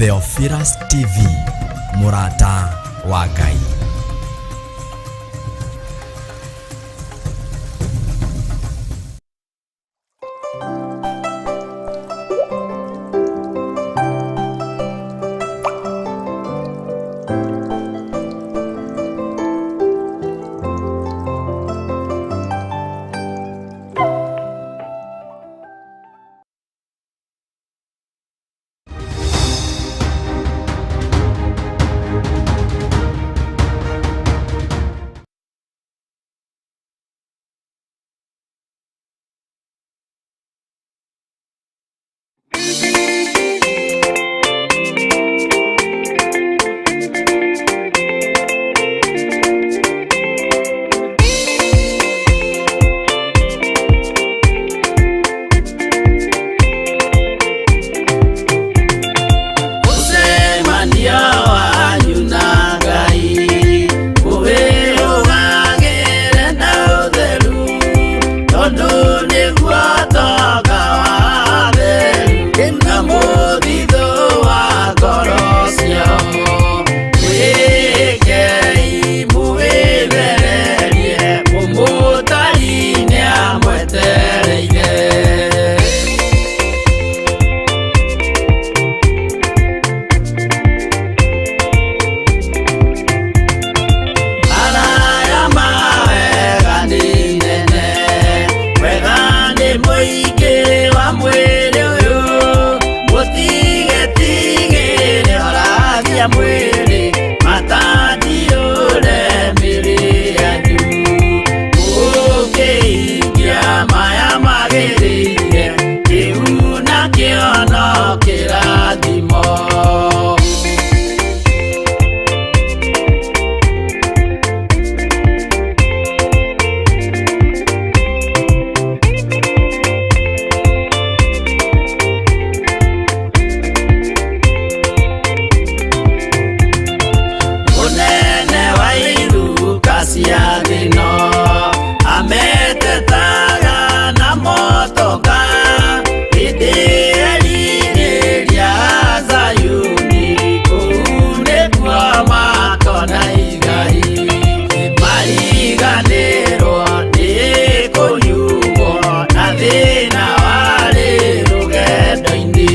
Theophilus TV, mũrata wa Ngai. Mũcemanio wanyu na Ngai ũwĩrũgagĩre na ũtheru, tondũ nĩguo toka wa atheru na mũthithũ wa ngoro ciao. Mwĩkei mũwĩthererie, mũmũtari nĩamwetereire. Maraya ma wega nĩ nene, wega nĩ mũingĩ wa mwĩrĩ ũyũ, mũtigetigĩre oragia mwĩrĩ, matandiũre mĩrĩ yanyu. Mũkĩhingia maya magĩrĩire, kĩu nakĩo no kĩrathimo. Mũnene wa iruka cia thĩno ametetaga na motoka, hĩndĩ erirĩria Zayuni, kũu nĩkuo makona igai. Mariganĩrwo nĩ kũnyuo na thĩna warĩ rũgendo-inĩ.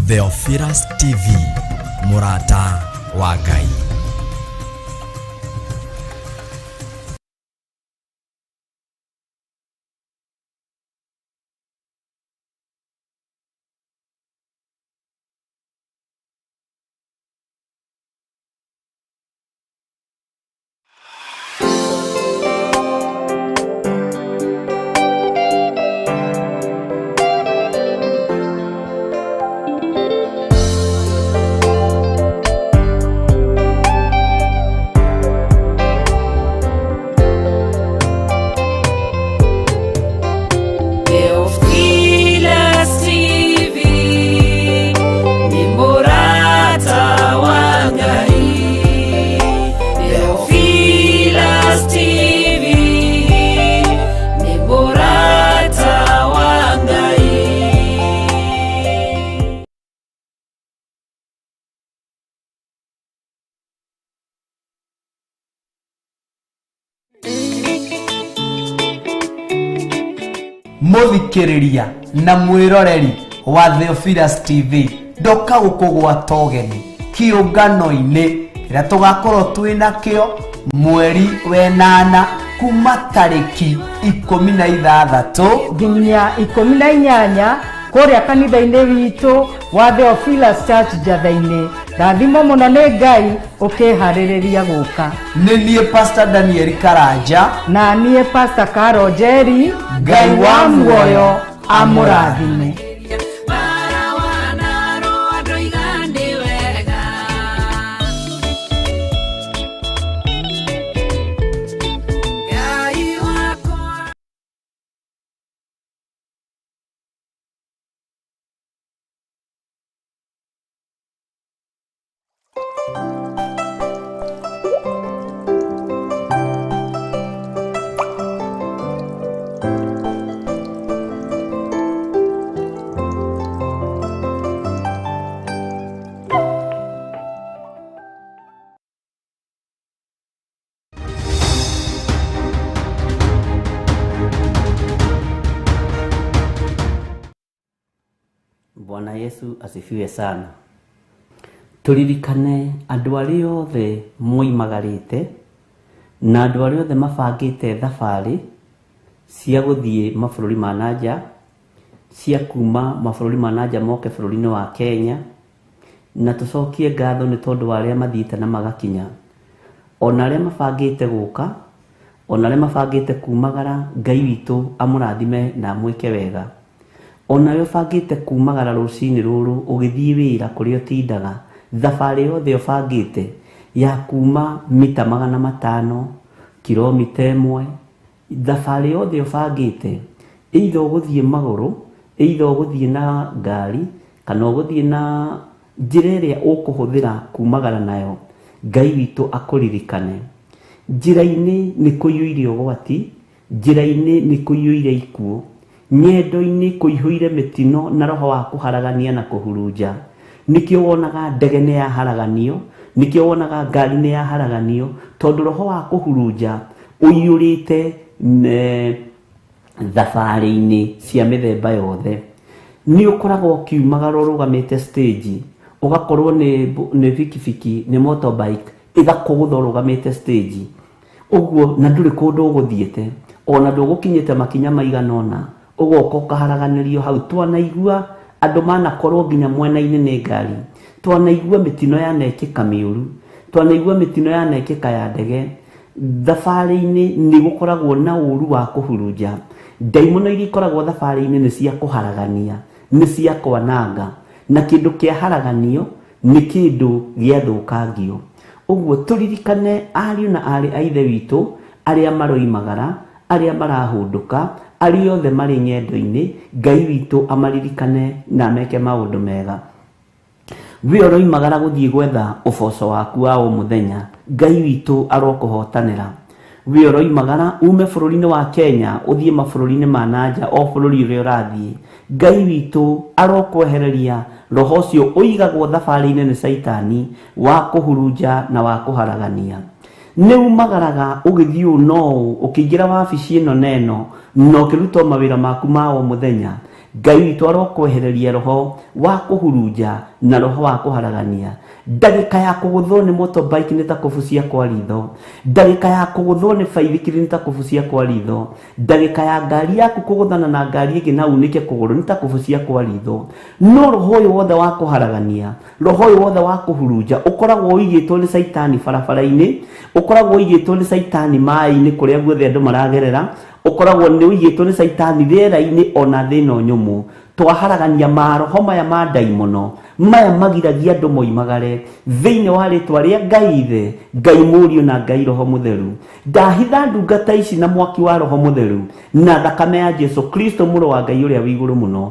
Theophilus TV, mũrata wa Ngai. Theophilus TV nĩ mũrata wa Ngai. Theophilus TV nĩ mũrata wa Ngai. Mũthikĩrĩria na mwĩroreri wa Theophilus TV, ndoka gũkũgwata ũgeni kĩũngano-inĩ kĩrĩa tũgakorwo twĩ nakĩo mweri wenana kuma tarĩki 16 nginya 18 kũrĩa kanitha-inĩ witũ wa Theophilus Church Njatha-inĩ. Rathimo mũno nĩ Ngai ũkĩharĩrĩria gũka. Nĩ niĩ Pastor Daniel Karanja na niĩ Pastor Caro Njeri. Ngai wa muoyo amũrathime. Bara wanarũa ndoiga nĩ wega. Ngai wakwa. Bwana Yesu asifiwe sana. Tũririkane andũ arĩa othe moimagarĩte na andũ arĩa othe mabangĩte thabarĩ cia gũthiĩ mabũrũri ma nanja, cia kuma mabũrũri ma nanja moke bũrũri-inĩ wa Kenya, na tũcokie ngatho nĩ tondũ wa arĩa mathiĩte na magakinya, ona arĩa mabangĩte gũka, ona arĩa mabangĩte kumagara. Ngai witũ amũrathime na amwĩke wega. Onawe ũbangĩte kumagara rũcinĩ rũrũ ũgĩthiĩ wĩra kũrĩa ũtindaga, thabarĩ yothe ũbangĩte ya kuma mita 500, kilomita 1, thabarĩ yothe ũbangĩte, either ũgũthiĩ magũrũ, either ũgũthiĩ na ngari, kana ũgũthiĩ na njĩra ĩrĩa ũkũhũthĩra kumagara nayo, Ngai witũ akũririkane. Njĩra-inĩ nĩ kũiyũire ũgwati, njĩra-inĩ nĩ kũiyũire ikuũ, ng'endo-inĩ kũihũire mĩtino na roho wa kũharagania na kũhurunja. Nĩkĩo wonaga ndege nĩ yaharaganio, nĩkĩo wonaga ngari nĩ yaharaganio, tondũ roho wa kũhurunja ũiyũrĩte thabarĩ-inĩ cia mĩthemba yothe. Nĩ ũkoragwo ũkiumagara ũrũgamĩte stage, ũgakorwo nĩ bikibiki, nĩ motorbike, ĩgakũgũtha ũrũgamĩte stage ũguo, na ndũrĩ kũndũ ũgũthiĩte, ona ndũgũkinyĩte makinya maigana ũna, ũgoka ũkaharaganĩrio hau. Twanaigua andũ manakorwo nginya mwena-inĩ nĩ ngari, twanaigua mĩtino yanekĩka mĩũru, twanaigua mĩtino yanekĩka ya ndege. Thabarĩ-inĩ nĩ gũkoragwo na ũru wa kũhurunja. Ndaimono iria ikoragwo thabarĩ-inĩ nĩ cia kũharagania, nĩ cia kwananga, na kĩndũ kĩaharaganio nĩ kĩndũ gĩathũkangio. Ũguo tũririkane ariũ na aarĩ a Ithe witũ arĩa maroimagara, arĩa marahũndũka, arĩa othe marĩ ng'endo-inĩ. Ngai witũ amaririkane na ameke maũndũ mega. We ũroimagara gũthiĩ gwetha ũboco waku wa o mũthenya, Ngai witũ arokũhotanĩra. We ũroimagara ume bũrũri-inĩ wa Kenya ũthiĩ mabũrũri-inĩ ma nanja, o bũrũri ũrĩa ũrathiĩ, Ngai witũ arokwehereria roho ũcio ũigagwo thabarĩ-inĩ nĩ Caitani wa kũhurunja na wa kũharagania. Nĩ umagaraga ũgĩthiĩ ũũ no ũũ, ũkĩingĩra wabici ĩno na ĩno, na ũkĩruta mawĩra maku ma o mũthenya. Ngai witũ arokwehereria roho wa kũhurunja na roho wa kũharagania. Ndagĩka ya kũgũthwo nĩ motorbike nĩ ta kũbucia kwa ritho, ndagĩka ya kũgũthwo nĩ baithikiri nĩ ta kũbucia kwa ritho, ndagĩka ya ngari yaku kũgũthana na ngari ĩngĩ na unĩke kũgũrũ nĩ ta kũbucia kwa ritho. No roho ũyũ wothe wa kũharagania, roho ũyũ wothe wa kũhurunja ũkoragwo ũigĩtwo nĩ caitani barabara-inĩ, ũkoragwo ũigĩtwo nĩ caitani maĩ-inĩ kũrĩa guothe andũ maragerera, ũkoragwo nĩ ũigĩtwo nĩ caitani rĩera-inĩ ona thĩ ĩno nyũmũ. Twaharagania maroho maya ma ndaimono maya magiragia andũ moimagare thĩinĩ wa rĩtwa rĩa Ngai Ithe, Ngai Mũriũ na Ngai Roho Mũtheru. Ndahitha ndungata ici na mwaki wa Roho Mũtheru na thakame ya Jesu Kristo mũrũ wa Ngai ũrĩa wĩ igũrũ mũno,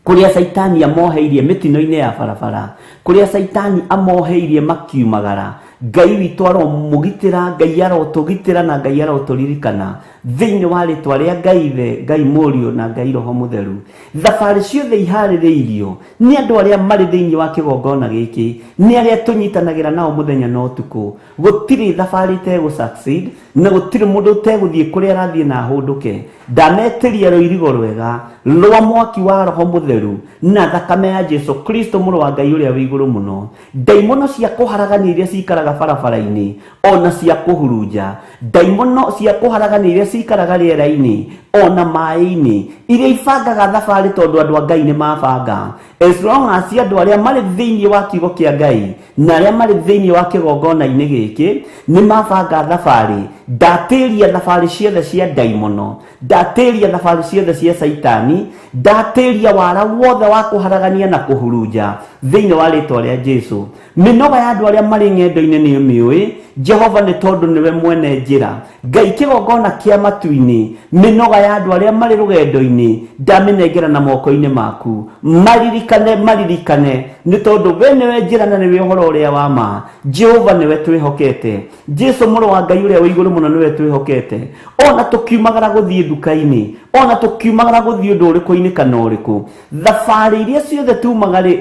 kũrĩa caitani amoheirie mĩtino-inĩ ya barabara, kũrĩa caitani amoheirie makiumagara. Ngai witũ aromũgitĩra, Ngai arotũgitĩra na Ngai arotũririkana thĩinĩ wa rĩtwa rĩa Ngai Ithe, Ngai Mũriũ na Ngai Roho Mũtheru. Thabarĩ ciothe iharĩrĩirio nĩ andũ arĩa marĩ thĩinĩ wa kĩgongona gĩkĩ, nĩ arĩa tũnyitanagĩra nao mũthenya na ũtukũ. Gũtirĩ thabarĩ ĩtegũ succeed na gũtirĩ mũndũ ũtegũthiĩ kũrĩa arathiĩ na ahũndũke. Ndametĩria rũirigo rwega rwa mwaki wa Roho Mũtheru na thakame ya Jesu Kristo mũrũ wa Ngai ũrĩa wĩ igũrũ mũno. Ndaimono cia kũharagania iria cikaraga barabara-inĩ ona cia kũhurunja, ndaimono cia kũharagania iria cikaraga rĩera-inĩ ona maĩ-inĩ, iria ibangaga thabarĩ tondũ andũ a Ngai nĩ mabanga. As long as andũ arĩa marĩ thĩinĩ wa kiugo kĩa Ngai na arĩa marĩ thĩinĩ wa kĩgongona-inĩ gĩkĩ nĩ mabanga thabarĩ, ndatĩria thabarĩ ciothe cia ndaimono, ndatĩria thabarĩ ciothe cia caitani, ndatĩria wara wothe wa kũharagania na kũhurunja thĩinĩ wa rĩtwa rĩa Jesu. Mĩnoga ya andũ arĩa marĩ ng'endo-inĩ nĩ ũmĩũĩ Jehova, nĩ tondũ nĩwe mwene njĩra. Ngai kĩgongona kĩa matu-inĩ, mĩnoga ya andũ arĩa marĩ rũgendo-inĩ ndamĩnengera na moko-inĩ maku. Maririkane, maririkane, nĩ tondũ we nĩwe njĩra na nĩwe ũhoro ũrĩa wa ma. Jehova nĩwe twĩhokete, Jesu mũrũ wa Ngai ũrĩa wĩ igũrũ mũno nĩwe twĩhokete. Ona tũkiumagara gũthiĩ nduka-inĩ, ona tũkiumagara gũthiĩ ũndũ ũrĩkũ-inĩ kana ũrĩkũ, thabarĩ iria ciothe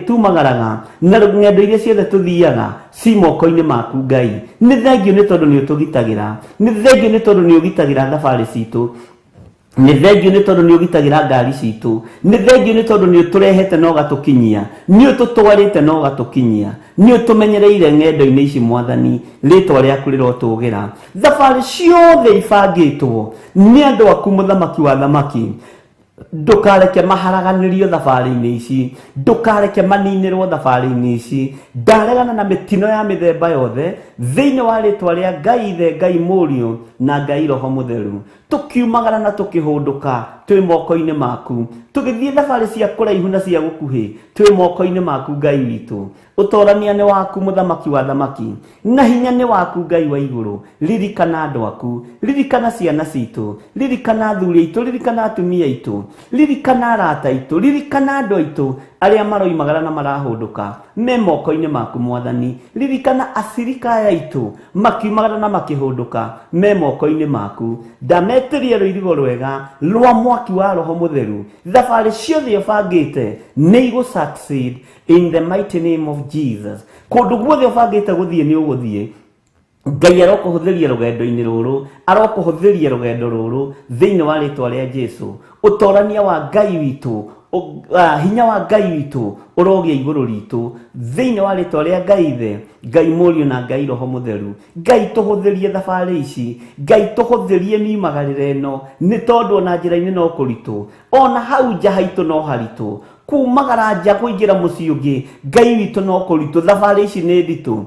tumagaraga na ng'endo iria ciothe tũthiaga ci moko-inĩ maku Ngai. Nĩ thengio nĩ tondũ nĩ ũtũgitagĩra, nĩ thengio nĩ tondũ nĩ ũgitagĩra thabarĩ citũ, nĩ thengio nĩ tondũ nĩ ũgitagĩra ngari citũ, nĩ thengio nĩ tondũ nĩ ũtũrehete na ũgatũkinyia, nĩ ũtũtwarĩte na ũgatũkinyia, nĩ ũtũmenyereire ng'endo-inĩ ici Mwathani, rĩtwa rĩaku rĩrotũgĩra. Thabarĩ ciothe ibangĩtwo nĩ andũ aku Mũthamaki wa thamaki, ndũkareke maharaganĩrio thabarĩ-inĩ ici, ndũkareke maninĩrwo thabarĩ-inĩ ici. Ndaregana na mĩtino ya mĩthemba yothe thĩinĩ wa rĩtwa rĩa Ngai Ithe, Ngai Mũriũ na Ngai Roho Mũtheru. Tũkiumagara na tũkĩhũndũka twĩ moko-inĩ maku, tũgĩthiĩ thabarĩ cia kũraihu na cia gũkuhĩ twĩ moko-inĩ maku Ngai witũ. Ũtorania nĩ waku Mũthamaki wa thamaki, na hinya nĩ waku Ngai wa igũrũ. Ririkana andũ aku, ririkana ciana citũ, ririkana athuri aitũ, ririkana atumia aitũ, ririkana arata aitũ, ririkana andũ aitũ arĩa maroimagara na marahũndũka me moko-inĩ maku Mwathani. Ririkana acirika aya aitũ makiumagara na makĩhũndũka me moko-inĩ maku. Ndametĩria rũirigo rwega rwa mwaki wa Roho Mũtheru. Thabarĩ ciothe ũbangĩte nĩ igũ succeed in the mighty name of Jesus. Kũndũ guothe ũbangĩte gũthiĩ nĩ ũgũthiĩ. Ngai arokũhũthĩria rũgendo-inĩ rũrũ, arokũhũthĩria rũgendo rũrũ thĩinĩ wa rĩtwa rĩa Jesu. Ũtorania wa Ngai witũ, hinya wa Ngai witũ ũrogĩa igũrũ ritũ thĩinĩ wa rĩtwa rĩa Ngai Ithe, Ngai Mũriũ na Ngai Roho Mũtheru. Ngai tũhũthĩrie thabarĩ ici, Ngai tũhũthĩrie miumagarĩre ĩno, nĩ tondũ ona njĩra-inĩ no kũritũ, ona hau nja haitũ no haritũ, kumagara nja kũingĩra mũciĩ ũngĩ Ngai witũ no kũritũ. Thabarĩ ici nĩ nditũ.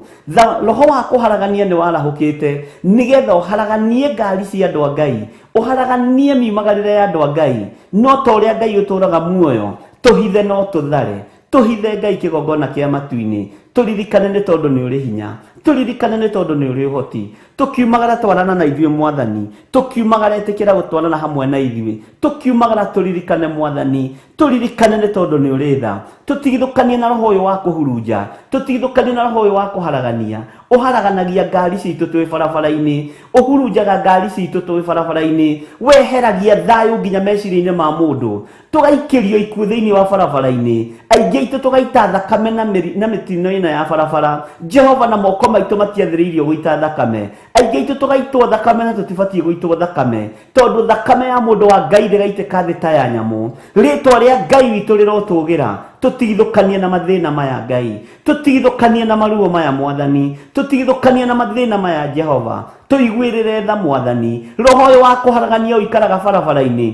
Roho wa kũharagania nĩ warahũkĩte nĩgetha ũharaganie ngari cia andũ a Ngai, ũharaganie miumagarĩre ya andũ a Ngai. No ta ũrĩa Ngai ũtũraga muoyo, tũhithe no tũthare, tũhithe Ngai kĩgongona kĩa matu-inĩ, tũririkane nĩ tondũ nĩ ũrĩ hinya, tũririkane nĩ tondũ nĩ ũrĩ ũhoti. Tũkiumagara twarana na ithuĩ Mwathani, tũkiumagara ĩtĩkĩra gũtwarana hamwe na ithuĩ, tũkiumagara tũririkane Mwathani, tũririkane nĩ tondũ nĩ ũrĩ tha. Tũtigithũkanie na roho ũyũ wa kũhurunja, tũtigithũkanie na roho ũyũ wa kũharagania. Ũharaganagia ngari citũ twĩ barabara-inĩ, ũhurunjaga ngari citũ twĩ barabara-inĩ, weheragia thayũ nginya meciria-inĩ ma mũndũ, tũgaikĩrio ikuũ thĩinĩ wa barabara-inĩ, aingĩ aitũ tũgaita thakame na mĩtino ĩno. ĩno ya barabara. Jehova, na moko maitũ matiathĩrĩirio gũita thakame. Aingĩ aitũ tũgaitwo thakame na tũtibatiĩ gũitwo thakame, tondũ thakame ya mũndũ wa Ngai ndĩgaitĩka thĩ ta ya nyamũ. Rĩtwa rĩa Ngai witũ rĩrotũgĩra. Tũtigithũkanie na mathĩna maya Ngai, tũtigithũkanie na maruo maya Mwathani, tũtigithũkanie na mathĩna maya Jehova. Tũiguĩrĩre tha Mwathani. Roho ũyũ wa kũharagania ũikaraga barabara-inĩ,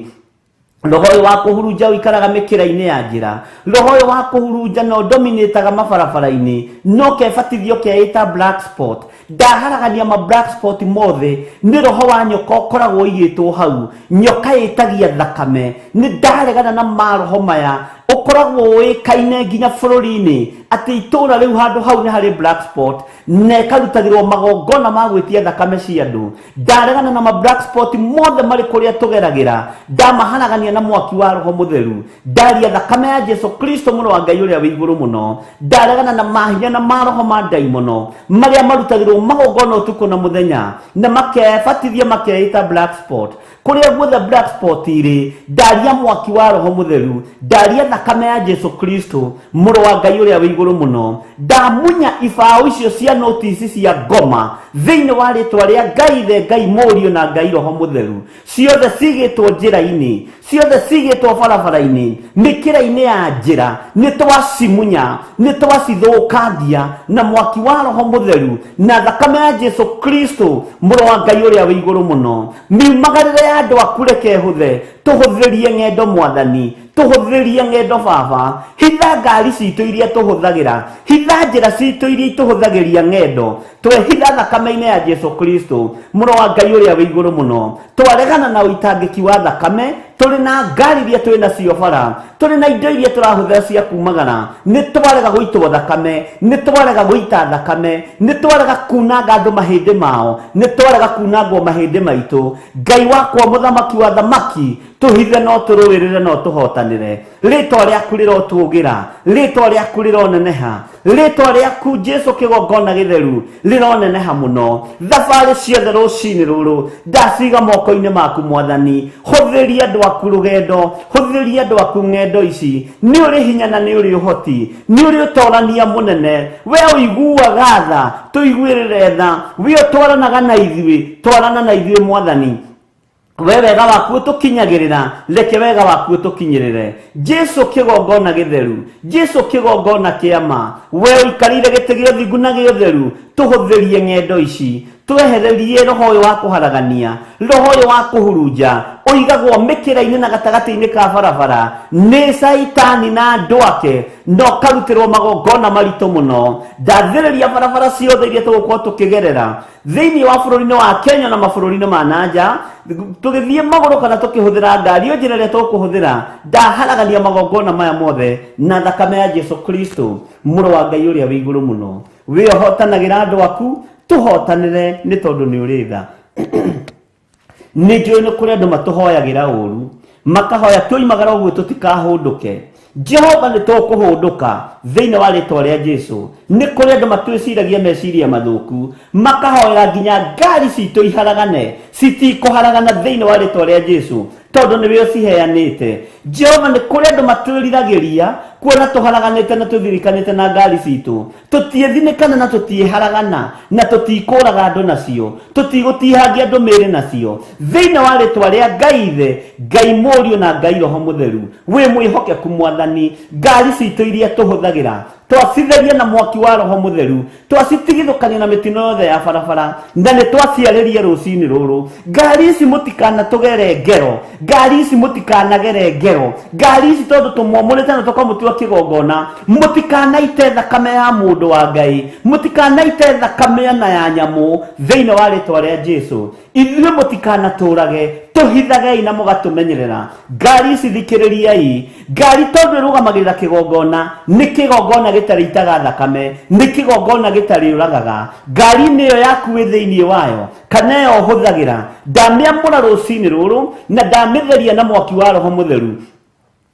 roho ũyũ wa kũhurunja ũikaraga mĩkĩra-inĩ ya njĩra, roho ũyũ wa kũhurunja na ũdominĩtaga mabarabara-inĩ, no kebatithio keĩta black spot. Ndaharagania ma black spot mothe. Nĩ roho wa nyoka ũkoragwo ũigĩtwo hau, nyoka ĩtagia thakame. Nĩ ndaregana na maroho maya ũkoragwo ũĩkaine nginya bũrũri-inĩ atĩ itũũra rĩu handũ hau nĩ harĩ black spot na ĩkarutagĩrwo magongona ma gwĩtia thakame cia andũ. Ndaregana na ma black spot mothe marĩ kũrĩa tũgeragĩra, ndamaharagania na mwaki wa Roho Mũtheru. Ndaria thakame ya Jesu Kristo, mũrũ wa Ngai ũrĩa wĩ igũrũ mũno. Ndaregana na mahinya na maroho ma ndaimono marĩa marutagĩrwo magongona ũtukũ na mũthenya na makebatithia makeĩta black spot. Kũrĩa guothe black spot irĩ, ndaria mwaki wa Roho Mũtheru, ndaria thakame ya Jesu Kristo, mũrũ wa Ngai ũrĩa wĩ igũrũ mũno. Ndamunya ibaũ icio cia notisi cia ngoma thĩinĩ wa rĩtwa rĩa Ngai Ithe, Ngai Mũriũ na Ngai Roho Mũtheru. Ciothe cigĩtwo njĩra-inĩ, ciothe cigĩtwo barabara-inĩ, mĩkĩra-inĩ ya njĩra, nĩ twacimunya, nĩ twacithũkangia na mwaki wa Roho Mũtheru na thakame ya Jesu Kristo, mũrũ wa Ngai ũrĩa wĩ igũrũ mũno. Miumagarĩre ya andũ aku reke hũthe. Tũhũthĩrie ng'endo Mwathani, tũhũthĩrie ng'endo Baba. Hitha ngari citũ iria tũhũthagĩra, hitha njĩra citũ iria itũhũthagĩria ng'endo. Twehitha thakame-inĩ ya Jesu Kristo, mũrũ wa Ngai ũrĩa wĩ igũrũ mũno. Twaregana na ũitangĩki wa thakame. Tũrĩ na ngari iria twĩ nacio bara, tũrĩ na indo iria tũrahũthĩra cia kumagara, nĩ twarega gũitwo thakame, nĩ twarega gũita thakame, nĩ twarega kunanga andũ mahĩndĩ mao, nĩ twarega kunangwo mahĩndĩ maitũ. Ngai wakwa, mũthamaki wa thamaki, tũhithe no tũrũĩrĩre no tũhotanĩre. Rĩtwa rĩaku rĩrotũgĩra, rĩtwa rĩaku rĩroneneha, rĩtwa rĩaku Jesu kĩgongona gĩtheru rĩroneneha mũno. Thabarĩ ciothe rũcinĩ rũrũ ndaciga moko-inĩ maku Mwathani. Hũthĩria andũ aku rũgendo, hũthĩria andũ aku ng'endo ici. Nĩ ũrĩ hinya na nĩ ũrĩ ũhoti, nĩ ũrĩ ũtorania mũnene. We ũiguaga tha, tũiguĩrĩre tha. We ũtwaranaga na ithuĩ, twarana na ithuĩ Mwathani. We wega waku ũtũkinyagĩrĩra, reke wega waku ũtũkinyĩrĩre. Jesu kĩgongona gĩtheru, Jesu kĩgongona kĩa ma, we ũikarĩire gĩtĩ gĩa ũthingu na gĩa ũtheru, tũhũthĩrie ng'endo ici. Twehererie roho ũyũ wa kũharagania, roho ũyũ wa kũhurunja ũigagwo mĩkĩra-inĩ na gatagatĩ-inĩ ka barabara nĩ Caitani na andũ ake, na ũkarutĩrwo magongona maritũ mũno. Ndathĩrĩria barabara ciothe iria tũgũkorwo tũkĩgerera thĩinĩ wa bũrũri-inĩ wa Kenya na mabũrũri-inĩ ma nanja, tũgĩthiĩ magũrũ kana tũkĩhũthĩra ngari, o njĩra ĩrĩa tũkũhũthĩra, ndaharagania magongona maya mothe na thakame ya Jesu Kristo, mũrũ wa Ngai ũrĩa wĩ igũrũ mũno. We ũhotanagĩra andũ aku, tũhotanĩre, nĩ tondũ nĩ ũrĩ tha. Nĩ njũĩ nĩ kũrĩ andũ matũhoyagĩra ũru, makahoya tũimagara ũguo tũtikahũndũke. Jehova, nĩ tũkũhũndũka thĩinĩ wa rĩtwa rĩa Jesu. Nĩ kũrĩ andũ matwĩciragia meciria mathũku, makahoera nginya ngari citũ iharagane. Citikũharagana thĩinĩ wa rĩtwa rĩa Jesu, tondũ nĩwe ũciheanĩte. Jehova, nĩ kũrĩ andũ matwĩriragĩria kuona tũharaganĩte na tũthirikanĩte na ngari citũ. Tũtiĩthinĩkana na tũtiĩharagana na tũtikũraga andũ nacio, tũtigũtihangia andũ mĩĩrĩ nacio, thĩinĩ wa rĩtwa rĩa Ngai Ithe, Ngai Mũriũ na Ngai Roho Mũtheru. Wĩ mwĩhokeku Mwathani. Ngari citũ iria tũhũthagĩra twacitheria na mwaki wa Roho Mũtheru, twacitigithũkania na mĩtino yothe ya barabara, na nĩ twaciarĩria rũcinĩ rũrũ. Ngari ici mũtikanatũgere ngero, ngari ici mũtikanagere ngero, ngari ici tondũ tũmwamũrĩte na tũkamũtua kĩgongona. Mũtikanaite thakame ya mũndũ wa Ngai, mũtikanaite thakame ona ya nyamũ, thĩinĩ wa rĩtwa rĩa Jesu. Ithuĩ mũtikanatũrage, tũhithagei na mũgatũmenyerera ngari ici. Thikĩrĩriai, ngari tondũ ĩrũgamagĩrĩra kĩgongona, nĩ kĩgongona gĩtarĩ itaga thakame, nĩ kĩgongona gĩtarĩ ũragaga. Ngari-inĩ ĩyo yaku wĩ thĩinĩ wayo kana ĩyo ũhũthagĩra, ndamĩamũra rũcinĩ rũrũ na ndamĩtheria na mwaki wa Roho Mũtheru.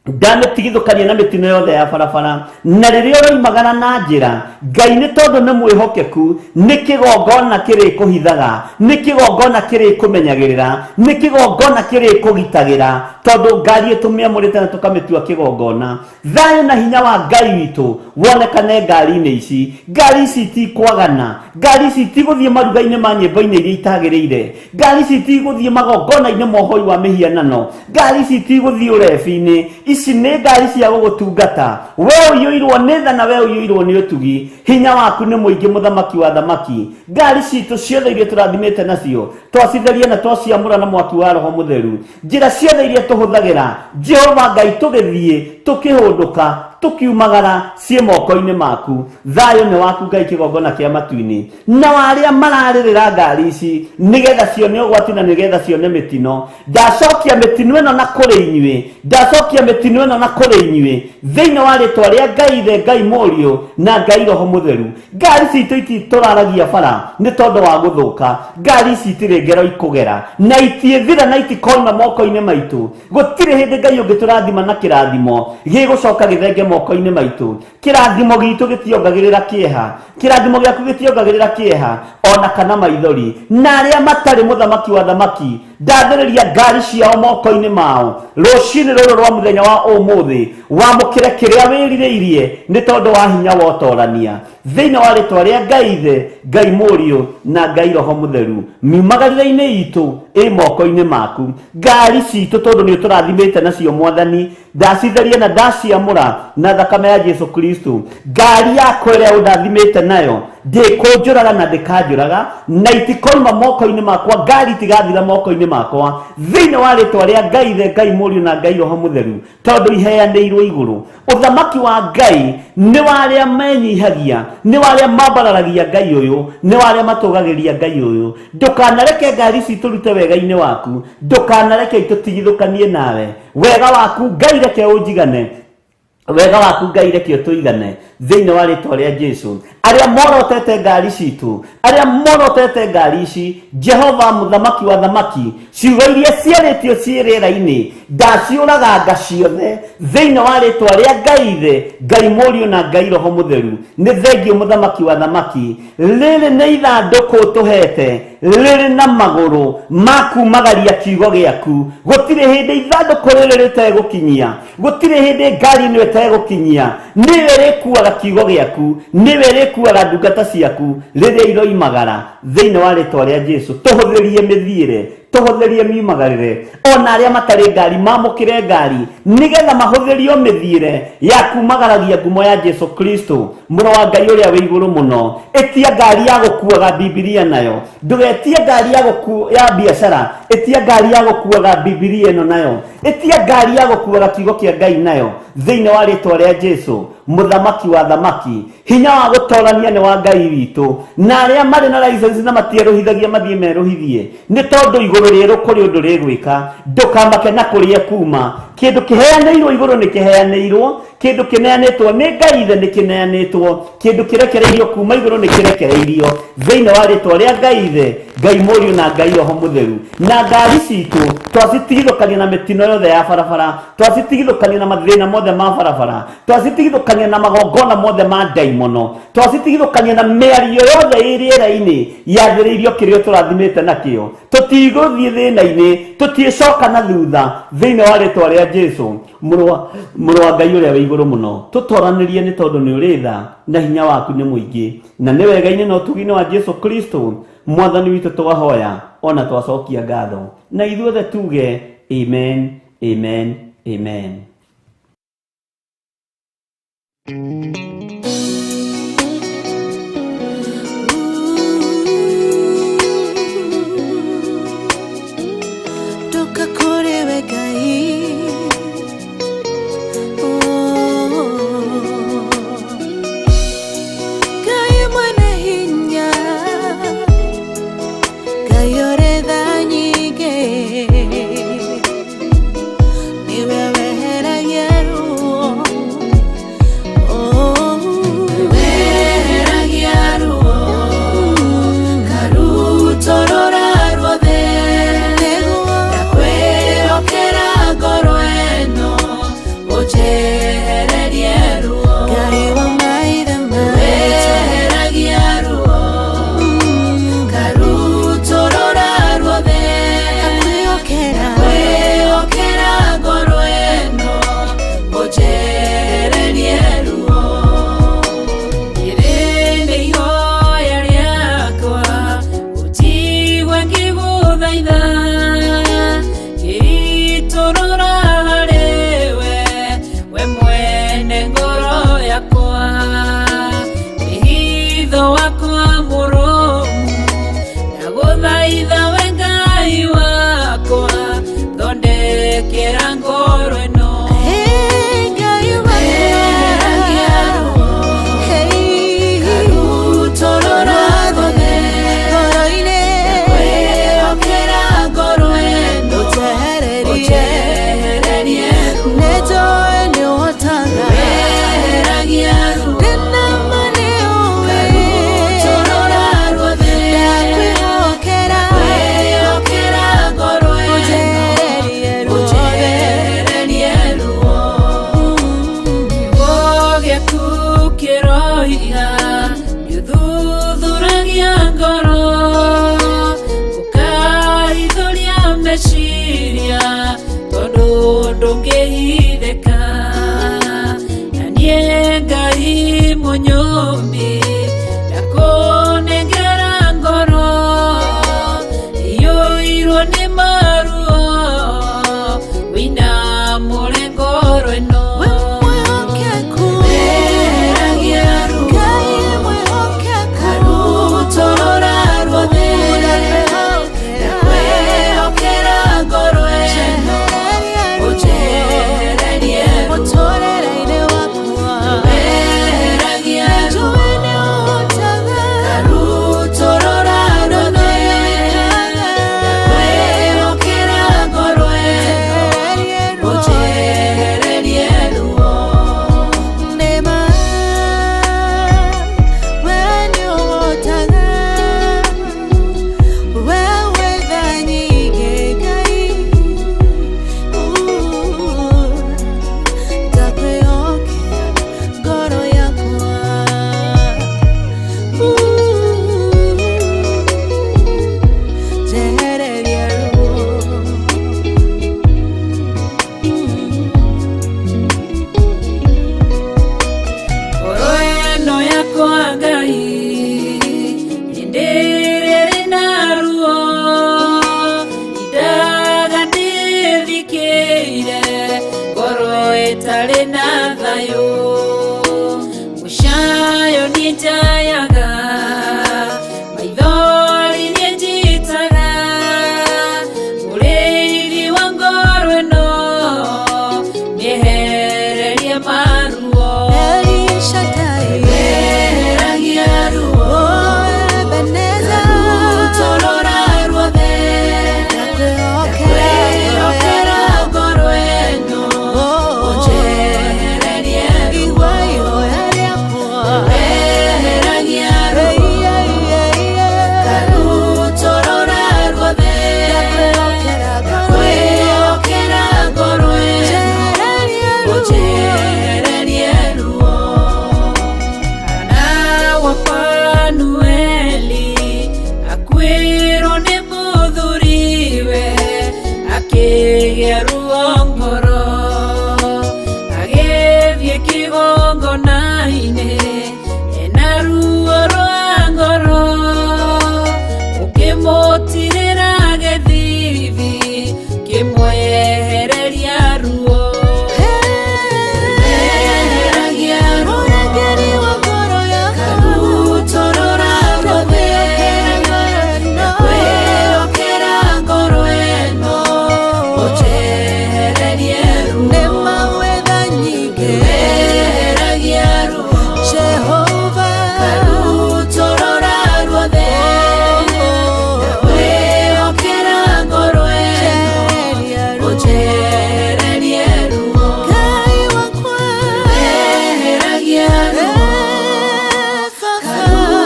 Ndamĩtigithũkania na mĩtino yothe ya barabara na rĩrĩa ũroimagara na njĩra Ngai nĩ tondũ nĩ mwĩhokeku nĩ kĩgongona kĩrĩkũhithaga nĩ kĩgongona kĩrĩkũmenyagĩrĩra nĩ kĩgongona kĩrĩkũgitagĩra tondũ ngari ĩtũmĩamũrĩte na tũkamĩtua kĩgongona. Thayũ na hinya wa Ngai witũ wonekane ngari-inĩ ici. Ngari ici itikwagana, ngari ici itigũthiĩ maruga-inĩ ma nyĩmbo-inĩ iria itagĩrĩire, ngari ici itigũthiĩ magongona-inĩ ma ũhoi wa mĩhianano, ngari ici itigũthiĩ ũrebi-inĩ. Ici nĩ ngari cia gũgũtungata we ũiyũirwo nĩ tha na we ũiyũirwo nĩ ũtugi. Hinya waku nĩ mũingĩ mũthamaki wa thamaki. Ngari citũ ciothe iria tũrathimĩte nacio twacitheria na twaciamũra na mwaki wa Roho Mũtheru. Njĩra ciothe iria tũhũthagĩra Jehova Ngai tũgĩthiĩ tũkĩhũndũka tũkiumagara ciĩ moko-inĩ maku. Thayũ nĩ waku Ngai kĩgongona kĩa matu-inĩ. Na arĩa mararĩrĩra ngari ici nĩgetha cione ũgwati na nĩgetha cione mĩtino, ndacokia mĩtino ĩno na kũrĩ inyuĩ, ndacokia mĩtino ĩno na kũrĩ inyuĩ thĩinĩ wa rĩtwa rĩa Ngai Ithe, Ngai Mũriũ na Ngai Roho Mũtheru. Ngari citũ ititũraragia bara nĩ tondũ wa gũthũka, ngari ici itirĩ ngero ikũgera na itiĩthira na itikoima moko-inĩ maitũ. Gũtirĩ hĩndĩ Ngai ũngĩtũrathima na kĩrathimo gĩgũcoka gĩthenge moko-inĩ maitũ. Kĩrathimo gitũ gĩtiongagĩrĩra kĩeha, kĩrathimo gĩaku gĩtiongagĩrĩra kĩeha ona kana maithori. Na arĩa matarĩ mũthamaki wa thamaki ndathĩrĩria ngari ciao moko-inĩ mao rũcinĩ rũrũ rwa mũthenya wa ũmũthĩ. Wamũkĩre kĩrĩa wĩrirĩirie nĩ tondũ wa hinya wa ũtorania thĩinĩ wa rĩtwa rĩa Ngai Ithe, Ngai Mũriũ na Ngai Roho Mũtheru. Miumagarĩre-inĩ itũ ĩ moko-inĩ maku. Ngari citũ tondũ nĩ ũtũrathimĩte nacio Mwathani, ndacitheria na ndaciamũra na thakame ya Jesu Kristo. Ngari yakwa ĩrĩa ũndathimĩte nayo ndĩkũnjũraga na ndĩkanjũraga na itikoima moko-inĩ makwa, ngari itigathira moko-inĩ makwa thĩinĩ wa rĩtwa rĩa Ngai Ithe, Ngai Mũriũ na Ngai Roho Mũtheru, tondũ iheanĩirwo igũrũ. Ũthamaki wa Ngai nĩ wa arĩa menyihagia, nĩ wa arĩa mambararagia Ngai ũyũ, nĩ wa arĩa matũgagĩria Ngai ũyũ. Ndũkanareke ngari ici itũrute wega-inĩ waku, ndũkanareke itũtigithũkanie nawe. Wega waku Ngai reke ũnjigane, wega waku Ngai reke ũtũigane thĩinĩ wa rĩtwa rĩa Jesu. Arĩa morotete ngari citũ, arĩa morotete ngari ici, Jehova mũthamaki wa thamaki, ciugo iria ciarĩtio ciĩ rĩera-inĩ ndaciũraganga ciothe thĩinĩ wa rĩtwa rĩa Ngai Ithe, Ngai Mũriũ na Ngai Roho Mũtheru. Nĩ thengio mũthamaki wa thamaki. Rĩrĩ nĩ ithandũkũ ũtũhete rĩrĩ na magũrũ ma kumagaria kiugo gĩaku. Gũtirĩ hĩndĩ ithandũkũ rĩrĩ rĩtegũkinyia, gũtirĩ hĩndĩ ngari ĩno ĩtegũkinyia. Nĩwe ĩrĩkuaga kiugo gĩaku, nĩwe ĩrĩkuaga ndungata ciaku rĩrĩa iroimagara thĩinĩ wa rĩtwa rĩa Jesu. Tũhũthĩrie mĩthiĩre, tũhũthĩrie miumagarĩre, ona arĩa matarĩ ngari mamũkĩre ngari nĩgetha mahũthĩrio mĩthiĩre ya kumagaragia ngumo ya Jesu Kristo mũrũ wa Ngai ũrĩa wĩ igũrũ mũno. Ĩtia ngari ya gũkuaga Bibilia nayo, ndũgetie ngari ya biacara, ĩtia ngari ya gũkuaga Bibilia ĩno nayo, ĩtia ngari ya gũkuaga kiugo kĩa Ngai nayo thĩinĩ wa rĩtwa rĩa Jesu mũthamaki wa thamaki. Hinya wa gũtorania nĩ wa Ngai witũ, na arĩa marĩ na license na matierũhithagia mathiĩ merũhithie, nĩ tondũ igũrũ rĩerũ kũrĩ ũndũ rĩgwĩka. Ndũkamake na kũrĩa kuma. Kĩndũ kĩheanĩirwo igũrũ nĩ kĩheanĩirwo, kĩndũ kĩneanĩtwo nĩ Ngai Ithe nĩ kĩneanĩtwo, kĩndũ kĩrekereirio kuma igũrũ nĩ kĩrekereirio thĩinĩ wa rĩtwa rĩa Ngai Ithe, Ngai Mũriũ na Ngai Roho Mũtheru. Na ngari citũ twacitigithũkania na mĩtino yothe ya barabara, twacitigithũkania na mathĩna mothe ma barabara, twacitigithũkania na magongona mothe ma ndaimono, twacitigithũkania na mĩario yothe ĩ rĩera-inĩ yathĩrĩirio kĩrĩa tũrathimĩte nakĩo. Tũtigũthiĩ thĩna-inĩ, tũtiĩcoka na thutha thĩinĩ wa rĩtwa rĩa Jesu mũrũ wa Ngai ũrĩa wĩ igũrũ mũno. Tũtoranĩrie nĩ tondũ nĩ ũrĩ tha na hinya waku nĩ mũingĩ, na nĩ wega-inĩ na ũtugi-inĩ wa Jesu Kristo mwathani witũ twahoya ona twacokia ngatho, na ithuothe tuge amen, amen, amen. Toka kũrĩ we Ngai, Ngai mwene hinya, Ngai ũrĩ tha nyingĩ, nĩwe weheragia ruo. thayũ mũcayo nĩnjayaga maithori nĩnjitaga mũrĩithi wa ngoro ĩno nĩehererie maruo El Shaddai, eheragia ruo oh Ebenezer, rutorora ruothe ndakwĩhokera kwĩhokera ngoro ĩno Oh, ũnjehererie ruo igua ihoya rĩakwa. eheragia ruo Ei, ei, ei, ei. rutorora ruothe Ndakwĩhokera ngoro ĩno, kwĩhokera ngoro ĩno njehererie ruo. ũnjehererie ruo Hana wa Fanueli akuĩrwo nĩ mũthuriwe akĩgĩa ruo ngoro agĩthiĩ kĩgongona-inĩ ena ruo rwa ngoro ũkĩmũtirĩra gĩthithi kĩmwehereria ruo eheragia ruo Mũrangĩri wa ngoro yakwa, rutorora ruothe ndakwĩhokera kwĩhokera ngoro ĩno ũnjehererie ruo nĩ mawetha nyingĩ eheragia ruo Jehova rutorora ruothe kwĩhokera ngoro ĩno njehereria ruo. ũnjehererie ruo Ngai wakwa, eheragia ruo eh, Baba,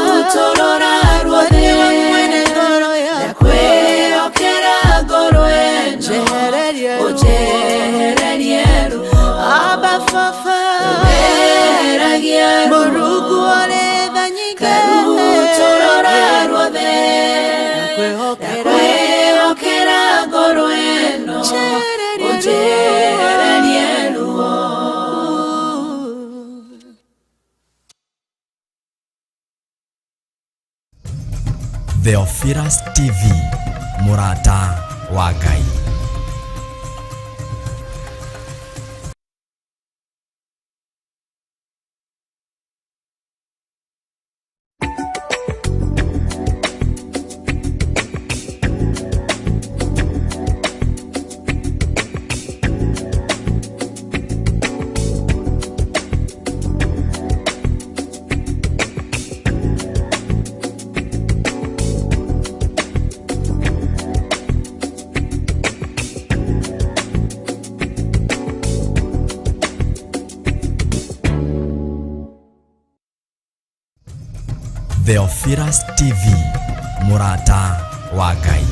rutorora ruothe nĩwe mwene ngoro yakwa, kwĩhokera ngoro ĩno njehereria ruo. ũnjehererie ruo Abba Baba, eheragia ruo Mũrungu ũrĩ tha nyingĩ, rutorora ruothe ndakwĩhokera kwĩhokera ngoro ĩno njehereria ruo. ũnjehererie ruo Theophilus TV, mũrata wa Ngai. Theophilus TV, mũrata wa Ngai.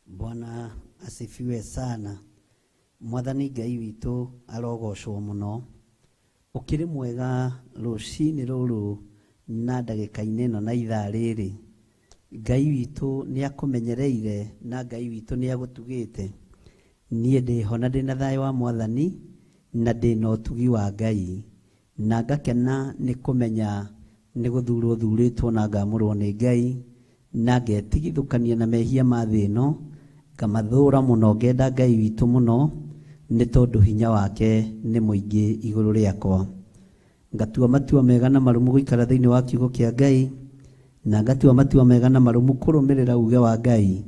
Bwana asifiwe sana. Mwathani Ngai witũ arogocwo mũno. Ũkĩrĩ mwega rũcinĩ rũrũ na ndagĩka-inĩ ĩno na ithaa rĩrĩ. Ngai witũ nĩ akũmenyereire na Ngai witũ nĩ agũtugĩte. Niĩ ndĩho na ndĩna thayũ wa Mwathani na ndĩna ũtugi wa Ngai na ngakena nĩ kũmenya nĩ gũthurwo thurĩtwo na ngamũrwo nĩ Ngai na ngetigithũkania na mehia ma thĩ ĩno ngamathũra mũno ngenda Ngai witũ mũno nĩ tondũ hinya wake nĩ mũingĩ igũrũ rĩakwa. Ngatua matua mega na marũmu gũikara thĩinĩ wa kiugo kĩa Ngai na ngatua matua mega na marũmu kũrũmĩrĩra uge wa Ngai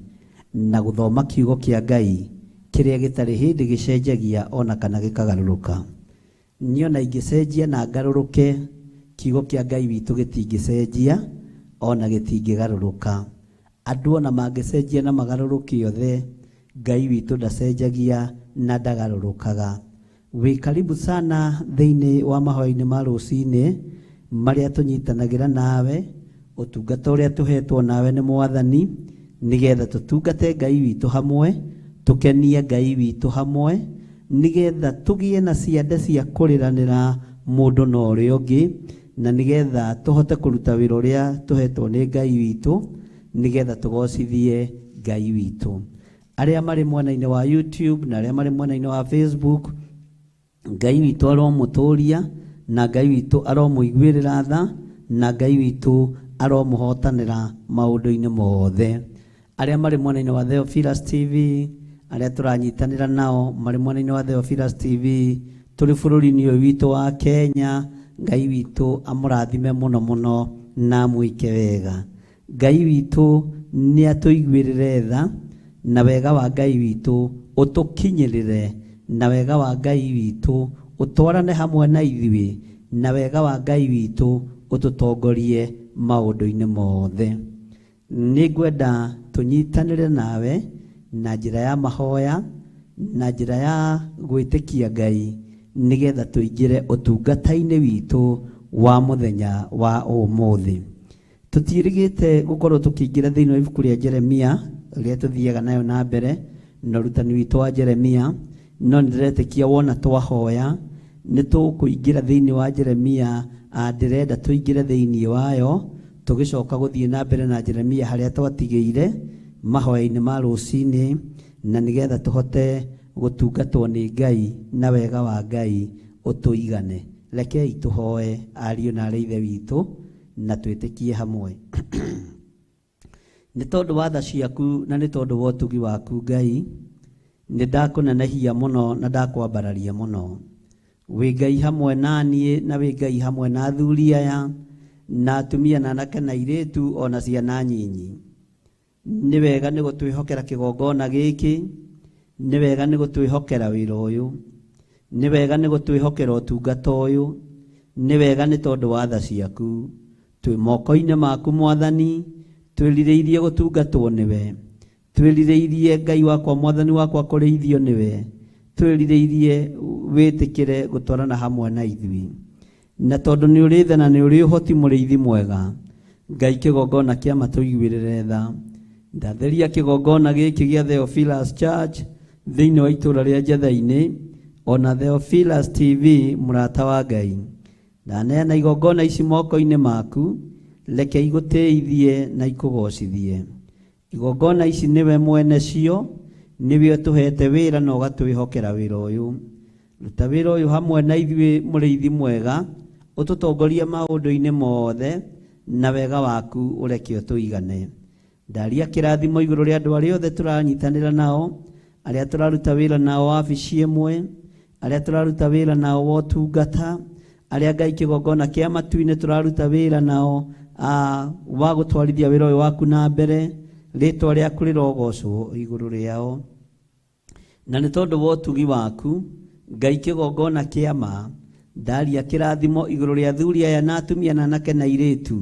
na gũthoma kiugo kĩa Ngai kĩrĩa gĩtarĩ hĩndĩ gĩcenjagia ona kana gĩkagarũrũka. Niĩ ona ingĩcenjia na ngarũrũke, kiugo kĩa Ngai witũ gĩtingĩcenjia ona gĩtingĩgarũrũka. Andũ ona mangĩcenjia na magarũrũke othe, Ngai witũ ndacenjagia na ndagarũrũkaga. Wĩ karibu sana thĩinĩ wa mahoya-inĩ ma rũcinĩ marĩa tũnyitanagĩra nawe, ũtungata ũrĩa tũhetwo nawe nĩ Mwathani, nĩgetha tũtungate Ngai witũ hamwe, tũkenie Ngai witũ hamwe, Nĩgetha tũgĩe na ciande cia kũrĩranĩra mũndũ na ũrĩa ũngĩ, na nĩgetha tũhote kũruta wĩra ũrĩa tũhetwo nĩ Ngai witũ, nĩgetha tũgocithie Ngai witũ. Arĩa marĩ mwena-inĩ wa YouTube na arĩa marĩ mwena-inĩ wa Facebook, Ngai witũ aromũtũria, na Ngai witũ aromũiguĩrĩra tha, na Ngai witũ aromũhotanĩra maũndũ-inĩ mothe. Arĩa marĩ mwena-inĩ wa Theophilus TV, arĩa tũranyitanĩra nao marĩ mwena-inĩ wa Theophilus TV, tũrĩ bũrũri-inĩ ũyũ witũ wa Kenya, Ngai witũ amũrathime mũno mũno na amwĩke wega. Ngai witũ nĩ atũiguĩrĩre tha, na wega wa Ngai witũ ũtũkinyĩrĩre, na wega wa Ngai witũ ũtwarane hamwe na ithuĩ, na wega wa Ngai witũ ũtũtongorie maũndũ-inĩ mothe. Nĩngwenda tũnyitanĩre nawe na njĩra ya mahoya, na njĩra ya gwĩtĩkia Ngai, nĩgetha tũingĩre ũtungata-inĩ witũ wa mũthenya wa ũmũthĩ. Tũtiĩrĩgĩte gũkorwo tũkĩingĩra thĩinĩ wa ibuku rĩa Jeremia rĩrĩa tũthiaga nayo na mbere na ũrutani witũ wa Jeremia, no nĩndĩretĩkia wona twahoya nĩ tũkũingĩra thĩinĩ wa Jeremia. Ndĩrenda tũingĩre thĩinĩ wayo tũgĩcoka gũthiĩ na mbere na Jeremia harĩa twatigĩire mahoya-inĩ ma rũcinĩ, na nĩgetha tũhote gũtungatwo nĩ Ngai na wega wa Ngai ũtũigane. Rekei tũhoe ariũ na arĩ ithe witũ na twĩtĩkie hamwe. Nĩ tondũ wa tha ciaku na nĩ tondũ wa ũtugi waku Ngai, nĩ ndakũnenehia mũno na ndakwambararia mũno. Wĩ Ngai hamwe na niĩ na wĩ Ngai hamwe na athuri aya na atumia na anake na airĩtu ona ciana nyinyi. Nĩ wega nĩ gũtwĩhokera kĩgongona gĩkĩ, nĩ wega nĩ gũtwĩhokera wĩra ũyũ, nĩ wega nĩ gũtwĩhokera ũtungata ũyũ, nĩ wega nĩ tondũ wa tha ciaku. Twĩ moko-inĩ maku Mwathani, twĩrirĩirie gũtungatwo nĩwe, twĩrirĩirie Ngai wakwa Mwathani wakwa kũrĩithio nĩwe, twĩrirĩirie wĩtĩkĩre gũtwarana hamwe na ithuĩ. Na tondũ nĩ ũrĩ tha na nĩ ũrĩ ũhoti mũrĩithi mwega, Ngai kĩgongona kĩa matũiguĩrĩre tha. Ndatheria kĩgongona gĩkĩ gĩa Theophilus Church thĩinĩ wa itũũra rĩa Njetha-inĩ, ona Theophilus TV mũrata wa Ngai. Ndaneana igongona ici moko-inĩ maku, reke igũtĩithie na ikũgocithie. Igongona ici nĩwe mwene cio, nĩwe ũtũhete wĩra na ũgatwĩhokera wĩra ũyũ. Ruta wĩra ũyũ hamwe na ithuĩ mũrĩithi mwega, ũtũtongorie maũndũ-inĩ mothe, na wega waku ũreke ũtũigane. Ndaria kĩrathimo igũrũ rĩa andũ arĩa othe tũranyitanĩra nao, arĩa tũraruta wĩra nao wabici ĩmwe, arĩa tũraruta wĩra nao wa ũtungata, arĩa Ngai kĩgongona kĩa matu-inĩ tũraruta wĩra nao wa gũtwarithia wĩra ũyũ waku na mbere, rĩtwa rĩaku rĩrogocwo igũrũ rĩao. Na nĩ tondũ wa ũtugi waku Ngai kĩgongona kĩa ma, ndaria kĩrathimo igũrũ rĩa athuri aya na atumia na anake na airĩtu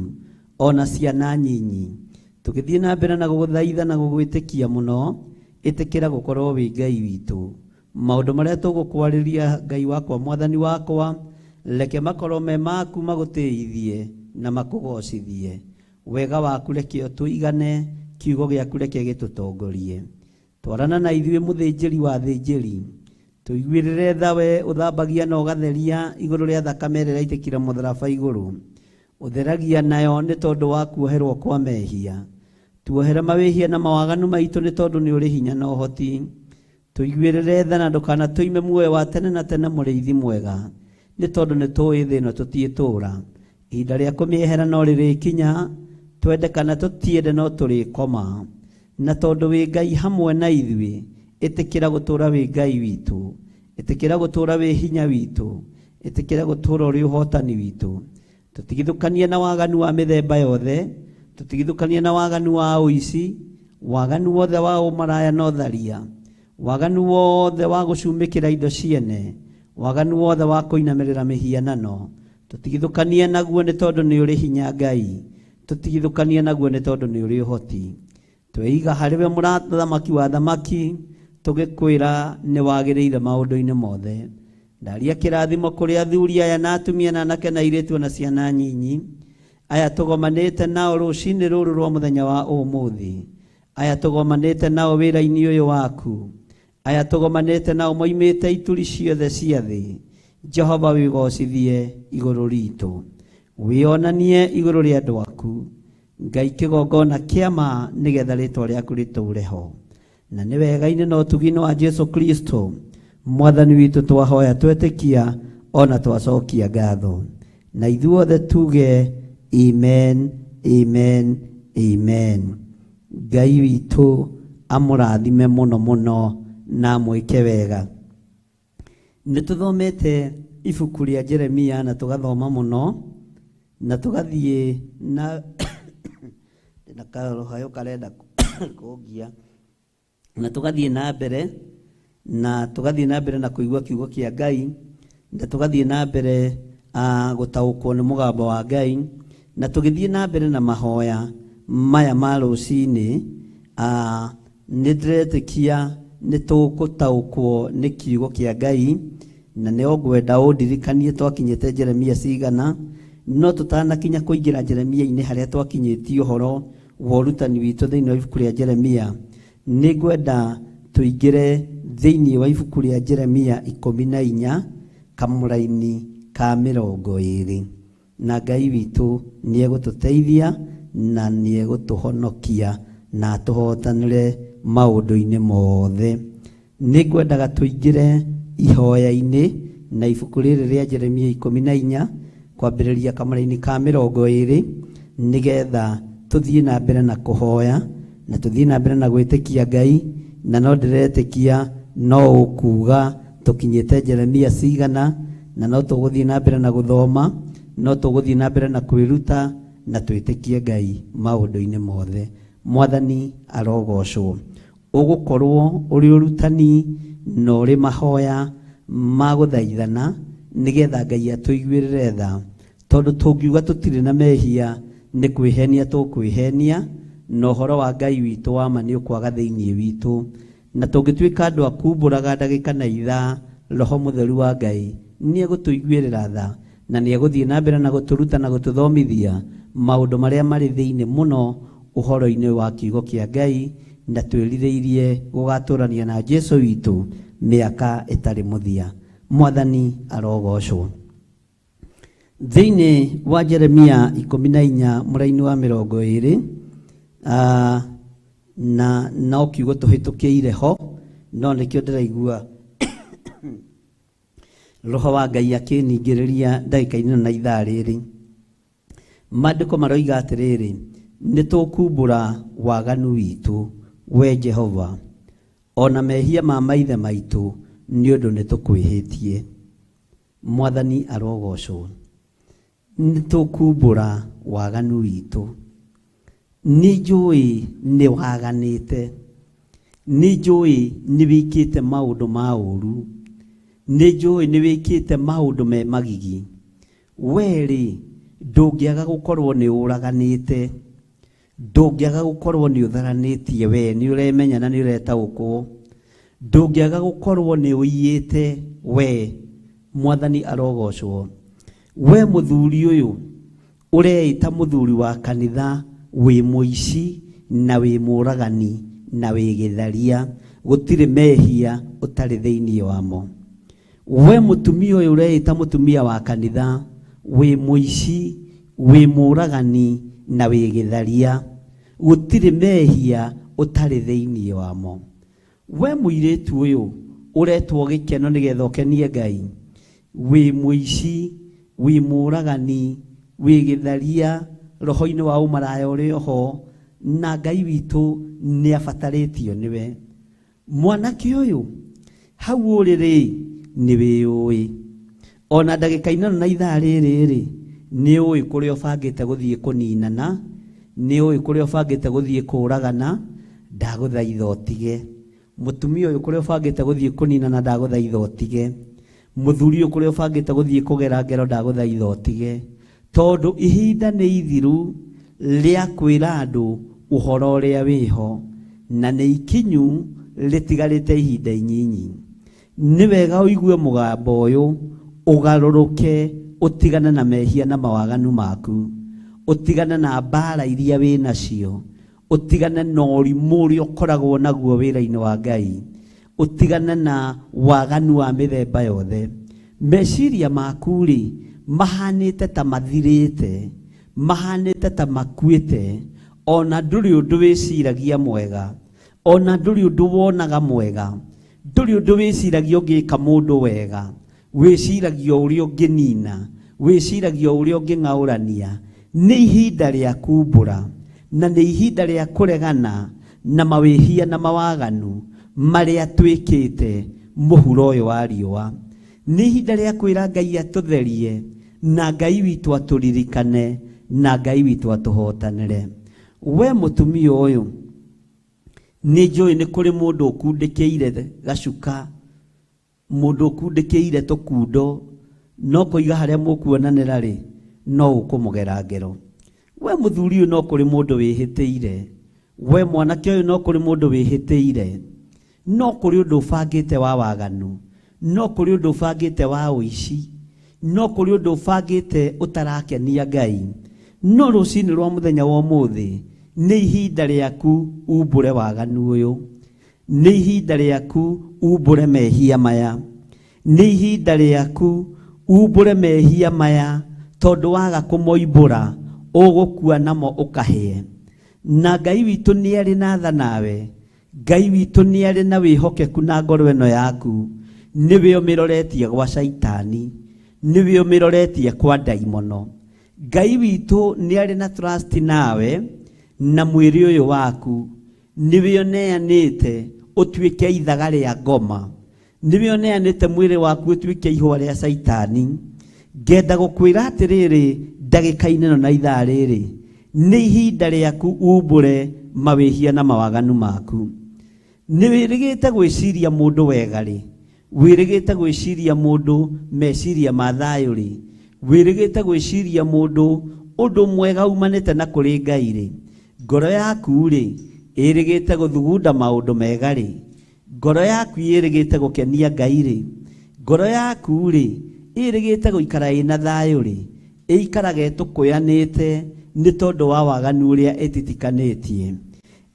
ona ciana nyinyi. Tũgĩthiĩ na mbere na gũgũthaitha na gũgwĩtĩkia mũno, ĩtĩkĩra gũkorwo wĩ Ngai witũ. Maũndũ marĩa tũgũkwarĩria Ngai wakwa Mwathani wakwa, reke makorwo me maku magũtĩithie na makũgocithie. Wega waku reke ũtũigane, kiugo gĩaku reke gĩtũtongorie. Twarana na ithuĩ mũthĩnjĩri wa thĩnjĩri, tũiguĩrĩre tha we ũthambagia na ũgatheria igũrũ rĩa thakame ĩrĩa ĩraitĩkire mũtharaba igũrũ. Ũtheragia nayo nĩ tondũ wa kuoherwo kwa mehia. Tuohere mawĩhia na mawaganu maitũ nĩ tondũ nĩ ũrĩ hinya na ũhoti. Tũiguĩrĩre tha na ndũkanatũime muoyo wa tene na tene mũrĩithi mwega, nĩ tondũ nĩ tũĩ thĩ ĩno tũtiĩtũũra. Ihinda rĩa kũmĩehera no rĩrĩkinya, twende kana tũtiende no tũrĩkoma. Na tondũ wĩ Ngai hamwe na ithuĩ, ĩtĩkĩra gũtũũra wĩ Ngai witũ, ĩtĩkĩra gũtũũra wĩ hinya witũ, ĩtĩkĩra gũtũũra ũrĩ ũhotani witũ. Tũtigithũkanie na waganu wa mĩthemba yothe, tũtigithũkanie na waganu wa ũici, waganu wothe wa ũmaraya na ũtharia, waganu wothe wa gũcumĩkĩra indo ciene, waganu wothe wa kũinamĩrĩra mĩhianano. Tũtigithũkanie naguo nĩ tondũ nĩ ũrĩ hinya Ngai, tũtigithũkanie naguo nĩ tondũ nĩ ũrĩ ũhoti. Tweiga harĩ we mũthamaki wa thamaki, tũgĩkwĩra nĩ wagĩrĩire maũndũ-inĩ mothe. Ndaria kĩrathimo kũrĩ athuri aya na atumia na anake na airĩtu na ciana nyinyi, aya tũgomanĩte nao rũcinĩ rũrũ rwa mũthenya wa ũmũthĩ, aya tũgomanĩte nao wĩra-inĩ ũyũ waku, Aya tũgomanĩte nao moimĩte ituri ciothe cia thĩ. Jehova wĩgocithie igũrũ ritũ, wĩonanie igũrũ rĩa andũ aku. Ngai kĩgongona kĩa ma nĩgetha rĩtwa rĩaku rĩtũũre ho. Na nĩ wega-inĩ na ũtugi-inĩ wa Jesu Kristo mwathani witũ twahoya twetĩkia ona twacokia ngatho. Na ithuothe tuge amen, amen, amen. Ngai witũ amũrathime mũno mũno na amwĩke wega. Nĩ tũthomete ibuku rĩa Jeremia na tũgathoma mũno na tũgathiĩ na na karũhayũ karenda kũngia na tũgathiĩ na mbere na tũgathiĩ na mbere na kũigua kiugo kĩa Ngai na tũgathiĩ na mbere gũtaũkwo nĩ mũgambo wa Ngai na tũgĩthiĩ na mbere na mahoya maya ma rũcinĩ. Nĩ ndĩretĩkia nĩ tũgũtaũkwo nĩ kiugo kĩa Ngai na nĩ ngwenda ũndirikanie twakinyĩte Jeremia cigana, no tũtanakinya kũingĩra Jeremia-inĩ harĩa twakinyĩtie ũhoro wa ũrutani witũ thĩinĩ wa ibuku rĩa Jeremia, nĩ ngwenda tũingĩre thĩinĩ wa ibuku rĩa Jeremia 14 kamũraini ka 20. Na Ngai witũ nĩ egũtũteithia na nĩ egũtũhonokia na atũhotanĩre maũndũ-inĩ mothe. Nĩ ngwendaga tũingĩre ihoya-inĩ na ibuku rĩrĩ rĩa Jeremia 14 kwambĩrĩria kamũraini ka 20 nĩgetha tũthiĩ na mbere na kũhoya na tũthiĩ na mbere na gwĩtĩkia Ngai, na no ndĩretĩkia no ũkuga tũkinyĩte Jeremia cigana, na no tũgũthiĩ na mbere na gũthoma, no tũgũthiĩ na mbere na kwĩruta na twĩtĩkie Ngai maũndũ-inĩ mothe. Mwathani arogocwo. Ũgũkorwo ũrĩ ũrutani na ũrĩ mahoya ma gũthaithana nĩgetha Ngai atũiguĩrĩre tha, tondũ tũngiuga tũtirĩ na mehia nĩ kwĩhenia tũkwĩhenia, na ũhoro wa Ngai witũ wa ma nĩ ũkwaga thĩinĩ witũ. Na tũngĩtuĩka andũ a kumbũraga ndagĩka na ithaa, Roho Mũtheru wa Ngai nĩ egũtũiguĩrĩra tha na nĩ egũthiĩ na mbere na gũtũruta na gũtũthomithia maũndũ marĩa marĩ thĩinĩ mũno ũhoro-inĩ wa kiugo kĩa Ngai, na twĩrirĩirie gũgatũrania na Jesu witũ mĩaka ĩtarĩ mũthia. Mwathani arogocwo. Thĩinĩ wa Jeremia 14 mũraini wa 20, na no kiugo tũhĩtũkĩire ho, no nĩkĩo ndĩraigua Roho wa Ngai akĩningĩrĩria ndagĩka-inĩ na ithaa rĩrĩ. Maandĩko maroiga atĩrĩrĩ, nĩ tũkumbũra waganu witũ we Jehova, ona mehia ma maithe maitũ, nĩ ũndũ nĩ tũkwĩhĩtie. Mwathani arogocwo. Nĩ tũkumbũra waganu witũ. Nĩ njũĩ nĩ waganĩte, nĩ njũĩ nĩ wĩkĩte maũndũ ma ũũru, nĩ njũĩ nĩ wĩkĩte maũndũ me magigi. We-rĩ, ndũngĩaga gũkorwo nĩ ũraganĩte, ndũngĩaga gũkorwo nĩ ũtharanĩtie, we nĩ ũremenya na nĩ ũretaũkwo, ndũngĩaga gũkorwo nĩ ũiyĩte, we. Mwathani arogocwo. We mũthuri ũyũ ũreĩta mũthuri wa kanitha, wĩ mũici na wĩ mũragani na wĩ gĩtharia, gũtirĩ mehia ũtarĩ thĩinĩ wamo. We mũtumia ũyũ ũreĩta mũtumia wa kanitha, wĩ mũici, wĩ mũragani na wĩ gĩtharia, gũtirĩ mehia ũtarĩ thĩinĩ wamo. We mũirĩtu ũyũ ũretwo gĩkeno nĩgetha ũkenie Ngai, wĩ mũici, wĩ mũragani, wĩ gĩtharia, roho-inĩ wa ũmaraya ũrĩ oho, na Ngai witũ nĩ abatarĩtio nĩwe. Mwanake ũyũ hau ũrĩ rĩ, nĩ wĩyũĩ. Ona ndagĩka ĩno na ithaa rĩrĩ rĩ, nĩ ũĩ kũrĩa ũbangĩte gũthiĩ kũninana, nĩ ũĩ kũrĩa ũbangĩte gũthiĩ kũragana, ndagũthaitha ũtige. Mũtumia ũyũ kũrĩa ũbangĩte gũthiĩ kũninana, ndagũthaitha ũtige. Mũthuri ũyũ kũrĩa ũbangĩte gũthiĩ kũgera ngero, ndagũthaitha ũtige. Tondũ ihinda nĩ ithiru rĩa kwĩra andũ ũhoro ũrĩa wĩho, na nĩ ikinyu rĩtigarĩte ihinda inyinyi. Nĩ wega ũigue mũgambo ũyũ, ũgarũrũke, ũtigane na mehia na mawaganu maku, ũtigane na mbara iria wĩ nacio, ũtigane na ũrimũ ũrĩa ũkoragwo naguo wĩra-inĩ wa Ngai, Ũtigane na waganu wa mĩthemba yothe. Meciria maku rĩ, mahanĩte ta mathirĩte, mahanĩte ta makuĩte, ona ndũrĩ ũndũ wĩciragia mwega, ona ndũrĩ ũndũ wonaga mwega, ndũrĩ ũndũ wĩciragia ũngĩka mũndũ wega, wĩciragia ũrĩa ũngĩnina, wĩciragia ũrĩa ũngĩng'aũrania. Nĩ ihinda rĩa kumbũra, na nĩ ihinda rĩa kũregana na mawĩhia na mawaganu marĩa twĩkĩte mũhuro ũyũ wa riũa. Nĩ ihinda rĩa kwĩra Ngai atũtherie, na Ngai witũ atũririkane, na Ngai witũ atũhotanĩre. We mũtumia ũyũ, nĩ njũĩ nĩ kũrĩ mũndũ ũkundĩkĩire gacuka, mũndũ ũkundĩkĩire tũkundo, no kũiga harĩa mũkuonanĩra rĩ, no ũkũmũgera ngero. We mũthuri ũyũ no kũrĩ mũndũ wĩhĩtĩire, we mwanake ũyũ no kũrĩ mũndũ wĩhĩtĩire, no kũrĩ ũndũ ũbangĩte wa waganu, no kũrĩ ũndũ ũbangĩte wa ũici, no kũrĩ ũndũ ũbangĩte ũtarakenia Ngai. No rũcinĩ rwa mũthenya wa ũmũthĩ nĩ ihinda rĩaku umbũre waganu ũyũ, nĩ ihinda rĩaku umbũre mehia maya, nĩ ihinda rĩaku umbũre mehia maya, tondũ waga kũmoimbũra ũgũkua namo ũkahĩe. Na Ngai witũ nĩ arĩ na tha nawe, Ngai witũ nĩ arĩ na wĩhokeku na ngoro ĩno yaku, nĩwe ũmĩroretie gwa caitani, nĩwe ũmĩroretie kwa ndaimono. Ngai witũ nĩ arĩ na trust nawe na mwĩrĩ ũyũ waku, nĩwe ũneanĩte ũtuĩke ithaga rĩa ngoma, nĩwe ũneanĩte mwĩrĩ waku ũtuĩke ihũa rĩa caitani. Ngenda gũkwĩra atĩrĩrĩ ndagĩka-inĩ ĩno na ithaa rĩrĩ, nĩ ihinda rĩaku umbũre mawĩhia na mawaganu maku. Nĩ wĩrĩgĩte gwĩciria mũndũ wega rĩ, wĩrĩgĩte gwĩciria mũndũ meciria ma thayũ rĩ, wĩrĩgĩte gwĩciria mũndũ ũndũ mwega umanĩte na kũrĩ Ngai rĩ, ngoro yaku rĩ ĩrĩgĩte gũthugunda maũndũ mega rĩ, ngoro yaku ĩrĩgĩte gũkenia Ngai rĩ, ngoro yaku rĩ ĩrĩgĩte gũikara ĩna thayũ rĩ, ĩikaraga ĩtũkũyanĩte nĩ tondũ wa waganu ũrĩa ĩtitikanĩtie.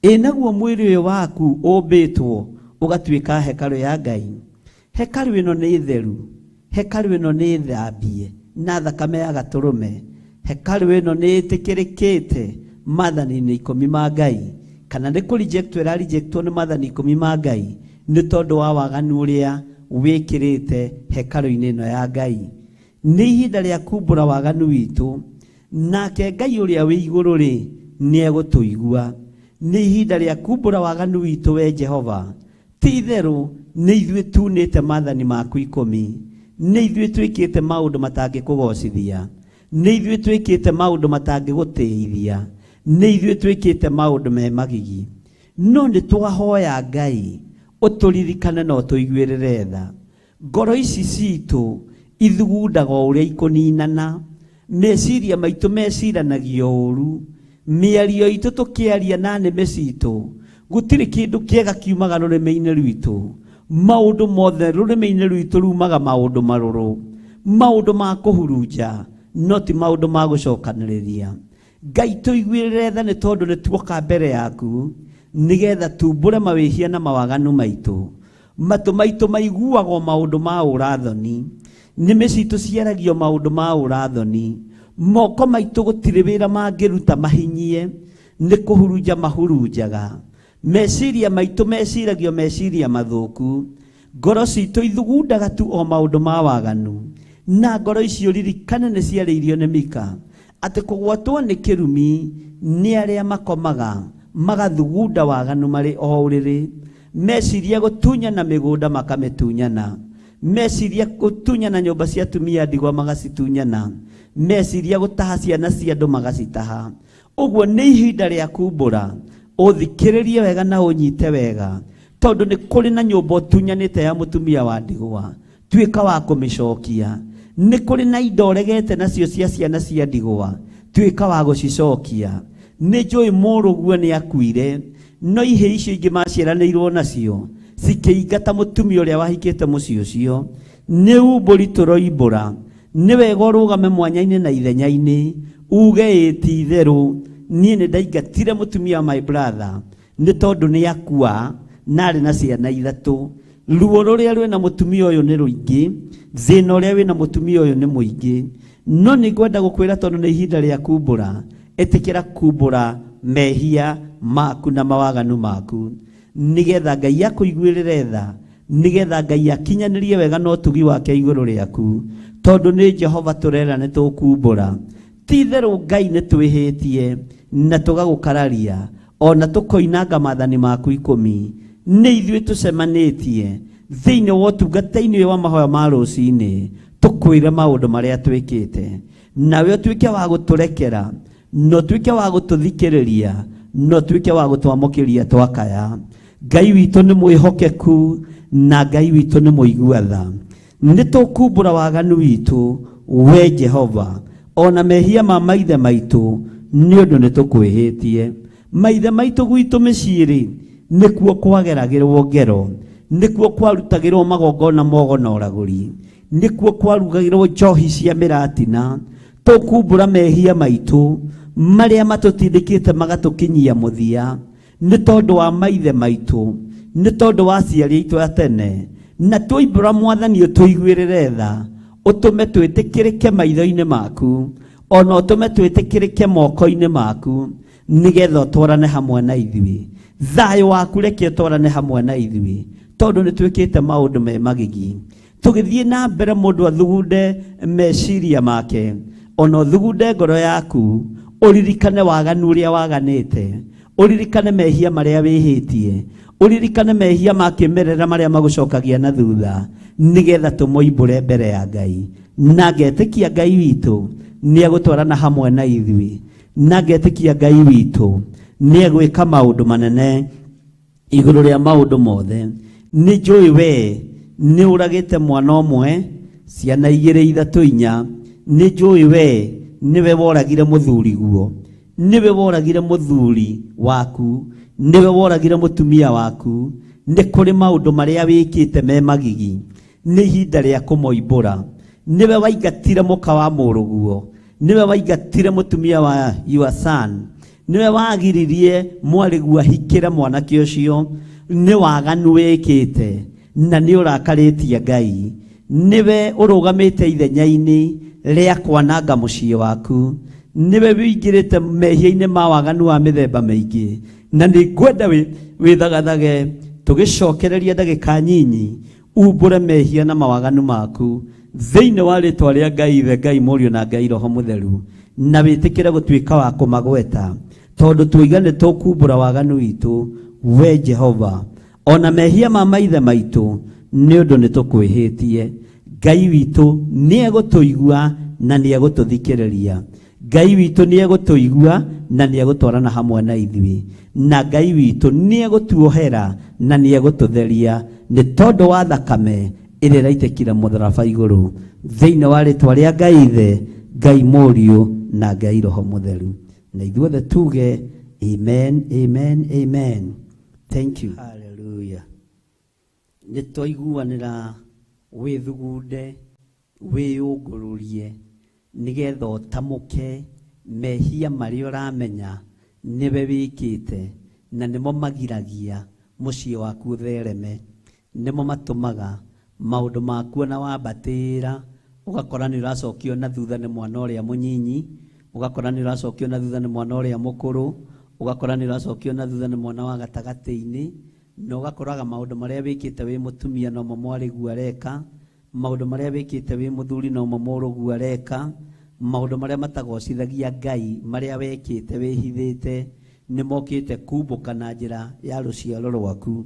Ĩ naguo mwĩrĩ ũyũ waku ũmbĩtwo ũgatuĩka hekarũ ya Ngai. Hekarũ ĩno nĩ theru, hekarũ ĩno nĩ thambie na thakame ya gatũrũme, hekarũ ĩno nĩ ĩtĩkĩrĩkĩte maathani-inĩ ikũmi ma Ngai, kana nĩ kũrejectwo ĩrarejectwo nĩ maathani ikũmi ma Ngai nĩ tondũ wa waganu ũrĩa wĩkĩrĩte hekarũ-inĩ ĩno ya Ngai. Nĩ ihinda rĩa kumbũra waganu witũ, nake Ngai ũrĩa wĩ igũrũ rĩ nĩ egũtũigua. Nĩ ihinda rĩa kumbũra waganu witũ we Jehova, ti itherũ nĩ ithuĩ tunĩte maathani maku ikũmi, nĩ ithuĩ twĩkĩte maũndũ matangĩkũgocithia, nĩ ithuĩ twĩkĩte maũndũ matangĩgũtĩithia, nĩ ithuĩ twĩkĩte maũndũ me magigi. No nĩ twahoya Ngai ũtũririkane na ũtũiguĩrĩre tha. Ngoro ici citũ ithugundaga o ũrĩa ikũninana, meciria maitũ meciranagio ũru, mĩario itũ tũkĩaria na nĩmĩ citũ, gũtirĩ kĩndũ kĩega kiumaga rũrĩmĩ-inĩ rwitũ. Maũndũ mothe rũrĩmĩ-inĩ rwitũ rumaga maũndũ marũrũ, maũndũ ma kũhurunja, no ti maũndũ ma gũcokanĩrĩria. Ngai tũiguĩrĩre tha nĩ tondũ nĩ tuoka mbere yaku nĩgetha tumbũre mawĩhia na mawaganu maitũ. Matũ maitũ maiguagwo maũndũ ma ũrathoni, nĩmĩ citũ ciaragio maũndũ ma ũrathoni, moko maitũ gũtirĩ wĩra mangĩruta mahinyie, nĩ kũhurunja mahurunjaga. Meciria maitũ meciragio meciria mathũku, ngoro citũ ithugundaga tu o maũndũ ma waganu. Na ngoro icio ririkane nĩ ciarĩirio nĩ Mika atĩ kũgwatwo nĩ kĩrumi nĩ arĩa makomaga magathugunda waganu marĩ o ũrĩrĩ, meciria gũtunyana mĩgũnda makamĩtunyana, meciria gũtunyana nyũmba cia atumia ndigwa magacitunyana, meciria gũtaha ciana cia andũ magacitaha. Ũguo nĩ ihinda rĩa kumbũra, ũthikĩrĩrie wega na ũnyite wega, tondũ nĩ kũrĩ na nyũmba ũtunyanĩte ya mũtumia wa ndigwa, tuĩka wa kũmĩcokia. Nĩ kũrĩ na indo ũregete nacio cia ciana cia ndigwa, tuĩka wa gũcicokia. Nĩ njũĩ mũrũguo nĩ akuire, no ihĩ icio ingĩ maciaranĩirwo nacio cikĩingata mũtumia ũrĩa wahikĩte mũciĩ ũcio. Nĩ umbũri tũroimbũra, nĩ wega ũrũgame mwanya-inĩ na ithenya-inĩ uge ĩ ti itherũ niĩ nĩ ndaingatire mũtumia wa my brother nĩ tondũ nĩ akua na arĩ na ciana ithatũ. Ruo rũrĩa rwĩna mũtumia ũyũ nĩ rũingĩ, thĩna ũrĩa wĩna mũtumia ũyũ nĩ mũingĩ. No nĩ ngwenda gũkwĩra tondũ nĩ ihinda rĩa kumbũra, ĩtĩkĩra kumbũra mehia maku na mawaganu maku, nĩgetha Ngai akũiguĩrĩre tha, nĩgetha Ngai akinyanĩrie wega na ũtugi wake igũrũ rĩaku, tondũ nĩ Jehova tũrera nĩ tũkumbũra. Ti itherũ Ngai nĩ twĩhĩtie na tũgagũkararia ona tũkoinanga maathani maku 10. Nĩ ithuĩ tũcemanĩtie thĩinĩ wa ũtungata-inĩ ũyũ wa mahoya ma rũcinĩ, tũkwĩre maũndũ marĩa twĩkĩte, nawe ũtuĩke wa gũtũrekera, na ũtuĩke wa gũtũthikĩrĩria, na ũtuĩke wa gũtwamũkĩria twakaya. Ngai witũ nĩ mwĩhokeku na Ngai witũ nĩ mũigua tha. Nĩ tũkumbũra waganu witũ we Jehova, ona mehia ma maithe maitũ, nĩ ũndũ nĩ tũkwĩhĩtie. Maithe maitũ gwitũ mĩciĩ-rĩ, nĩkuo kwageragĩrwo ngero, nĩkuo kwarutagĩrwo magongona mogo na ũragũri, nĩkuo kwarugagĩrwo njohi cia mĩratina. Tũkumbũra mehia maitũ marĩa matũtindĩkĩte magatũkinyia mũthia, nĩ tondũ wa maithe maitũ, nĩ tondũ wa aciari aitũ a tene. Na twoimbũra Mwathani ũtũiguĩrĩre tha, ũtũme twĩtĩkĩrĩke maitho-inĩ maku, ona ũtũme twĩtĩkĩrĩke moko-inĩ maku, nĩgetha ũtwarane hamwe na ithuĩ. Thayũ waku reke ũtwarane hamwe na ithuĩ, tondũ nĩ twĩkĩte maũndũ me magigi. Tũgĩthiĩ na mbere mũndũ athugunde meciria make, ona ũthugunde ngoro yaku, ũririkane waganu ũrĩa waganĩte, ũririkane mehia marĩa wĩhĩtie, ũririkane mehia ma kĩmerera marĩa magũcokagia na thutha, nĩgetha tũmoimbũre mbere ya Ngai. Na ngetĩkia Ngai witũ nĩ egũtwarana hamwe na ithuĩ, na ngetĩkia Ngai witũ nĩ egwĩka maũndũ manene igũrũ rĩa maũndũ mothe. Nĩ njũĩ we nĩ ũragĩte mwana ũmwe, ciana 2 3 4. Nĩ njũĩ we nĩwe woragire mũthuri guo, nĩwe woragire mũthuri waku, nĩwe woragire mũtumia waku. Nĩ kũrĩ maũndũ marĩa wĩkĩte me magigi, nĩ ihinda rĩa kũmoimbũra. Nĩwe waingatire mũka wa mũrũguo, nĩwe waingatire mũtumia wa your son, nĩwe wagiririe mwarĩguo ahikĩre mwanake ũcio. Nĩ waganu wĩkĩte na nĩ ũrakarĩtie Ngai. Nĩwe ũrũgamĩte ithenya-inĩ rĩa kwananga mũciĩ waku, nĩwe wĩingĩrĩte mehia-inĩ ma waganu wa mĩthemba mĩingĩ. Na nĩ ngwenda wĩthagathage tũgĩcokereria ndagĩka nyinyi, umbũre mehia na mawaganu maku thĩinĩ wa rĩtwa rĩa Ngai Ithe, Ngai Mũriũ na Ngai Roho Mũtheru, na wĩtĩkĩre gũtuĩka wa kũmagweta, tondũ tuiga nĩ tũkumbũra waganu witũ we Jehova, ona mehia ma maithe maitũ, nĩ ũndũ nĩ tũkwĩhĩtie. Ngai witũ nĩ egũtũigua na nĩ egũtũthikĩrĩria. Ngai witũ nĩ egũtũigua na nĩ egũtwarana hamwe na ithuĩ, na Ngai witũ nĩ egũtuohera na nĩ egũtũtheria, nĩ tondũ wa thakame ĩrĩa ĩraitĩkire mũtharaba igũrũ, thĩinĩ wa rĩtwa rĩa Ngai Ithe, Ngai Mũriũ na Ngai Roho Mũtheru. Na ithuothe tuge amen, amen, amen. Thank you. Hallelujah. Nĩ twaiguanĩra wĩthugunde, wĩyũngũrũrie, nĩgetha ũtamũke mehia marĩa ũramenya nĩwe wĩkĩte, na nĩmo magiragia mũciĩ waku ũthereme, nĩmo matũmaga maũndũ maku ona wambatĩra ũgakora nĩ ũracokio na thutha nĩ mwana ũrĩa mũnyinyi, ũgakora nĩ ũracokio na thutha nĩ mwana ũrĩa mũkũrũ, ũgakora nĩ ũracokio na thutha nĩ mwana wa gatagatĩ-inĩ, na ũgakoraga maũndũ marĩa wĩkĩte wĩ mũtumia nomo mwarĩguo areka, maũndũ marĩa wĩkĩte wĩ mũthuri nomo mũrũguo areka, maũndũ marĩa matagocithagia Ngai marĩa wekĩte wĩhithĩte nĩ mokĩte kumbũka na njĩra ya rũciaro rwaku.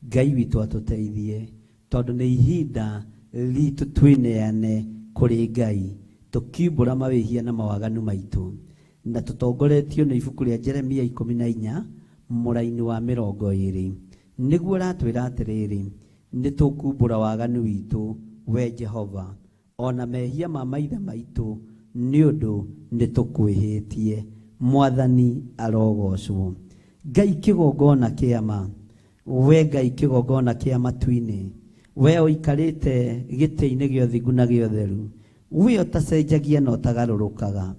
Ngai witũ atũteithie, tondũ nĩ ihinda ritũ twĩneane kũrĩ Ngai, tũkiumbũra mawĩhia na mawaganu maitũ, na tũtongoretio nĩ ibuku rĩa Jeremia 14 mũraini wa 20, nĩguo ũratwĩra atĩrĩrĩ, nĩ tũkumbũra waganu witũ we Jehova, ona mehia ma maithe maitũ, nĩ ũndũ nĩ tũkwĩhĩtie. Mwathani arogocwo. Ngai kĩgongona kĩama, we Ngai kĩgongona kĩa matu-inĩ, we ũikarĩte gĩtĩ-inĩ gĩa ũthingu na gĩa ũtheru, we ũtacenjagia na ũtagarũrũkaga,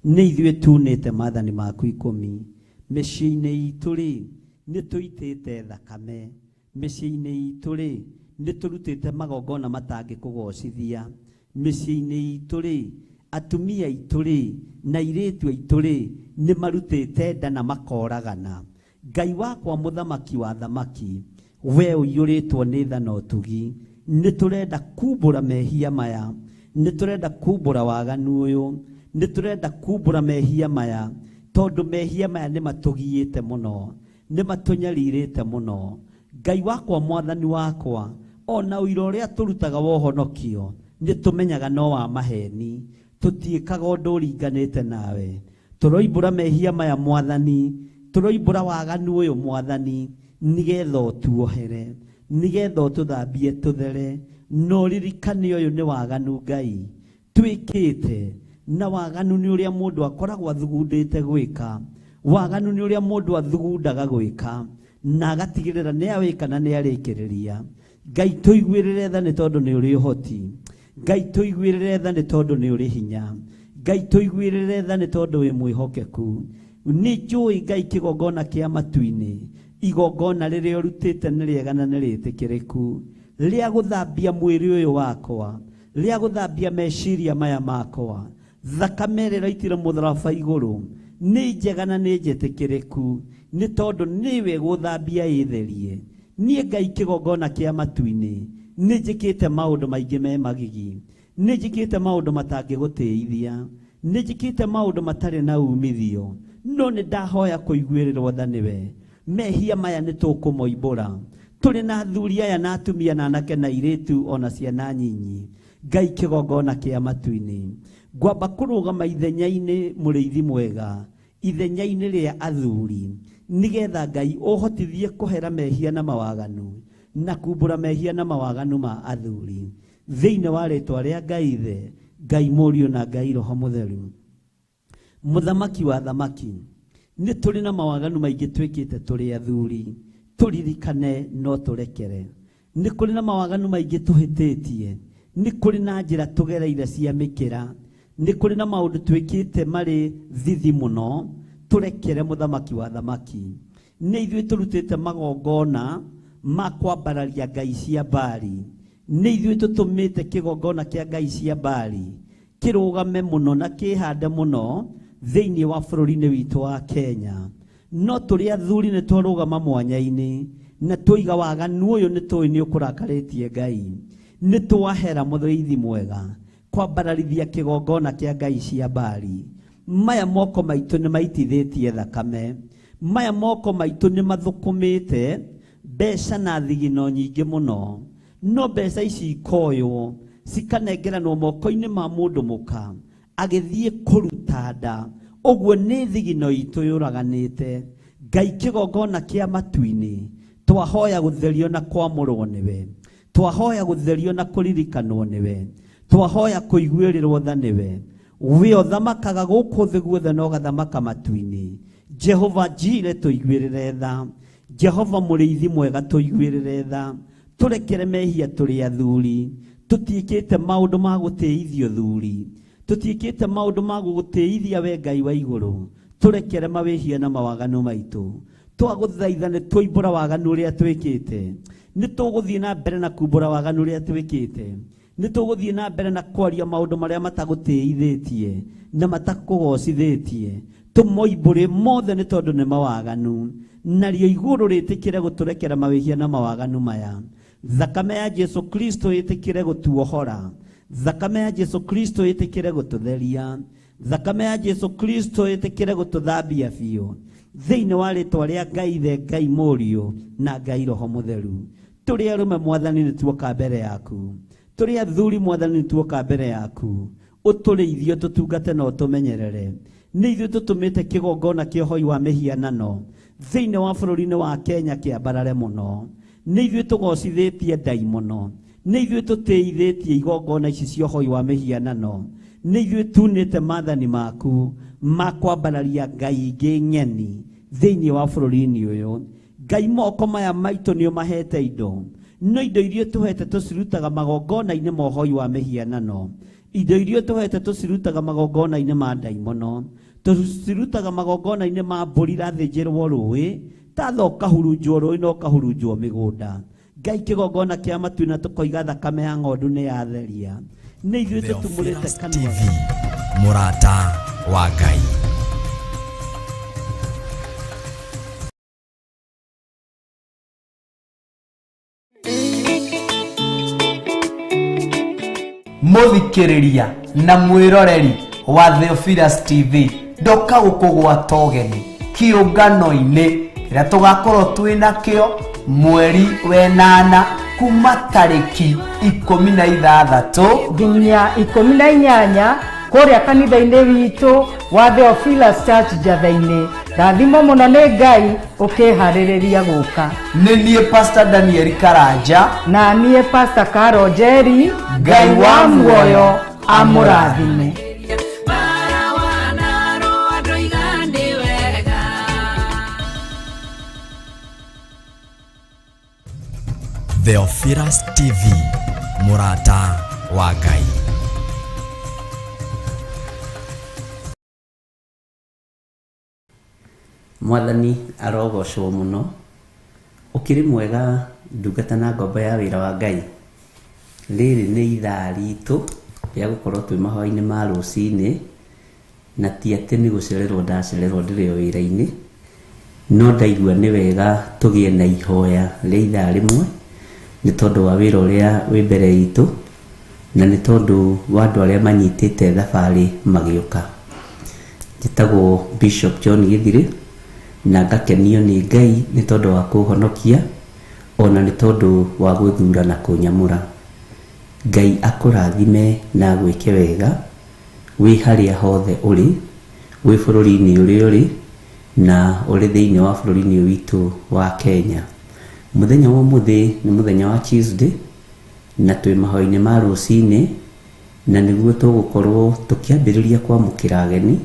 nĩ ithuĩ tunĩte maathani maku 10. Mĩciĩ-inĩ itũ rĩ, nĩ tũitĩte thakame. Mĩciĩ-inĩ itũ rĩ, Nĩ tũrutĩte magongona matangĩkũgocithia mĩciĩ-inĩ itũ rĩ, atumia aitũ rĩ, na airĩtu aitũ rĩ, nĩ marutĩte nda na makoragana. Ngai wakwa mũthamaki wa thamaki, we ũiyũrĩtwo nĩ tha na ũtugi, nĩ tũrenda kumbũra mehia maya, nĩ tũrenda kumbũra waganu ũyũ, nĩ tũrenda kumbũra mehia maya, tondũ mehia maya nĩ matũgiĩte mũno, nĩ matũnyarirĩte mũno. Ngai wakwa mwathani wakwa, ona ũira ũrĩa tũrutaga wa ũhonokio nĩ tũmenyaga no wa maheni, tũtiĩkaga ũndũ ũringanĩte nawe. Tũroimbũra mehia maya mwathani, tũroimbũra waganu ũyũ mwathani, nĩgetha ũtuohere, nĩgetha ũtũthambie tũthere. No ririkane ũyũ nĩ waganu Ngai twĩkĩte, na waganu nĩ ũrĩa mũndũ akoragwo athugundĩte gwĩka, waganu nĩ ũrĩa mũndũ athugundaga gwĩka na agatigĩrĩra nĩ awĩka na nĩ arĩkĩrĩria. Ngai tũiguĩrĩre tha nĩ tondũ nĩ ũrĩ ũhoti, Ngai tũiguĩrĩre tha nĩ tondũ nĩ ũrĩ hinya, Ngai tũiguĩrĩre tha nĩ tondũ wĩ mwĩhokeku. Nĩ njũĩ Ngai kĩgongona kĩa matu-inĩ, igongona rĩrĩa ũrutĩte nĩ rĩega na nĩ rĩtĩkĩrĩku, rĩa gũthambia mwĩrĩ ũyũ wakwa, rĩa gũthambia meciria maya makwa. Thakame ĩrĩa ĩraitire mũtharaba igũrũ nĩ njega na nĩ njĩtĩkĩrĩku, nĩ tondũ nĩwe gũthambia ĩtherie. Niĩ Ngai kĩgongona kĩa matu-inĩ nĩ njĩkĩte maũndũ maingĩ me magigi, nĩ njĩkĩte maũndũ matangĩgũtĩithia, nĩ njĩkĩte maũndũ matarĩ na umithio, no nĩ ndahoya kũiguĩrĩrwo tha nĩwe. Mehia maya nĩ tũkũmoimbũra, tũrĩ na athuri aya na atumia na anake na airĩtu ona ciana nyinyi. Ngai kĩgongona kĩa matu-inĩ, ngwamba kũrũgama ithenya-inĩ mũrĩithi mwega, ithenya-inĩ rĩa athuri, nĩgetha Ngai ũhotithie kũhera mehia na mawaganu na kumbũra mehia na mawaganu ma athuri, thĩinĩ wa rĩtwa rĩa Ngai Ithe, Ngai Mũriũ na Ngai Roho Mũtheru. Mũthamaki wa thamaki, nĩ tũrĩ na mawaganu maingĩ twĩkĩte tũrĩ athuri, tũririkane no tũrekere. Nĩ kũrĩ na mawaganu maingĩ tũhĩtĩtie, nĩ kũrĩ na njĩra tũgereire cia mĩkĩra, nĩ kũrĩ na maũndũ twĩkĩte marĩ thithi mũno, tũrekere mũthamaki wa thamaki. Nĩ ithuĩ tũrutĩte magongona ma kwambararia ngai cia Baali, nĩ ithuĩ tũtũmĩte kĩgongona kĩa ngai cia Baali kĩrũgame mũno na kĩhande mũno thĩinĩ wa bũrũri-inĩ witũ wa Kenya. No tũrĩ athuri nĩ twarũgama mwanya-inĩ na tũiga waganu ũyũ nĩ tũĩ nĩ ũkũrakarĩtie Ngai. Nĩ twahera mũrĩithi mwega kwambararithia kĩgongona kĩa ngai cia Baali. Maya moko maitũ nĩ maitithĩtie thakame, maya moko maitũ nĩ mathũkũmĩte mbeca na thigino nyingĩ mũno, no mbeca ici ikoywo cikanengeranwo moko-inĩ ma mũndũ mũka agĩthiĩ kũruta nda. Ũguo nĩ thigino itũ yũraganĩte. Ngai kĩgongona kĩa matu-inĩ, twahoya gũtherio na kwamũrwo nĩwe, twahoya gũtherio na kũririkanwo nĩwe, twahoya kũiguĩrĩrwo tha nĩwe. We ũthamakaga gũkũ thĩ guothe na ũgathamaka matu-inĩ. Jehova Jire tũiguĩrĩre tha, Jehova mũrĩithi mwega tũiguĩrĩre tha, tũrekere mehia tũrĩ athuri, tũtiĩkĩte maũndũ ma gũtĩithio thuri, tũtiĩkĩte maũndũ ma gũgũtĩithia we Ngai wa igũrũ, tũrekere mawĩhia na mawaganu maitũ. Twagũthaitha nĩ tũimbũra waganu ũrĩa twĩkĩte, nĩ tũgũthiĩ na mbere na kumbũra waganu ũrĩa twĩkĩte, nĩ tũgũthiĩ na mbere na kwaria maũndũ marĩa matagũtĩithĩtie na matakũgocithĩtie, tũmoimbũre mothe nĩ tondũ nĩ mawaganu, narĩo igũrũ rĩtĩkĩre gũtũrekera mawĩhia na mawaganu maya. Thakame ya Jesu Kristo ĩtĩkĩre gũtuohora, thakame ya Jesu Kristo ĩtĩkĩre gũtũtheria, thakame ya Jesu Kristo ĩtĩkĩre gũtũthambia biũ, thĩinĩ wa rĩtwa rĩa Ngai Ithe, Ngai Mũriũ na Ngai Roho Mũtheru. Tũrĩ arũme mwathani nĩ tuoka mbere yaku, tũrĩ athuri mwathani nĩ tuoka mbere yaku, ũtũrĩithie tũtungate na ũtũmenyerere. Nĩ ithuĩ tũtũmĩte kĩgongona kĩa ũhoi wa mĩhianano thĩinĩ wa bũrũri-inĩ wa Kenya kĩambarare mũno, nĩ ithuĩ tũgocithĩtie ndaimono, nĩ ithuĩ tũtĩithĩtie igongona ici cia ũhoi wa mĩhianano, nĩ ithuĩ tunĩte maathani maku ma kwambararia ngai ingĩ ng'eni thĩinĩ wa bũrũri-inĩ ũyũ. Ngai moko maya maitũ nĩ ũmahete indo, no indo iria tũhete tũcirutaga magongona-inĩ ma ũhoi wa mĩhianano, indo iria tũhete tũcirutaga magongona-inĩ ma ndaimono, tũcirutaga magongona-inĩ ma mbũri irathĩnjĩrwo rũĩ, tatha ũkahurunjwo rũĩ na ũkahurunjwo mĩgũnda. Ngai kĩgongona kĩa matu na tũkoiga thakame ya ng'ondu nĩ yatheria. Nĩ ithuĩ tũtumũrĩte Theophilus kanua. TV, mũrata wa Ngai. Mũthikĩrĩria na mwĩroreri wa Theophilus TV, ndoka gũkũgwata ũgeni kĩũngano-inĩ kĩrĩa tũgakorwo twĩ nakĩo mweri wenana kuma tarĩki 16 nginya 18 kũrĩa kanitha-inĩ witũ wa Theophilus Church Njatha-inĩ. Rathimo mũno nĩ Ngai ũkĩharĩrĩria gũka. Nĩ niĩ Pastor Daniel Karanja na niĩ Pastor Caro Njeri. Ngai wa muoyo amũrathime. Bara wanarũa ndoiga nĩ wega. Theophilus TV, mũrata wa Ngai. Mwathani arogocwo mũno. Ũkĩrĩ mwega ndungata na ngombo ya wĩra wa Ngai. Rĩrĩ nĩ ithaa ritũ rĩa gũkorwo twĩ mahoya-inĩ ma rũcinĩ, na ti atĩ nĩ gũcererwo ndacererwo ndĩrĩ o wĩra-inĩ, no ndaigua nĩ wega tũgĩe na ihoya rĩa ithaa rĩmwe nĩ tondũ wa wĩra ũrĩa wĩ mbere itũ, na nĩ tondũ wa andũ arĩa manyitĩte thabarĩ magĩũka. Njĩtagwo Bishop John Gĩthirĩ, na ngakenio nĩ Ngai nĩ tondũ wa kũhonokia, ona nĩ tondũ wa gũthura na kũnyamũra. Ngai akũrathime na agwĩke wega wĩ harĩa hothe ũrĩ, wĩ bũrũri-inĩ ũrĩa ũrĩ, na ũrĩ thĩinĩ wa bũrũri-inĩ ũyũ witũ wa Kenya. Mũthenya wa ũmũthĩ nĩ mũthenya wa Tuesday, na twĩ mahoya-inĩ ma rũcinĩ, na nĩguo tũgũkorwo tũkĩambĩrĩria kwamũkĩra ageni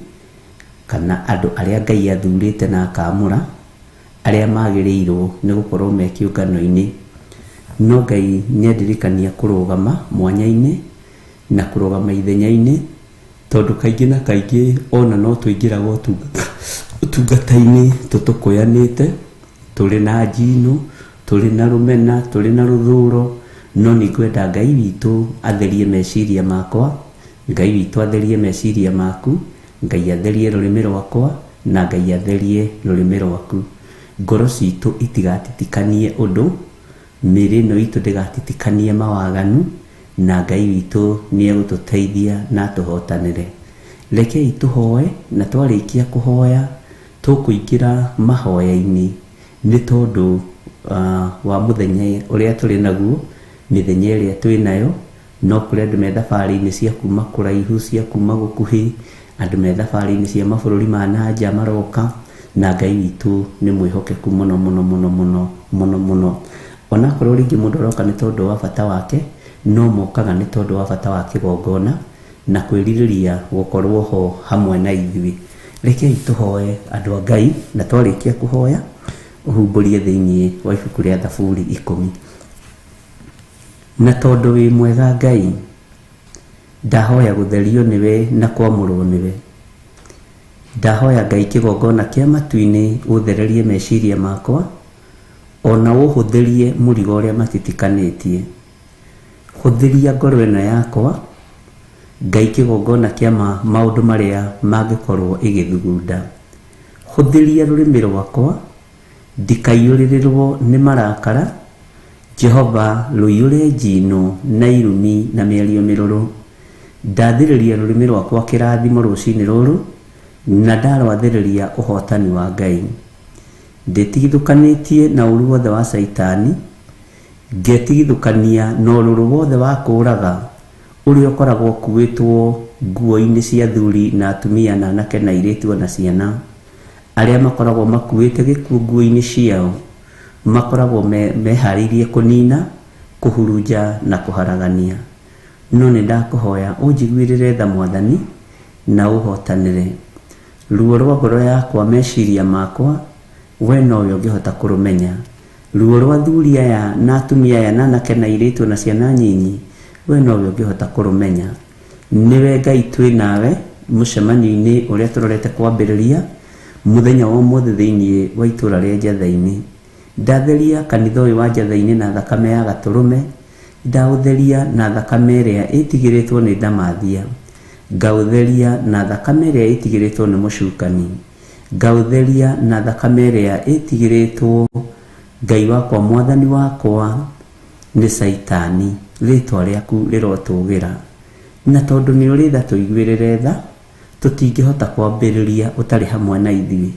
kana andũ arĩa Ngai athurĩte na akamũra, arĩa magĩrĩirwo nĩ gũkorwo me kĩũngano-inĩ. No Ngai nĩandirikania kũrũgama mwanya-inĩ na kũrũgama ithenya-inĩ, tondũ kaingĩ na kaingĩ ona no tũingĩraga ũtungata-inĩ tũtũkũyanĩte, tũrĩ na njino, tũrĩ na rũmena, tũrĩ na rũthũro. No nĩ ngwenda Ngai witũ atherie meciria makwa, Ngai witũ atherie meciria maku, Ngai atherie rũrĩmĩ rwakwa, na Ngai atherie rũrĩmĩ rwaku. Ngoro citũ itigatitikanie ũndũ, mĩĩrĩ ĩno itũ ndĩgatitikanie mawaganu, na Ngai witũ nĩ egũtũteithia na atũhotanĩre. Rekei tũhoe, na twarĩkia kũhoya tũkũingĩra mahoya-inĩ nĩ tondũ wa mũthenya ũrĩa tũrĩ naguo, mĩthenya ĩrĩa twĩ nayo. No kũrĩ andũ me thabarĩ-inĩ cia kuma kũraihu, cia kuma gũkuhĩ, andũ me thabarĩ-inĩ cia mabũrũri ma na nja maroka, na Ngai witũ nĩ mwĩhokeku mũno mũno mũno mũno mũno mũno. Onakorwo rĩngĩ mũndũ aroka nĩ tondũ wa bata wake, no mokaga nĩ tondũ wa bata wa kĩgongona na kwĩrirĩria gũkorwo ho hamwe na ithuĩ. Rekei tũhoe andũ a Ngai, na twarĩkia kũhoya ũhumbũrie thĩinĩ wa ibuku rĩa Thaburi 10. Na tondũ wĩ mwega Ngai, ndahoya gũtherio nĩwe na kwamũrwo nĩwe. Ndahoya Ngai kĩgongona kĩa matu-inĩ ũthererie meciria makwa, ona ũhũthĩrie mũrigo ũrĩa matitikanĩtie. Hũthĩria ngoro ĩno yakwa, Ngai kĩgongona kĩa maũndũ marĩa mangĩkorwo ĩgĩthugunda. Hũthĩria rũrĩmĩ rwakwa, ndikaiyũrĩrĩrwo nĩ marakara. Jehova rũiyũre njino na irumi na mĩario mĩrũrũ. Ndathĩrĩria rũrĩmĩ rwakwa kĩrathimo rũcinĩ rũrũ, na ndarwathĩrĩria ũhotani wa Ngai. Ndĩtigithũkanĩtie na ũru wothe wa Caitani, ngetigithũkania na ũrũrũ wothe wa kũũraga ũrĩa ũkoragwo ũkuĩtwo nguo-inĩ cia athuri na atumia na anake na airĩtu ona ciana, arĩa makoragwo makuĩte gĩkuũ nguo-inĩ ciao, makoragwo meharĩirie kũnina, kũhurunja na kũharagania. No nĩ ndakũhoya ũnjiguĩrĩre tha Mwathani na ũhotanĩre ruo rwa ngoro yakwa, meciria makwa, we nowe ũngĩhota kũrũmenya. Ruo rwa athuri aya na atumia aya na anake na airĩtu na ciana nyinyi, we nowe ũngĩhota kũrũmenya. Nĩwe Ngai twĩ nawe mũcemanio-inĩ ũrĩa tũrorete kwambĩrĩria mũthenya wa ũmũthĩ thĩinĩ wa itũũra rĩa Njatha-inĩ. Ndatheria kanitha ũyũ wa Njatheinĩ na thakame ya gatũrũme, ndaũtheria na thakame ĩrĩa ĩtigĩrĩtwo nĩ ndamathia, ngaũtheria na thakame ĩrĩa ĩtigĩrĩtwo nĩ mũcukani, ngaũtheria na thakame ĩrĩa ĩtigĩrĩtwo Ngai wakwa mwathani wakwa nĩ Caitani. Rĩtwa rĩaku rĩrotũgĩra. Na tondũ nĩ ũrĩ tha tũiguĩrĩre tha, tũtingĩhota kwambĩrĩria ũtarĩ hamwe na ithuĩ.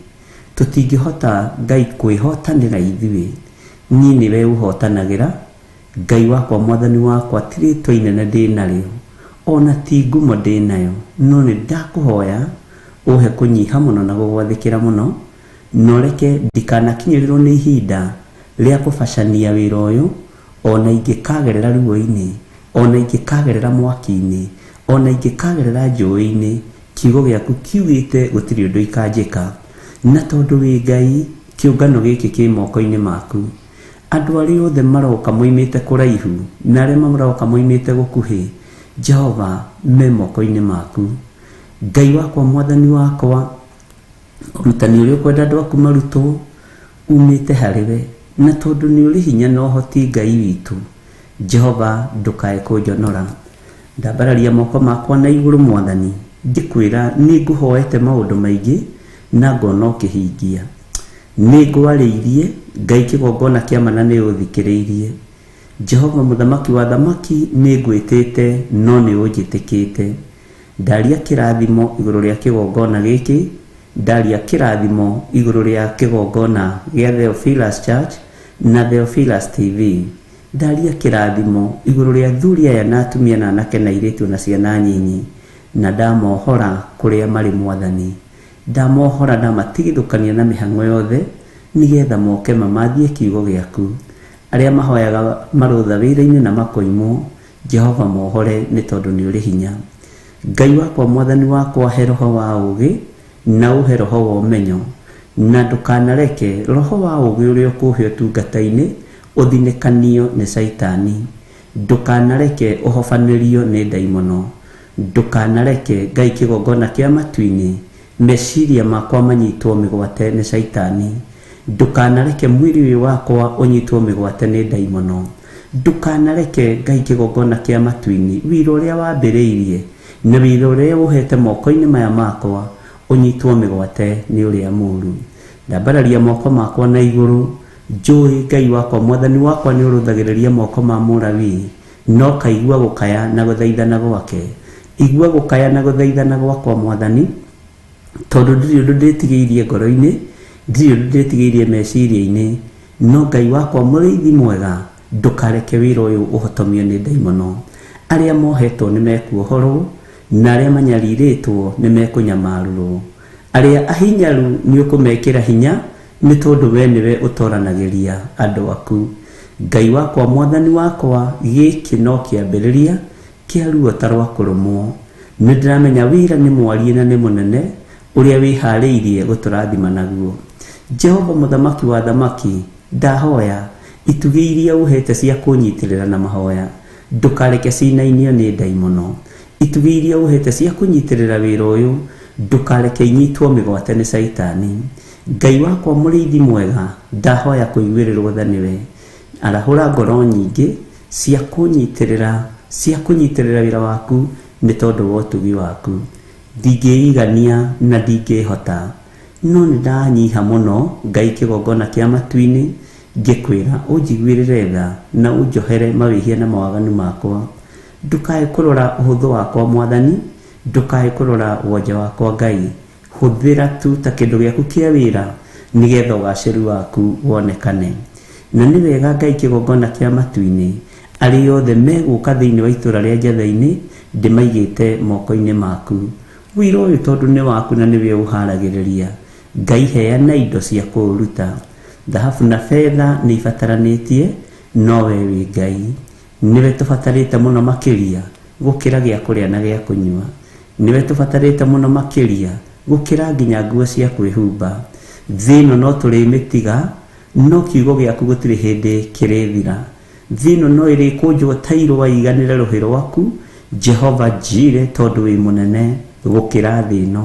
Tũtingĩhota Ngai kwĩhotanĩra ithuĩ, niĩ nĩwe ũhotanagĩra. Ngai wakwa mwathani wakwa, ti rĩtwa inene ndĩ narĩo, ona ti ngumo ndĩ nayo, no nĩ ndakũhoya ũhe kũnyiha mũno na gũgwathĩkĩra mũno, na ũreke ndikanakinyĩrĩrwo nĩ ihinda rĩa kũbacania wĩra ũyũ, ona ingĩkagerera ruo-inĩ, ona ingĩkagerera mwaki-inĩ, ona ingĩkagerera njũĩ-inĩ, kiugo gĩaku kiugĩte gũtirĩ ũndũ ikanjĩka. Na tondũ wĩ Ngai, kĩũngano gĩkĩ kĩ moko-inĩ maku. Andũ arĩa othe maroka moimĩte kũraihu na arĩa maroka moimĩte gũkuhĩ, Jehova, me moko-inĩ maku. Ngai wakwa mwathani wakwa, ũrutani ũrĩa ũkwenda andũ aku marutwo umĩte harĩ we, na tondũ nĩ ũrĩ hinya na ũhoti Ngai witũ, Jehova ndũkae kũnjonora. Ndambararia moko makwa na igũrũ mwathani, ngĩkwĩra nĩ ngũhoete maũndũ maingĩ na ngona ũkĩhingia. Nĩ ngwarĩirie Ngai kĩgongona kĩa mana nĩ ũthikĩrĩirie. Jehova mũthamaki wa thamaki nĩ ngwĩtĩte no nĩ ũnjĩtĩkĩte. Ndaria kĩrathimo igũrũ rĩa kĩgongona gĩkĩ, ndaria kĩrathimo igũrũ rĩa kĩgongona gĩa Theophilus Church na Theophilus TV. Ndaria kĩrathimo igũrũ rĩa athuri aya na atumia na anake na airĩtu na ciana nyinyi, na ndamohora kũrĩa marĩ mwathani. Ndamohora ndamatigithũkania na mĩhang'o yothe, nĩgetha moke mamathie kiugo gĩaku. Arĩa mahoyaga marũtha wĩra-inĩ na makoimwo, Jehova mohore nĩ tondũ nĩ ũrĩ hinya. Ngai wakwa mwathani wakwa, he roho wa ũũgĩ na ũhe roho wa ũmenyo, na ndũkanareke roho wa ũũgĩ ũrĩa ũkũhe ũtungata-inĩ ũthinĩkanio nĩ Caitani. Ndũkanareke ũhobanĩrio nĩ ndaimono. Ndũkanareke Ngai kĩgongona kĩa matu-inĩ meciria makwa manyitwo mĩgwate nĩ Caitani. Ndũkanareke mwĩrĩ ũyũ wakwa ũnyitwo mĩgwate nĩ ndaimono. Ndũkanareke Ngai kĩgongona kĩa matu-inĩ wĩra ũrĩa wambĩrĩirie na wĩra ũrĩa ũhete moko-inĩ maya makwa ũnyitwo mĩgwate nĩ ũrĩa mũũru. Ndambararia moko makwa na igũrũ, njũĩ Ngai wakwa mwathani wakwa nĩ ũrũthagĩrĩria moko ma Mũlawii, no kaigua gũkaya na gũthaithana gwake. Igua gũkaya na gũthaithana gwakwa mwathani, tondũ ndirĩ ũndũ ndĩtigĩirie ngoro-inĩ, ndirĩ ũndũ ndĩtigĩirie meciria-inĩ, no Ngai wakwa mũrĩithi mwega, ndũkareke wĩra ũyũ ũhotomio nĩ ndaimono. Arĩa mohetwo nĩ mekuohorwo, na arĩa manyarirĩtwo nĩ mekũnyamarũrwo. Arĩa ahinyaru nĩ ũkũmekĩra hinya, nĩ tondũ we nĩwe ũtoranagĩria andũ aku. Ngai wakwa mwathani wakwa, gĩkĩ no kĩambĩrĩria kĩa ruo ta rwa kũrũmwo. Nĩ ndĩramenya wĩra nĩ mwarie na nĩ mũnene ũrĩa wĩharĩirie gũtũrathima naguo. Jehova mũthamaki wa thamaki, ndahoya itugĩ iria ũhete cia kũnyitĩrĩra na mahoya, ndũkareke cinainio nĩ ndaimono. Itugĩ iria ũhete cia kũnyitĩrĩra wĩra ũyũ, ndũkareke inyitwo mĩgwate nĩ Caitani. Ngai wakwa mũrĩithi mwega, ndahoya kũiguĩrĩrwo tha nĩwe. Arahũra ngoro nyingĩ cia kũnyitĩrĩra wĩra waku nĩ tondũ wa ũtugi waku. Ndingĩigania na ndingĩhota, no nĩ ndanyiha mũno Ngai kĩgongona kĩa matu-inĩ, ngĩkwĩra ũnjiguĩrĩre tha na ũnjohere mawĩhia na mawaganu makwa. Ndũkae kũrora ũhũthũ wakwa mwathani, ndũkae kũrora wonje wakwa Ngai. Hũthĩra tu ta kĩndũ gĩaku kĩa wĩra nĩgetha ũgacĩru waku wonekane. Na nĩ wega Ngai kĩgongona kĩa matu-inĩ, arĩa othe megũka thĩinĩ wa itũũra rĩa Njatheinĩ ndĩmaigĩte moko-inĩ maku. Wĩra ũyũ tondũ nĩ waku na nĩwe ũharagĩrĩria, Ngai heana indo cia kũũruta. Thahabu na betha nĩ ibataranĩtie, no we wĩ Ngai. Nĩwe tũbatarĩte mũno makĩria gũkĩra gĩa kũrĩa na gĩa kũnyua. Nĩwe tũbatarĩte mũno makĩria gũkĩra nginya nguo cia kwĩhumba. Thĩ ĩno no tũrĩmĩtiga, no kiugo gĩaku gũtirĩ hĩndĩ kĩrĩthira. Thĩ ĩno no ĩrĩkũnjwo ta irũa iganĩre rũhĩ rwaku, Jehova Jire, tondũ wĩ mũnene gũkĩra thĩ ĩno.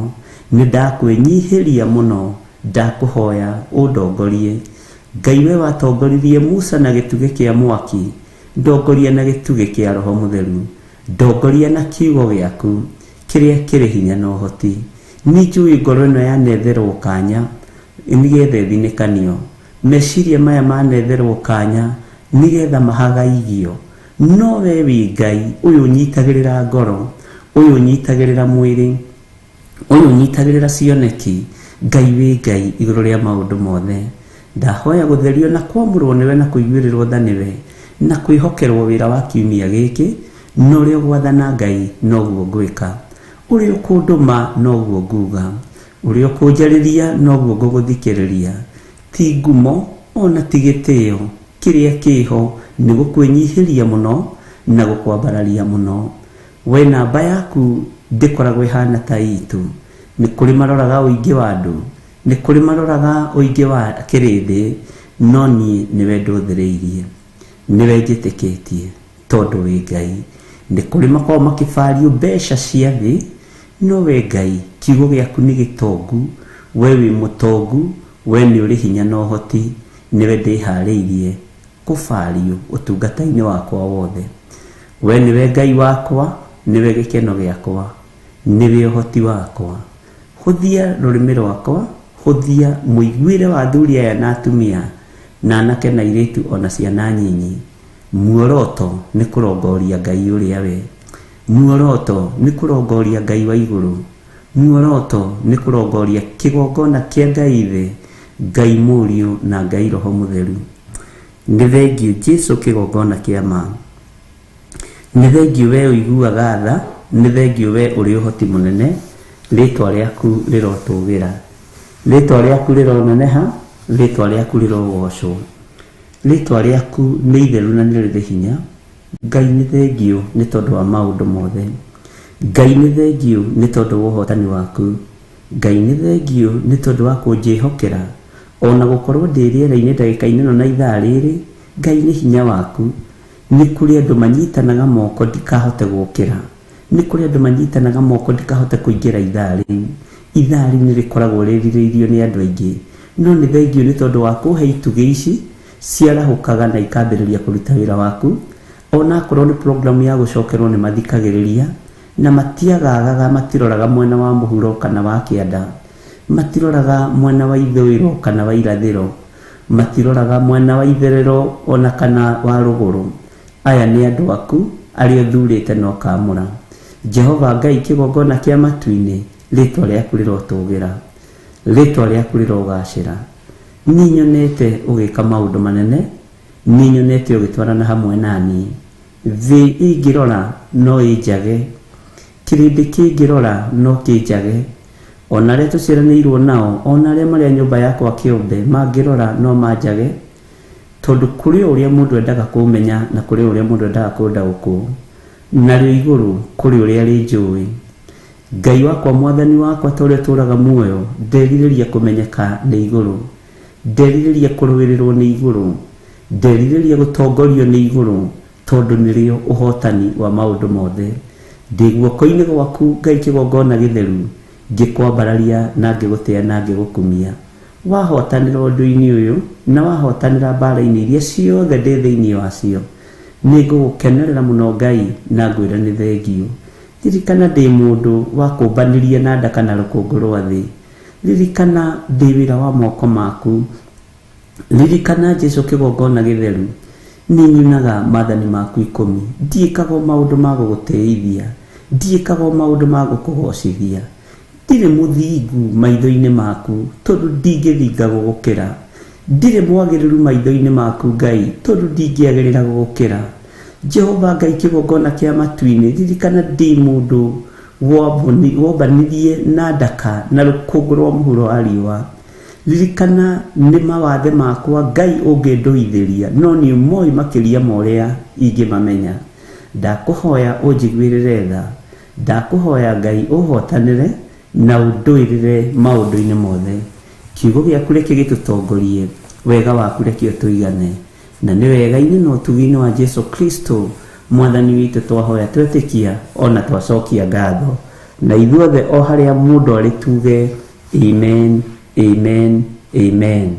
Nĩ ndakwĩnyihĩria mũno, ndakũhoya ũndongorie. Ngai we watongoririe Musa na gĩtugĩ kĩa mwaki, ndongoria na gĩtugĩ kĩa Roho Mũtheru, ndongoria na kiugo gĩaku kĩrĩa kĩrĩ hinya na ũhoti. Nĩ njũĩ ngoro ĩno yanetherwo kanya nĩgetha ĩthinĩkanio, meciria maya manetherwo kanya nĩgetha mahagaigio, no we wĩ Ngai ũyũ ũnyitagĩrĩra ngoro, ũyũ ũnyitagĩrĩra mwĩrĩ, ũyũ ũnyitagĩrĩra cioneki. Ngai wĩ Ngai igũrũ rĩa maũndũ mothe. Ndahoya gũtherio na kwamũrwo nĩwe na kũiguĩrĩrwo tha nĩwe na kwĩhokerwo wĩra wa kiumia gĩkĩ, na ũrĩa ũgwathana Ngai noguo ngwĩka, ũrĩa ũkũndũma noguo nguga, ũrĩa ũkũnjarĩria noguo ngũgũthikĩrĩria. Ti ngumo ona ti gĩtĩo, kĩrĩa kĩho nĩ gũkwĩnyihĩria mũno na gũkwambararia mũno. We namba yaku ndĩkoragwo ĩhana ta itũ. Nĩ kũrĩ maroraga ũingĩ wa andũ, nĩ kũrĩ maroraga ũingĩ wa kĩrĩndĩ, no niĩ nĩwe ndũthĩrĩirie, nĩwe njĩtĩkĩtie, tondũ wĩ Ngai. Nĩ kũrĩ makoragwo makĩbario mbeca cia thĩ, no we Ngai kiugo gĩaku nĩ gĩtongu, we wĩ mũtongu, we nĩ ũrĩ hinya na ũhoti, nĩwe ndĩharĩirie kũbario ũtungata-inĩ wakwa wothe. We nĩwe Ngai wakwa, nĩwe gĩkeno gĩakwa, nĩwe ũhoti wakwa. Hũthia rũrĩmĩ rwakwa, hũthia mũiguĩre wa athuri aya na atumia, na anake na airĩtu ona ciana nyinyi. Muoroto nĩ kũrongoria Ngai ũrĩa we, muoroto nĩ kũrongoria Ngai wa igũrũ, muoroto nĩ kũrongoria kĩgongona kĩa Ngai ithe, Ngai Mũriũ na Ngai Roho Mũtheru. Nĩ thengiũ Jesu kĩgongona kĩa ma, nĩ thengiũ we ũiguaga tha, nĩ thengiũ we ũrĩ ũhoti mũnene. Rĩtwa rĩaku rĩrotũgĩra, rĩtwa rĩaku rĩroneneha, rĩtwa rĩaku rĩrogocwo, rĩtwa rĩaku nĩ itheru na nĩ rĩrĩ hinya. Ngai nĩ thengiũ nĩ tondũ wa maũndũ mothe. Ngai nĩ thengiũ nĩ tondũ wa ũhotani waku. Ngai nĩ thengiũ nĩ tondũ wa kũnjĩhokera ona gũkorwo ndĩ rĩera-inĩ ndagĩka-inĩ ĩno na ithaa rĩrĩ. Ngai nĩ hinya waku. Nĩ kũrĩ andũ manyitanaga moko ndikahote gũkĩra, nĩ kũrĩ andũ manyitanaga moko ndikahote kũingĩra ithaa rĩu. Ithaa rĩu nĩ rĩkoragwo rĩrirĩirio nĩ andũ aingĩ, no nĩ thengiũ nĩ tondũ wa kũhe itugĩ ici ciarahũkaga na ikambĩrĩria kũruta wĩra waku. Ona akorwo nĩ programu ya gũcokerwo nĩ mathikagĩrĩria na matiagaagaga, matiroraga mwena wa mũhuro kana wa kĩanda, matiroraga mwena wa ithũĩro kana wa irathĩro, matiroraga mwena wa itherero ona kana wa rũgũrũ. Aya nĩ andũ aku arĩa ũthurĩte na ũkaamũra. Jehova Ngai kĩgongona kĩa matu-inĩ, rĩtwa rĩaku rĩrotũgĩra, rĩtwa rĩaku rĩrogacĩra. Nĩ nyonete ũgĩka maũndũ manene, nĩ nyonete ũgĩtwarana hamwe na niĩ. Thĩ ĩngĩrora no ĩnjage, kĩrĩndĩ kĩngĩrora no kĩnjage, ona arĩa tũciaranĩirwo nao, ona arĩa marĩ a nyũmba yakwa kĩũmbe mangĩrora no manjage, tondũ kũrĩ o ũrĩa mũndũ endaga kũmenya na kũrĩ o ũrĩa mũndũ endaga kũndaũkwo. Narĩo igũrũ kũrĩ ũrĩa rĩnjũĩ. Ngai wakwa, mwathani wakwa, ta ũrĩa ũtũũraga muoyo, nderirĩria kũmenyeka nĩ igũrũ, nderirĩria kũrũĩrĩrwo nĩ igũrũ, nderirĩria gũtongorio nĩ igũrũ, tondũ nĩrĩo ũhotani wa maũndũ mothe. Ndĩ guoko-inĩ gwaku Ngai kĩgongona gĩtheru, ngĩkwambararia na ngĩgũtĩa na ngĩgũkumia. Wahotanĩra ũndũ-inĩ ũyũ na wahotanĩra mbara-inĩ iria ciothe ndĩ thĩinĩ wacio, nĩ ngũgũkenerera mũno Ngai na ngwĩre nĩ thengiũ. Ririkana ndĩ mũndũ wa kũmbanĩria na ndaka na rũkũngũ rwa thĩ. Ririkana ndĩ wĩra wa moko maku. Ririkana Jesu kĩgongona gĩtheru, nĩ nyunaga maathani maku 10, ndiĩkaga o maũndũ ma gũgũtĩithia, ndiĩkaga o maũndũ ma gũkũgocithia. Ndirĩ mũthingu maitho-inĩ maku, tondũ ndingĩthinga gũgũkĩra. Ndirĩ mwagĩrĩru maitho-inĩ maku Ngai, tondũ ndingĩagĩrĩra gũgũkĩra. Jehova Ngai kĩgongona kĩa matu-inĩ, ririkana ndĩ mũndũ wombanirie na ndaka na rũkũngũ rwa mũhuro wa riũa. Ririkana nĩ mawathe makwa Ngai ũngĩndũithĩria, no nĩ ũmoĩ makĩria ma ũrĩa ingĩmamenya. Ndakũhoya ũnjiguĩrĩre tha, ndakũhoya Ngai ũhotanĩre na ũndũĩrĩre maũndũ-inĩ mothe. Kiugo gĩaku reke gĩtũtongorie, wega waku reke ũtũigane, na nĩ wega-inĩ na ũtugi-inĩ wa Jesu Kristo mwathani witũ twahoya twetĩkia ona twacokia ngatho. Na ithuothe o harĩa mũndũ arĩ tuge amen, amen, amen.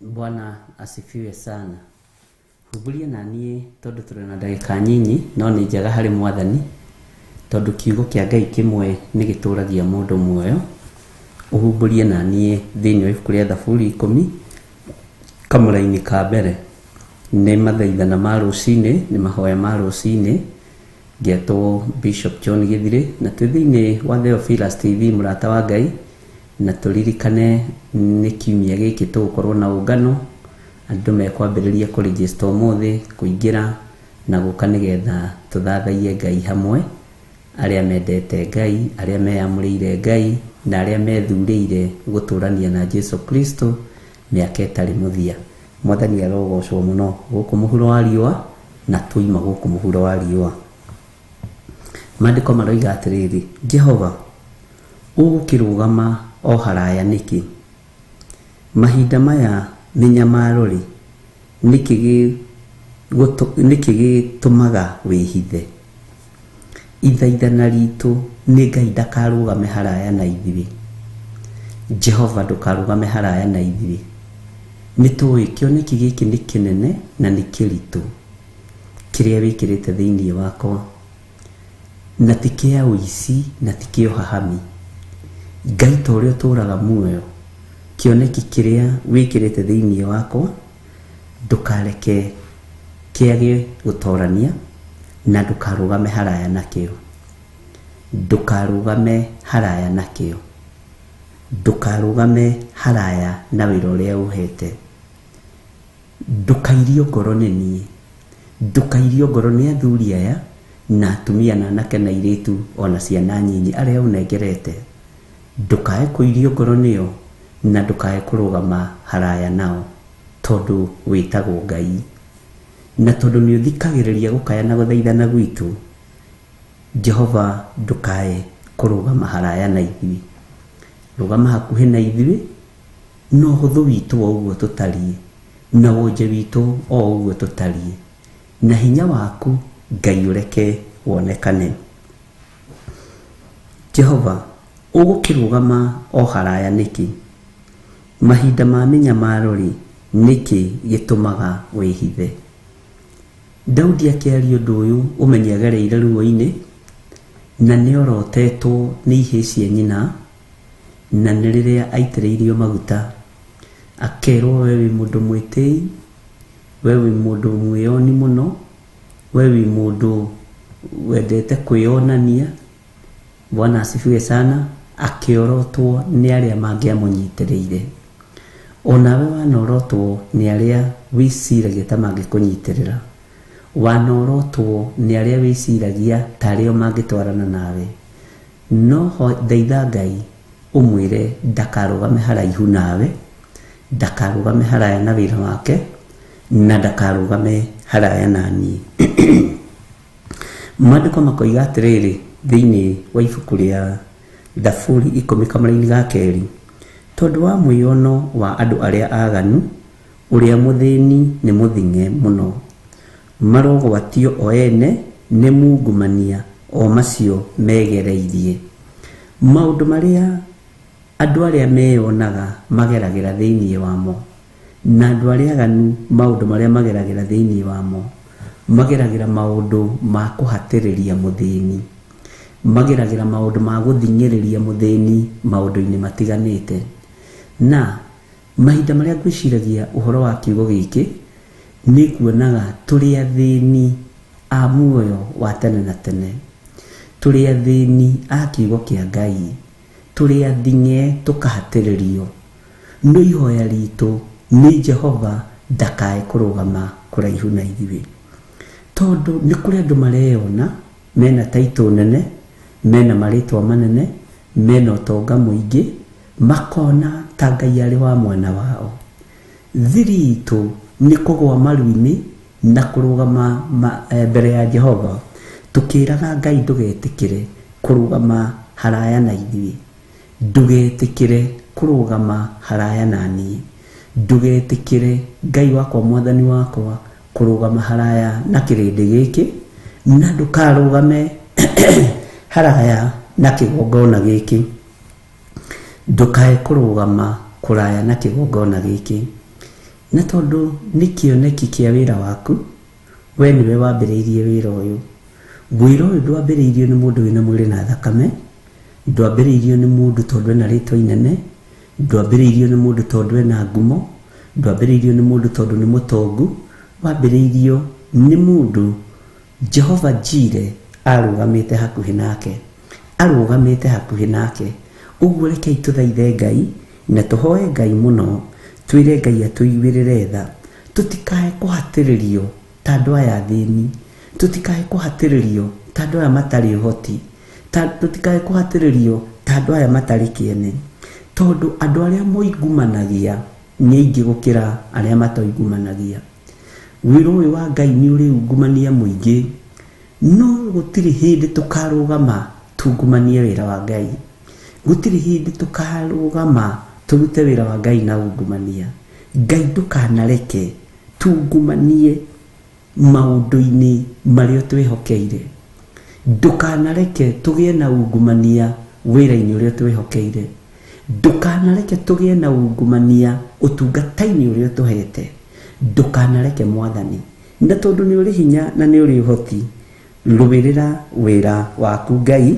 Bwana asifiwe sana. Humbũria na niĩ tondũ tũrĩ na ndagĩka nyinyi no nĩ njega harĩ mwathani tondũ kiugo kĩa Ngai kĩmwe nĩ gĩtũragia mũndũ muoyo. Ũhumbũrie na niĩ thĩinĩ wa ibuku rĩa Thaburi ikũmi kamũraini ka mbere. Nĩ mathaithana ma rũcinĩ, nĩ mahoya ma rũcinĩ. Ngetwo Bishop John Gĩthirĩ na twĩ thĩinĩ wa Theophilus TV mũrata wa Ngai, na tũririkane nĩ kiumia gĩkĩ tũgũkorwo na ũngano, andũ mekwambĩrĩria kũregister ũmũthĩ, kũingĩra na gũka nĩgetha tũthathaiye Ngai hamwe, arĩa mendete Ngai, arĩa meyamũrĩire Ngai na arĩa methurĩire gũtũrania na Jesu Kristo mĩaka ĩtarĩ mũthia. Mwathani arogocwo mũno gũkũ mũhuro wa riũa na tuima gũkũ mũhuro wa riũa. Maandĩko maroiga atĩrĩrĩ, Jehova ũgũkĩrũgama o haraya nĩkĩ? Mahinda maya mĩnyamaro-rĩ, nĩkĩ gĩtũmaga wĩhithe? Ithaithana ritũ nĩ Ngai ndakarũgame haraya na ithuĩ. Jehova ndũkarũgame haraya na ithuĩ. Nĩ tũĩ kĩoneki gĩkĩ nĩ kĩnene na nĩ kĩritũ kĩrĩa wĩkĩrĩte thĩinĩ wakwa, na ti kĩa ũici na ti kĩa ũhahami. Ngai ta ũrĩa ũtũraga muoyo, kĩoneki kĩrĩa wĩkĩrĩte thĩinĩ wakwa ndũkareke kĩage gũtorania na ndũkarũgame haraya nakĩo. Ndũkarũgame haraya nakĩo. Ndũkarũgame haraya na wĩra ũrĩa ũhete. Ndũkairio ngoro nĩ niĩ, ndũkairio ngoro nĩ athuri aya na atumia na anake na airĩtu ona ciana nyinyi arĩa ũnengerete. Ndũkae kũirio ngoro nĩo na ndũkae kũrũgama haraya nao, tondũ wĩtagwo Ngai. Na tondũ nĩ ũthikagĩrĩria gũkaya na gũthaithana gwitũ, Jehova ndũkae kũrũgama haraya na ithuĩ. Rũgama hakuhĩ na ithuĩ, na ũhũthũ witũ o ũguo tũtariĩ, na wonje witũ o ũguo tũtariĩ, na hinya waku Ngai ũreke wonekane. Jehova ũgũkĩrũgama o haraya nĩkĩ? Mahinda ma mĩnyamaro-rĩ, nĩkĩ gĩtũmaga wĩhithe? Daudi akĩaria ũndũ ũyũ ũmenye agereire ruo-inĩ, na nĩ orotetwo nĩ ihĩĩ cia nyina, na nĩ rĩrĩa aitĩrĩirio maguta akerwo we wĩ mũndũ mwĩtĩi, we wĩ mũndũ mwĩyoni mũno, we wĩ mũndũ wendete kwĩyonania. Bwana asifiwe sana. Akĩorotwo nĩ arĩa mangĩamũnyitĩrĩire. Onawe wanorotwo nĩ arĩa wĩciragia ta mangĩkũnyitĩrĩra, wanorotwo nĩ arĩa wĩciragia ta arĩo mangĩtwarana nawe, no thaitha Ngai ũmwĩre ndakarũgame haraihu nawe, ndakarũgame haraya na wĩra wake, na ndakarũgame haraya na niĩ. Maandĩko makoiga atĩrĩrĩ thĩinĩ wa ibuku rĩa Thaburi ikũmi kamũraini ga kerĩ, tondũ wa mwĩono wa andũ arĩa aganu, ũrĩa mũthĩni nĩ mũthing'e mũno, marogwatio o ene nĩ mungumania o macio megereirie. Maũndũ marĩa andũ arĩa meyonaga mageragĩra thĩinĩ wamo, na andũ arĩa aganu maũndũ marĩa mageragĩra thĩinĩ wamo, mageragĩra maũndũ ma kũhatĩrĩria mũthĩni, mageragĩra maũndũ ma gũthing'ĩrĩria mũthĩni maũndũ-inĩ matiganĩte. Na mahinda marĩa ngwĩciragia ũhoro wa kiugo gĩkĩ, nĩ nguonaga tũrĩ athĩni a muoyo wa tene na tene, tũrĩ athĩni a kiugo kĩa Ngai, tũrĩ athing'e tũkahatĩrĩrio. No ihoya ritũ nĩ Jehova ndakae kũrũgama kũraihu na ithuĩ, tondũ nĩ kũrĩ andũ mareyona mena taitũ nene, mena marĩtwa manene, mena ũtonga mũingĩ, makona ta Ngai arĩ wa mwena wao. Thiri itũ nĩ kũgũa maru-inĩ na kũrũgama mbere ya Jehova, tũkĩraga Ngai ndũgetĩkĩre kũrũgama haraya na ithuĩ, ndũgetĩkĩre kũrũgama haraya na niĩ, ndũgetĩkĩre Ngai wakwa mwathani wakwa kũrũgama haraya na kĩrĩndĩ gĩkĩ, na ndũkarũgame haraya na kĩgongona gĩkĩ, ndũkae kũrũgama kũraya na kĩgongona gĩkĩ. Na tondũ nĩ kĩoneki kĩa wĩra waku, we nĩwe wambĩrĩirie wĩra ũyũ. Wĩra ũyũ ndwambĩrĩirio nĩ mũndũ wĩna mwĩrĩ na thakame, ndwambĩrĩirio nĩ mũndũ tondũ ena rĩtwa inene, ndwambĩrĩirio nĩ mũndũ tondũ ena ngumo, ndwambĩrĩirio nĩ mũndũ tondũ nĩ mũtongu, wambĩrĩirio nĩ mũndũ Jehova Jire arũgamĩte hakuhĩ nake, arũgamĩte hakuhĩ nake. Ũguo rekei tũthaithe Ngai na tũhoe Ngai mũno, twĩre Ngai atũiguĩrĩre tha, tũtikae kũhatĩrĩrio ta andũ aya athĩni, tũtikae kũhatĩrĩrio ta andũ aya matarĩ ũhoti, tũtikae kũhatĩrĩrio ta andũ aya matarĩ kĩene, tondũ andũ arĩa moingumanagia nĩ aingĩ gũkĩra arĩa matoingumanagia. Wĩra ũyũ wa Ngai nĩ ũrĩ ungumania mũingĩ, no gũtirĩ hĩndĩ tũkarũgama tungumanie wĩra wa Ngai. Gũtirĩ hĩndĩ tũkarũgama tũrute wĩra wa Ngai na ungumania. Ngai ndũkanareke tungumanie maũndũ-inĩ marĩa ũtwĩhokeire. Ndũkanareke tũgĩe na ungumania wĩra-inĩ ũrĩa ũtwĩhokeire. Ndũkanareke tũgĩe na ungumania ũtungata-inĩ ũrĩa ũtũhete. Ndũkanareke Mwathani. Na tondũ nĩ ũrĩ hinya na nĩ ũrĩ ũhoti, rũĩrĩra wĩra waku Ngai,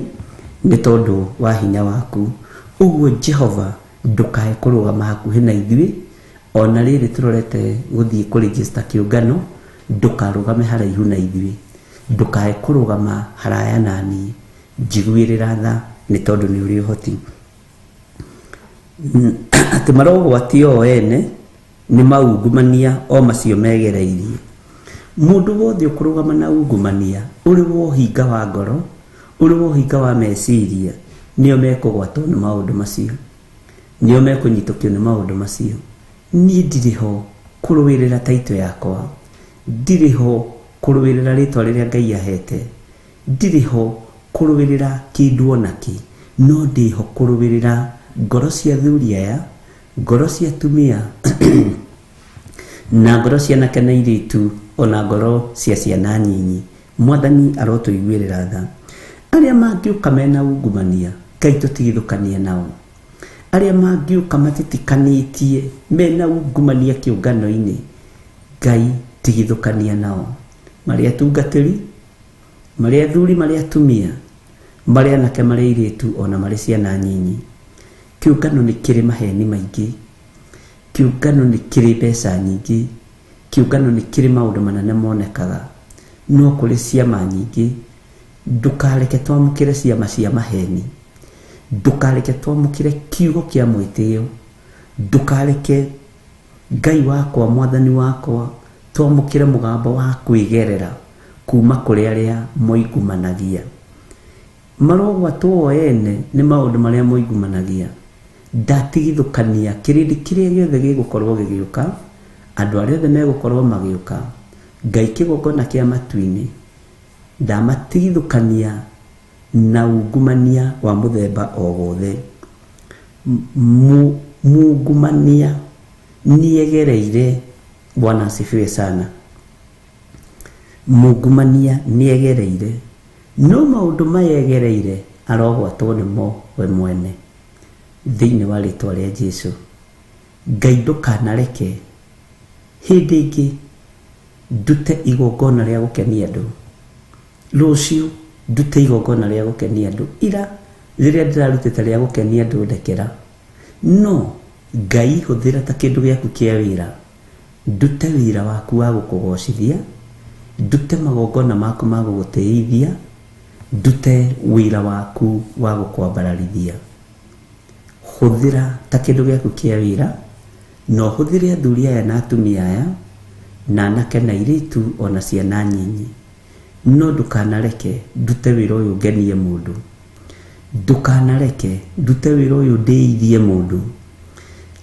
nĩ tondũ wa hinya waku. Ũguo Jehova ndũkae kũrũgama hakuhĩ na ithuĩ, ona rĩrĩ tũrorete gũthiĩ kũrĩnjĩsta kĩũngano, ndũkarũgame haraihu na ithuĩ. Ndũkae kũrũgama haraya na niĩ. Njiguĩrĩra tha nĩ tondũ nĩ ũrĩ ũhoti. Atĩ marogwatio o ene nĩ maungumania o macio megereirie. Mũndũ wothe ũkũrũgama na ungumania, ũrĩ wa ũhinga wa ngoro, ũrĩ wa ũhinga wa meciria, nĩo mekũgwatwo nĩ maũndũ macio. Nĩo mekũnyitũkio nĩ maũndũ macio. Niĩ ndirĩ ho kũrũĩrĩra taitũ yakwa. Ndirĩ ho kũrũĩrĩra rĩtwa rĩrĩa Ngai ahete. Ndirĩ ho kũrũĩrĩra kĩndũ o nakĩ, no ndĩ ho kũrũĩrĩra ngoro cia athuri aya, ngoro cia atumia, na ngoro cia anake na airĩtu, o na ngoro cia ciana nyinyi. Mwathani arotũiguĩrĩra tha. Arĩa mangĩũka mena ungumania, Ngai tũtigithũkanie nao. Arĩa mangĩũka matitikanĩtie mena ungumania kĩũngano-inĩ, Ngai tigithũkania nao. Marĩ atungatĩri, marĩ athuri, marĩ atumia, marĩ anake, marĩ airĩtu, ona marĩ ciana nyinyi. Kĩũngano nĩ kĩrĩ maheni maingĩ, kĩũngano nĩ kĩrĩ mbeca nyingĩ, kĩũngano nĩ kĩrĩ maũndũ manene monekaga, no kũrĩ ciama nyingĩ. Ndũkareke twamũkĩre ciama cia maheni, ndũkareke twamũkĩre kiugo kĩa mwĩtĩo, ndũkareke Ngai wakwa, Mwathani wakwa, twamũkĩre mũgambo wa kwĩgerera kuma kũrĩ arĩa moingumanagia. Marogwatwo o ene nĩ maũndũ marĩa moingumanagia. Ndatigithũkania kĩrĩndĩ kĩrĩa gĩothe gĩgũkorwo gĩgĩũka, andũ arĩa othe megũkorwo magĩũka, Ngai kĩgongona kĩa matu-inĩ, ndamatigithũkania na ungumania wa mũthemba o wothe. Mungumania nĩegereire, Bwana asifiwe sana. Mungumania nĩegereire, no maũndũ maya egereire arogwatwo nĩmo we mwene. Thĩinĩ wa rĩtwa rĩa Jesu. Ngai ndũkanareke hĩndĩ ĩngĩ ndute igongona rĩa gũkenia andũ. Rũciũ ndute igongona rĩa gũkenia andũ. Ira rĩrĩa ndĩrarutĩte rĩa gũkenia andũ ndekera. No Ngai hũthĩra ta kĩndũ gĩaku kĩa wĩra. Ndute wĩra waku wa gũkũgocithia, ndute magongona maku ma gũgũtĩithia, ndute wĩra waku wa gũkwambararithia. Hũthĩra ta kĩndũ gĩaku kĩa wĩra, na ũhũthĩre athuri aya na atumia aya, na anake na airĩtu o na ciana nyinyi. No ndũkanareke ndute wĩra ũyũ ngenie mũndũ. Ndũkanareke ndute wĩra ũyũ ndĩithie mũndũ.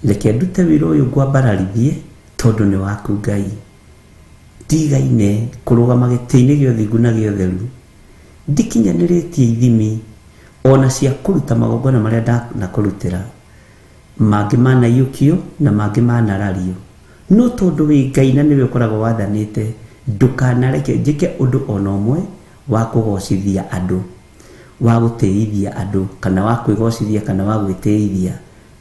Reke ndute wĩra ũyũ ngwambararithie, tondũ nĩ waku Ngai. Ndigaine kũrũgama gĩtĩ-inĩ gĩa ũthingu na gĩa ũtheru. Ndikinyanĩrĩtie ithimi o na cia kũruta magongona marĩa ndanakũrutĩra. Mangĩ manaiyũkio na mangĩ manarario. No tondũ wĩ Ngai na nĩwe ũkoragwo wathanĩte, ndũkanareke njĩke ũndũ o na ũmwe wa kũgocithia andũ, wa gũtĩithia andũ, kana wa kwĩgocithia kana wa gwĩtĩithia.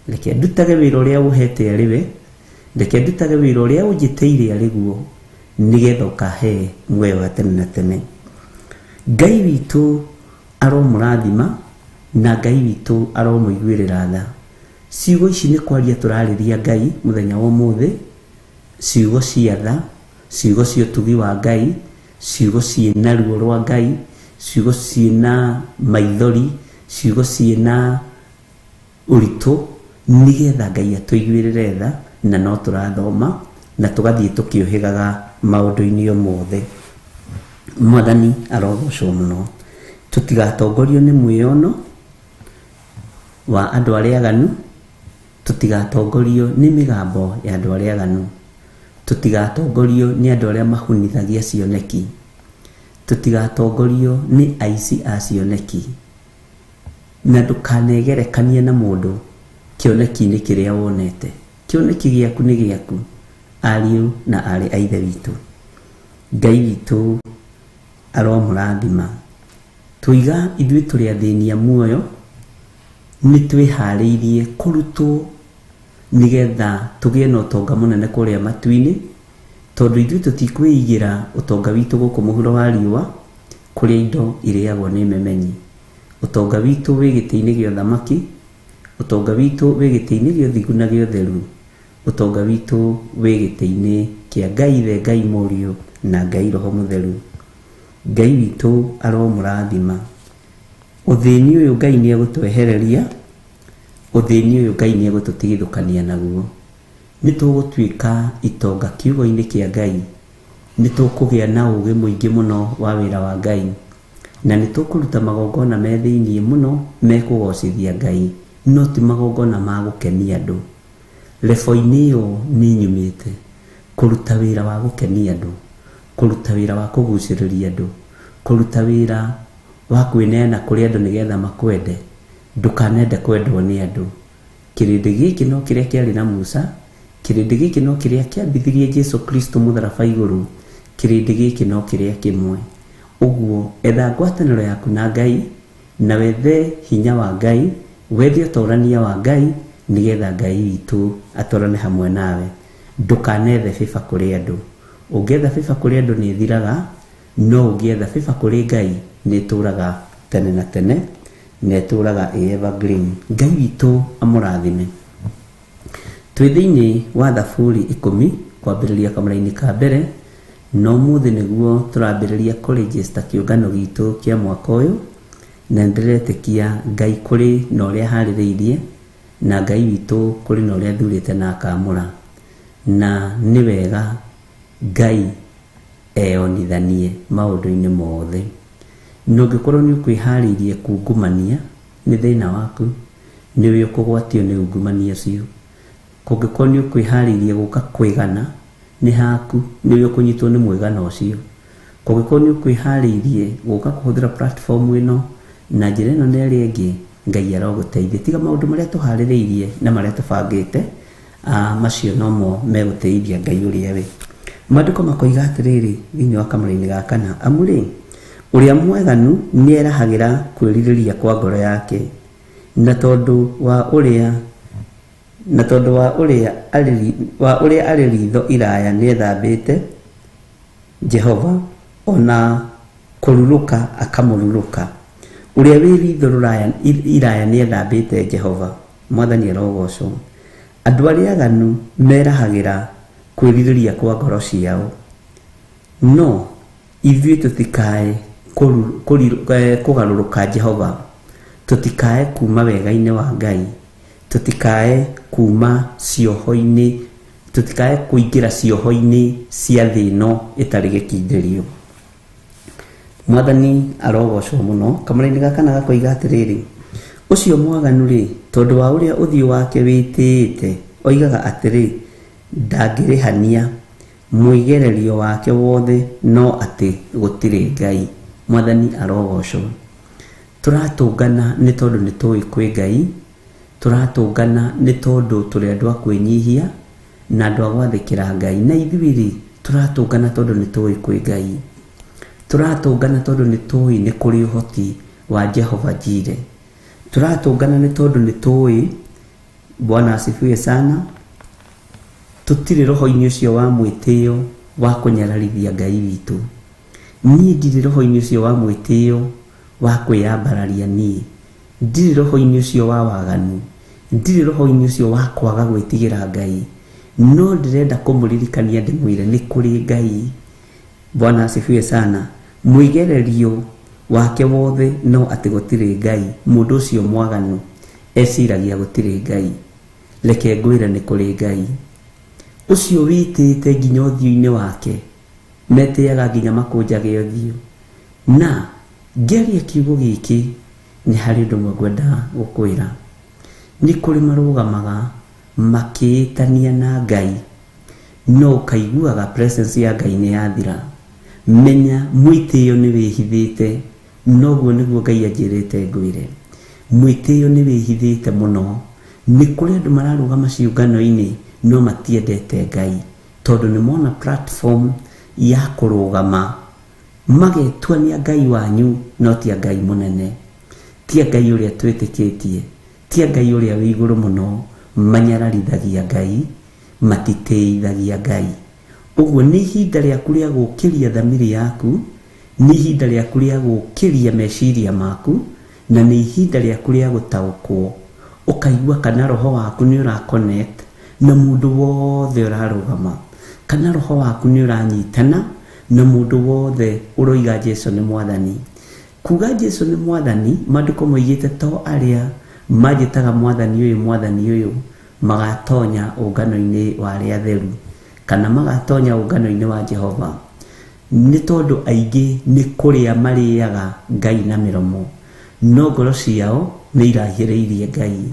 Reke ndutage wĩra ũrĩa ũhete arĩ we, Reke ndutage wĩra ũrĩa ũnjĩtĩire arĩ guo, nĩgetha ũkahe muoyo wa tene na tene. Ngai witũ aromũrathima na Ngai witũ aromũiguĩrĩra tha. Ciugo ici nĩ kwaria tũrarĩria Ngai mũthenya wa ũmũthĩ, ciugo cia tha, ciugo cia ũtugi wa Ngai, ciugo ciĩna ruo rwa Ngai, ciugo ciĩna maithori, ciugo ciĩna ũritũ, nĩgetha Ngai atũiguĩrĩre tha. Na no tũrathoma na tũgathiĩ tũkĩũhĩgaga maũndũ-inĩ o mothe. Mwathani arogocwo mũno. Tũtigatongorio nĩ mwĩono wa andũ arĩa aganu, tũtigatongorio nĩ mĩgambo ya andũ arĩa aganu, tũtigatongorio nĩ andũ arĩa mahunithagia cioneki, tũtigatongorio nĩ aici a cioneki. Na ndũkanegerekanie na mũndũ kĩoneki-inĩ kĩrĩa wonete. Kĩoneki gĩaku nĩ gĩaku, ariũ na aarĩ a Ithe witũ. Ngai witũ aromũrathima. Tũiga ithuĩ tũrĩ athĩni a muoyo, nĩ twĩharĩirie kũrutwo nĩgetha tũgĩe na ũtonga mũnene kũrĩa matu-inĩ, tondũ ithuĩ tũtikwĩigĩra ũtonga witũ gũkũ mũhuro wa riũa, kũrĩa indo irĩagwo nĩ memenyi. Ũtonga witũ wĩ gĩtĩ-inĩ gĩa ũthamaki, ũtonga witũ wĩ gĩtĩ-inĩ gĩa ũthingu na gĩa ũtheru, ũtonga witũ wĩ gĩtĩ-inĩ kĩa Ngai Ithe, Ngai Mũriũ na Ngai Roho Mũtheru. Ngai witũ aromũrathima. Ũthĩni ũyũ Ngai nĩ egũtwehereria, ũthĩni ũyũ Ngai nĩ egũtũtigithũkania naguo. Nĩ tũgũtuĩka itonga kiugo-inĩ kĩa Ngai, nĩ tũkũgĩa na ũũgĩ mũingĩ mũno wa wĩra wa Ngai, na nĩ tũkũruta magongona me thĩiniĩ mũno mekũgocithia Ngai, no ti magongona ma gũkenia andũ. Rebo-inĩ ĩyo nĩ nyumĩte kũruta wĩra wa gũkenia andũ, kũruta wĩra wa kũgucĩrĩria andũ, kũruta wĩra wa kwĩneana kũrĩ andũ nĩgetha makwende. Ndũkanende kwendwo nĩ andũ. Kĩrĩndĩ gĩkĩ no kĩrĩa kĩarĩ na Musa, kĩrĩndĩ gĩkĩ no kĩrĩa kĩambithirie Jesu Kristo mũtharaba igũrũ, kĩrĩndĩ gĩkĩ no kĩrĩa kĩmwe. Ũguo etha ngwatanĩro yaku na Ngai, na wethe hinya wa Ngai, wethe ũtorania wa Ngai, nĩgetha Ngai witũ atorane hamwe nawe. Ndũkanethe bĩba kũrĩ andũ. Ũngĩetha bĩba kũrĩ andũ nĩ ĩthiraga, no ũngĩetha bĩba kũrĩ Ngai nĩ ĩtũraga tene na tene, na ĩtũraga ĩ evergreen. Ngai witũ amũrathime. Twĩ thĩinĩ wa Thaburi 10 kwambĩrĩria kamũra-inĩ ka mbere, na ũmũthĩ nĩguo tũrambĩrĩria kũrĩnjĩsta kĩũngano gitũ kĩa mwaka ũyũ, na nĩndĩretĩkia Ngai kũrĩ na ũrĩa aharĩrĩirie, na Ngai witũ kũrĩ na ũrĩa athurĩte na akamũra. Na nĩ wega Ngai eyonithanie maũndũ-inĩ mothe. Na ũngĩkorwo nĩ ũkwĩharĩirie kungumania, nĩ thĩna waku, nĩwe ũkũgwatio nĩ ungumania ũcio. Kũngĩkorwo nĩ ũkwĩharĩirie gũka kwĩgana, nĩ haku, nĩwe ũkũnyitwo nĩ mwĩgano ũcio. Kũngĩkorwo nĩ ũkwĩharĩirie gũka kũhũthĩra platform ĩno na njĩra ĩno na ĩrĩa ĩngĩ, Ngai arogũteithia. Tiga maũndũ marĩa tũharĩrĩirie na marĩa tũbangĩte, macio nomo megũteithia Ngai ũrĩa we. Maandĩko makoiga atĩrĩrĩ thĩinĩ wa kamũra-inĩ ga kana, amu rĩ, ũrĩa mwaganu nĩerahagĩra kwĩrirĩria kwa ngoro yake, na tondũ wa ũrĩa na tondũ wa ũrĩa arĩ wa ũrĩa arĩ ritho iraya nĩethambĩte Jehova, ona kũrurũka akamũrurũka. Ũrĩa wĩ ritho rũraya iraya nĩethambĩte Jehova. Mwathani arogocwo. Andũ arĩa aganu merahagĩra kwĩrirĩria kwa ngoro ciao, no ithuĩ tũtikae kũgarũrũka Jehova, tũtikae kuma wega-inĩ wa Ngai, tũtikae kuma cioho-inĩ, tũtikae kũingĩra cioho-inĩ cia thĩ ĩno ĩtarĩ gĩkindĩrio. Mwathani arogocwo mũno. Kamũra-inĩ ga kana gakoiga atĩrĩrĩ, ũcio mwaganu rĩ, tondũ wa ũrĩa ũthiũ wake wĩtĩĩte, oigaga atĩrĩ, ndangĩrĩhania, mwĩgererio wake wothe no atĩ gũtirĩ Ngai. Mwathani arogocwo. Tũratũngana nĩ tondũ nĩ tũĩ kwĩ Ngai, tũratũngana nĩ tondũ tũrĩ andũ a kwĩnyihia na andũ a gwathĩkĩra Ngai. Na ithuĩ rĩ, tũratũngana tondũ nĩ tũĩ kwĩ Ngai, tũratũngana tondũ nĩ tũĩ nĩ kũrĩ ũhoti wa Jehova Jire, tũratũngana nĩ tondũ nĩ tũĩ. Bwana asifiwe sana. Tũtirĩ roho-inĩ ũcio wa mwĩtĩo wa kũnyararithia Ngai witũ. Niĩ ndirĩ roho-inĩ ũcio wa mwĩtĩo wa kwĩyambararia niĩ. Ndirĩ roho-inĩ ũcio wa waganu. Ndirĩ roho-inĩ ũcio wa kwaga gwĩtigĩra Ngai. No ndĩrenda kũmũririkania ndĩmwĩre nĩ kũrĩ Ngai. Bwana asifiwe sana. Mwĩgererio wake wothe no atĩ gũtirĩ Ngai. Mũndũ ũcio mwaganu eciragia gũtirĩ Ngai. Reke ngwĩre nĩ kũrĩ Ngai. Ũcio wĩtĩte nginya ũthiũ-inĩ wake, metĩaga nginya makũnjage ũthiũ. Na ngĩaria kiugo gĩkĩ nĩ harĩ ũndũ ũmwe ngwenda gũkwĩra. Nĩ kũrĩ marũgamaga makĩĩtania na Ngai, no ũkaiguaga presence ya Ngai nĩ yathira. Menya mwĩtĩo nĩ wĩhithĩte, noguo nĩguo Ngai anjĩrĩte ngwĩre. Mwĩtĩo nĩ wĩhithĩte mũno. Nĩ kũrĩ andũ mararũgama ciũngano-inĩ no matiendete Ngai, tondũ nĩ mona platform ya kũrũgama magetua nĩ Ngai wanyu, no ti Ngai mũnene, ti Ngai ũrĩa twĩtĩkĩtie, ti Ngai ũrĩa wĩ igũrũ mũno. Manyararithagia Ngai, matitĩithagia Ngai. Ũguo nĩ ihinda rĩaku rĩa gũkĩria thamiri yaku, nĩ ihinda rĩaku rĩa gũkĩria meciria maku, na nĩ ihinda rĩaku rĩa gũtaũkwo. Ũkaigua kana roho waku nĩ ũra connect na mũndũ wothe ũrarũgama, kana roho waku nĩ ũranyitana na mũndũ wothe ũroiga Jesu nĩ mwathani. Kuga Jesu nĩ mwathani, maandĩko moigĩte to arĩa manjĩtaga mwathani ũyũ mwathani ũyũ magatonya ũngano-inĩ wa arĩa atheru, kana magatonya ũngano-inĩ wa Jehova. Nĩ tondũ aingĩ nĩ kũrĩa marĩaga Ngai na mĩromo, no ngoro ciao nĩ iraihĩrĩirie Ngai.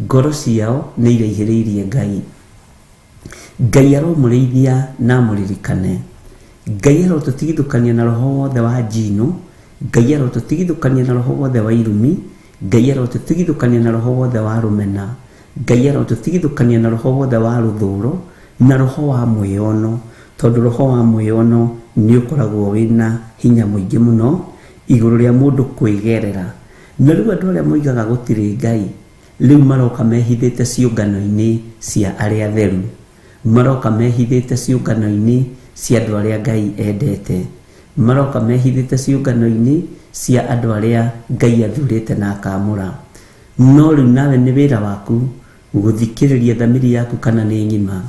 Ngoro ciao nĩ iraihĩrĩirie Ngai. Ngai aromũrĩithia na amũririkane. Ngai arotũtigithũkania na roho wothe wa njino. Ngai arotũtigithũkania na roho wothe wa irumi. Ngai arotũtigithũkania na roho wothe wa rũmena. Ngai arotũtigithũkania na roho wothe wa rũthũro na roho wa mwĩono, tondũ roho wa mwĩono nĩ ũkoragwo wĩna hinya mũingĩ mũno igũrũ rĩa mũndũ kwĩgerera. Na rĩu andũ arĩa moigaga gũtirĩ Ngai rĩu maroka mehithĩte ciũngano-inĩ cia arĩa atheru, maroka mehithĩte ciũngano-inĩ cia andũ arĩa Ngai endete, maroka mehithĩte ciũngano-inĩ cia andũ arĩa Ngai athurĩte na akamũra. No rĩu nawe nĩ wĩra waku gũthikĩrĩria thamiri yaku kana nĩ ng'ima,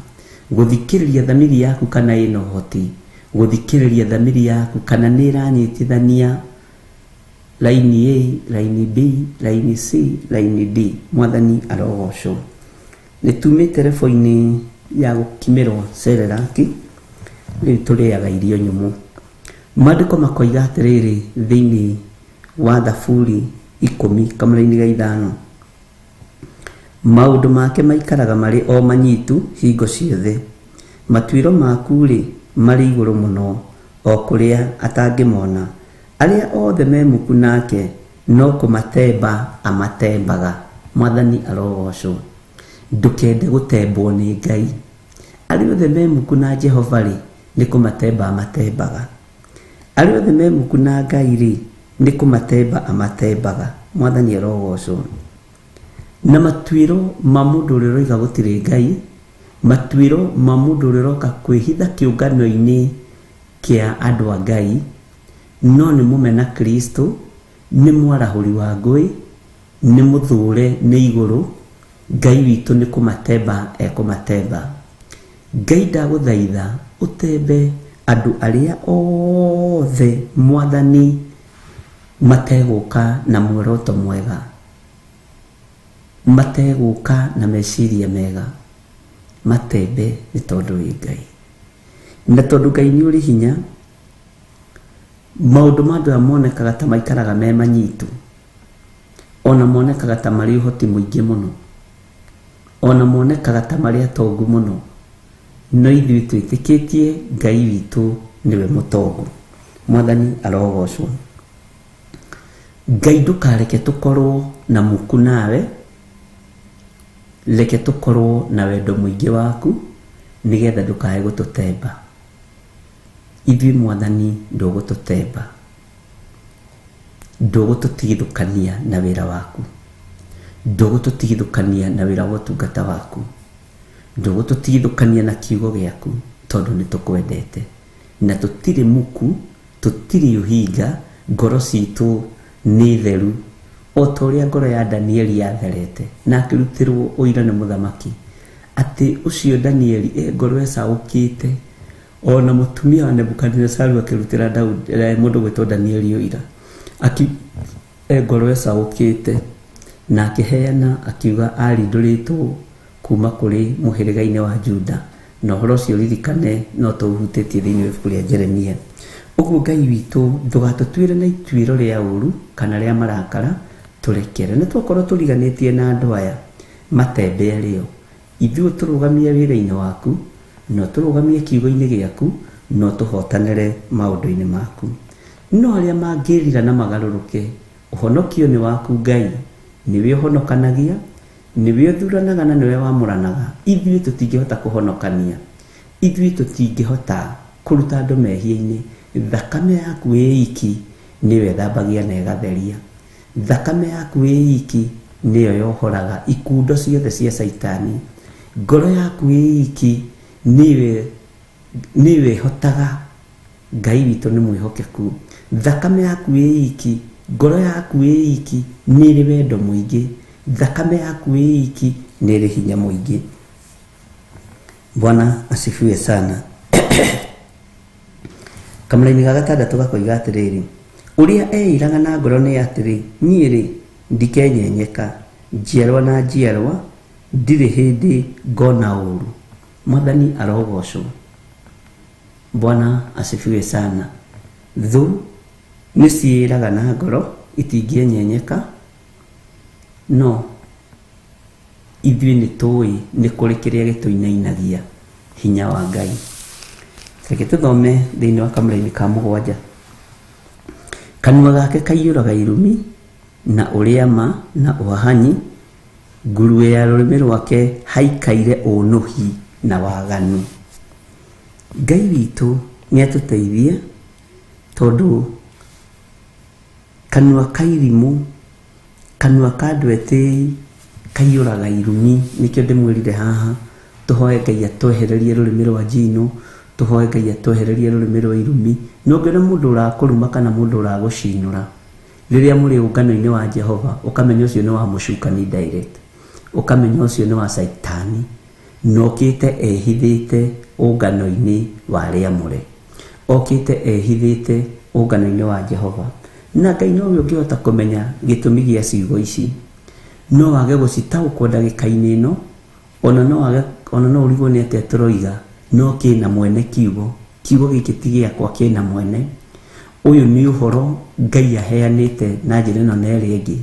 gũthikĩrĩria thamiri yaku kana ĩna ũhoti, gũthikĩrĩria thamiri yaku kana nĩ ĩranyitithania laini A, laini B, laini C, laini D. Mwathani arogocwo. Nĩ tumĩte rebo-inĩ ya gũkimĩrwo cereraki, rĩu tũrĩaga irio nyũmũ. Maandĩko makoiga atĩrĩrĩ thĩinĩ wa Thaburi 10 kamũraini ga 5, maũndũ make maikaraga marĩ o manyitu hingo ciothe, matuĩro maku-rĩ marĩ igũrũ mũno o kũrĩa atangĩmona. Arĩa othe me muku nake no kũmatemba amatembaga. Mwathani arogocwo. Ndũkende gũtembwo nĩ Ngai. Arĩa othe me muku na Jehova rĩ nĩ kũmatemba amatembaga. Arĩa othe me muku na Ngai rĩ nĩ kũmatemba amatembaga. Mwathani arogocwo. Na matuĩro ma mũndũ ũrĩa ũroiga gũtirĩ Ngai, matuĩro ma mũndũ ũrĩa ũroka kwĩhitha kĩũngano-inĩ kĩa andũ a Ngai, no nĩ mũmena Kristo, nĩ mwarahũri wa ngũĩ, nĩ mũthũre nĩ igũrũ. Ngai witũ nĩ kũmatemba ekũmatemba. Ngai ndagũthaitha ũtembe andũ arĩa othe mwathani mategũka na muoroto mwega, mategũka na meciria mega, matembe nĩ tondũ wĩ Ngai. Na tondũ Ngai nĩ ũrĩ hinya, maũndũ ma andũ aya monekaga ta maikaraga me manyitu, ona monekaga ta marĩ ũhoti mũingĩ mũno, ona monekaga ta marĩ atongu mũno, no ithuĩ twĩtĩkĩtie Ngai witũ nĩwe mũtongu. Mwathani arogocwo. Ngai ndũkareke tũkorwo na muku nawe, reke tũkorwo na wendo mũingĩ waku nĩgetha ndũkae gũtũtemba. Ithuĩ mwathani ndũgũtũtemba, ndũgũtũtigithũkania na wĩra waku, ndũgũtũtigithũkania na wĩra wa ũtungata waku, Ndũgũtũtigithũkania na kiugo gĩaku tondũ nĩ tũkwendete. Na tũtirĩ muku, tũtirĩ ũhinga, ngoro citũ nĩ theru o ta ũrĩa ngoro ya Danieli yatherete na akĩrutĩrwo ũira nĩ mũthamaki atĩ ũcio Danieli e ngoro ĩcaũkĩte. Ona mũtumia wa Nebukadinezaru akĩrutĩra Daudi mũndũ gwĩtwo Danieli ũira e ngoro ĩcaũkĩte na akĩheana akiuga arindũrĩtwo kuma kũrĩ mũhĩrĩga-inĩ wa Juda. Na ũhoro ũcio ririkane no tũũhutĩtie thĩinĩ wa ibuku rĩa Jeremia. Ũguo Ngai witũ ndũgatũtuĩre na ituĩro rĩa ũru kana rĩa marakara, tũrekere. Na twakorwo tũriganĩtie na andũ aya matembe arĩo, ithuĩ tũrũgamie wĩra-inĩ waku, no tũrũgamie kiugo-inĩ gĩaku, no tũhotanĩre maũndũ-inĩ maku. No arĩa mangĩrira na magarũrũke, ũhonokio nĩ waku Ngai, nĩwe ũhonokanagia, nĩwe ũthuranaga na nĩwe wamũranaga. Ithuĩ tũtingĩhota kũhonokania, ithuĩ tũtingĩhota kũruta andũ mehia-inĩ. Thakame yaku ĩiki nĩyo ĩthambagia na ĩgatheria. Thakame yaku ĩiki nĩyo yohoraga ikundo ciothe cia Caitani. Ngoro yaku ĩiki nĩyo ĩhotaga. Ngai witũ nĩ mwĩhokeku. Thakame yaku ĩiki, ngoro yaku ĩiki nĩ ĩrĩ wendo mũingĩ. Thakame yaku ĩiki nĩ ĩrĩ hinya mũingĩ. Bwana asifiwe sana. Kamũraini ga gatandatũ gakoiga atĩrĩrĩ, ũrĩa eĩraga na ngoro nĩ atĩrĩ, niĩ rĩ ndikenyenyeka, njiarwa na njiarwa ndirĩ hĩndĩ ngona ũru. Mwathani arogocwo. Bwana asifiwe sana. Thũ nĩ ciĩraga na ngoro itingĩenyenyeka, no ithuĩ nĩ tũĩ nĩ kũrĩ kĩrĩa gĩtũinainagia hinya wa Ngai. Reke tũthome thĩinĩ wa kamũraini ka mũgwanja. Kanua gake kaiyũraga irumi na ũrĩa ma na ũhahanyi, nguruwe ya rũrĩmĩ rwake haikaire ũnũhi na waganu. Ngai witũ nĩ atũteithie tondũ kanua ka irimũ, kanua ka andũ etĩĩi kaiyũraga irumi. Nĩkĩo ndĩmwĩrire haha tũhoe Ngai atwehererie rũrĩmĩ rwa njino, tũhoe Ngai atwehererie rũrĩmĩ rwa irumi. Na ũngĩona mũndũ ũrakũruma kana mũndũ ũragũcinũra rĩrĩa mũrĩ ũngano-inĩ wa Jehova, ũkamenya ũcio nĩ wa mũcukani direct, ũkamenya ũcio nĩ wa Caitani, na okĩte ehithĩte ũngano-inĩ wa arĩa amũre, okĩte ehithĩte ũngano-inĩ wa Jehova. Na Ngai nowe ũngĩhota kũmenya gĩtũmi gĩa ciugo ici. No wage gũcitaũkwo ndagĩka-inĩ ĩno, ona no ũrigwo nĩ atĩa tũroiga, no kĩna mwene kiugo. Kiugo gĩkĩ ti gĩakwa, kĩna mwene. Ũyũ nĩ ũhoro Ngai aheanĩte na njĩra ĩno na ĩrĩa ĩngĩ,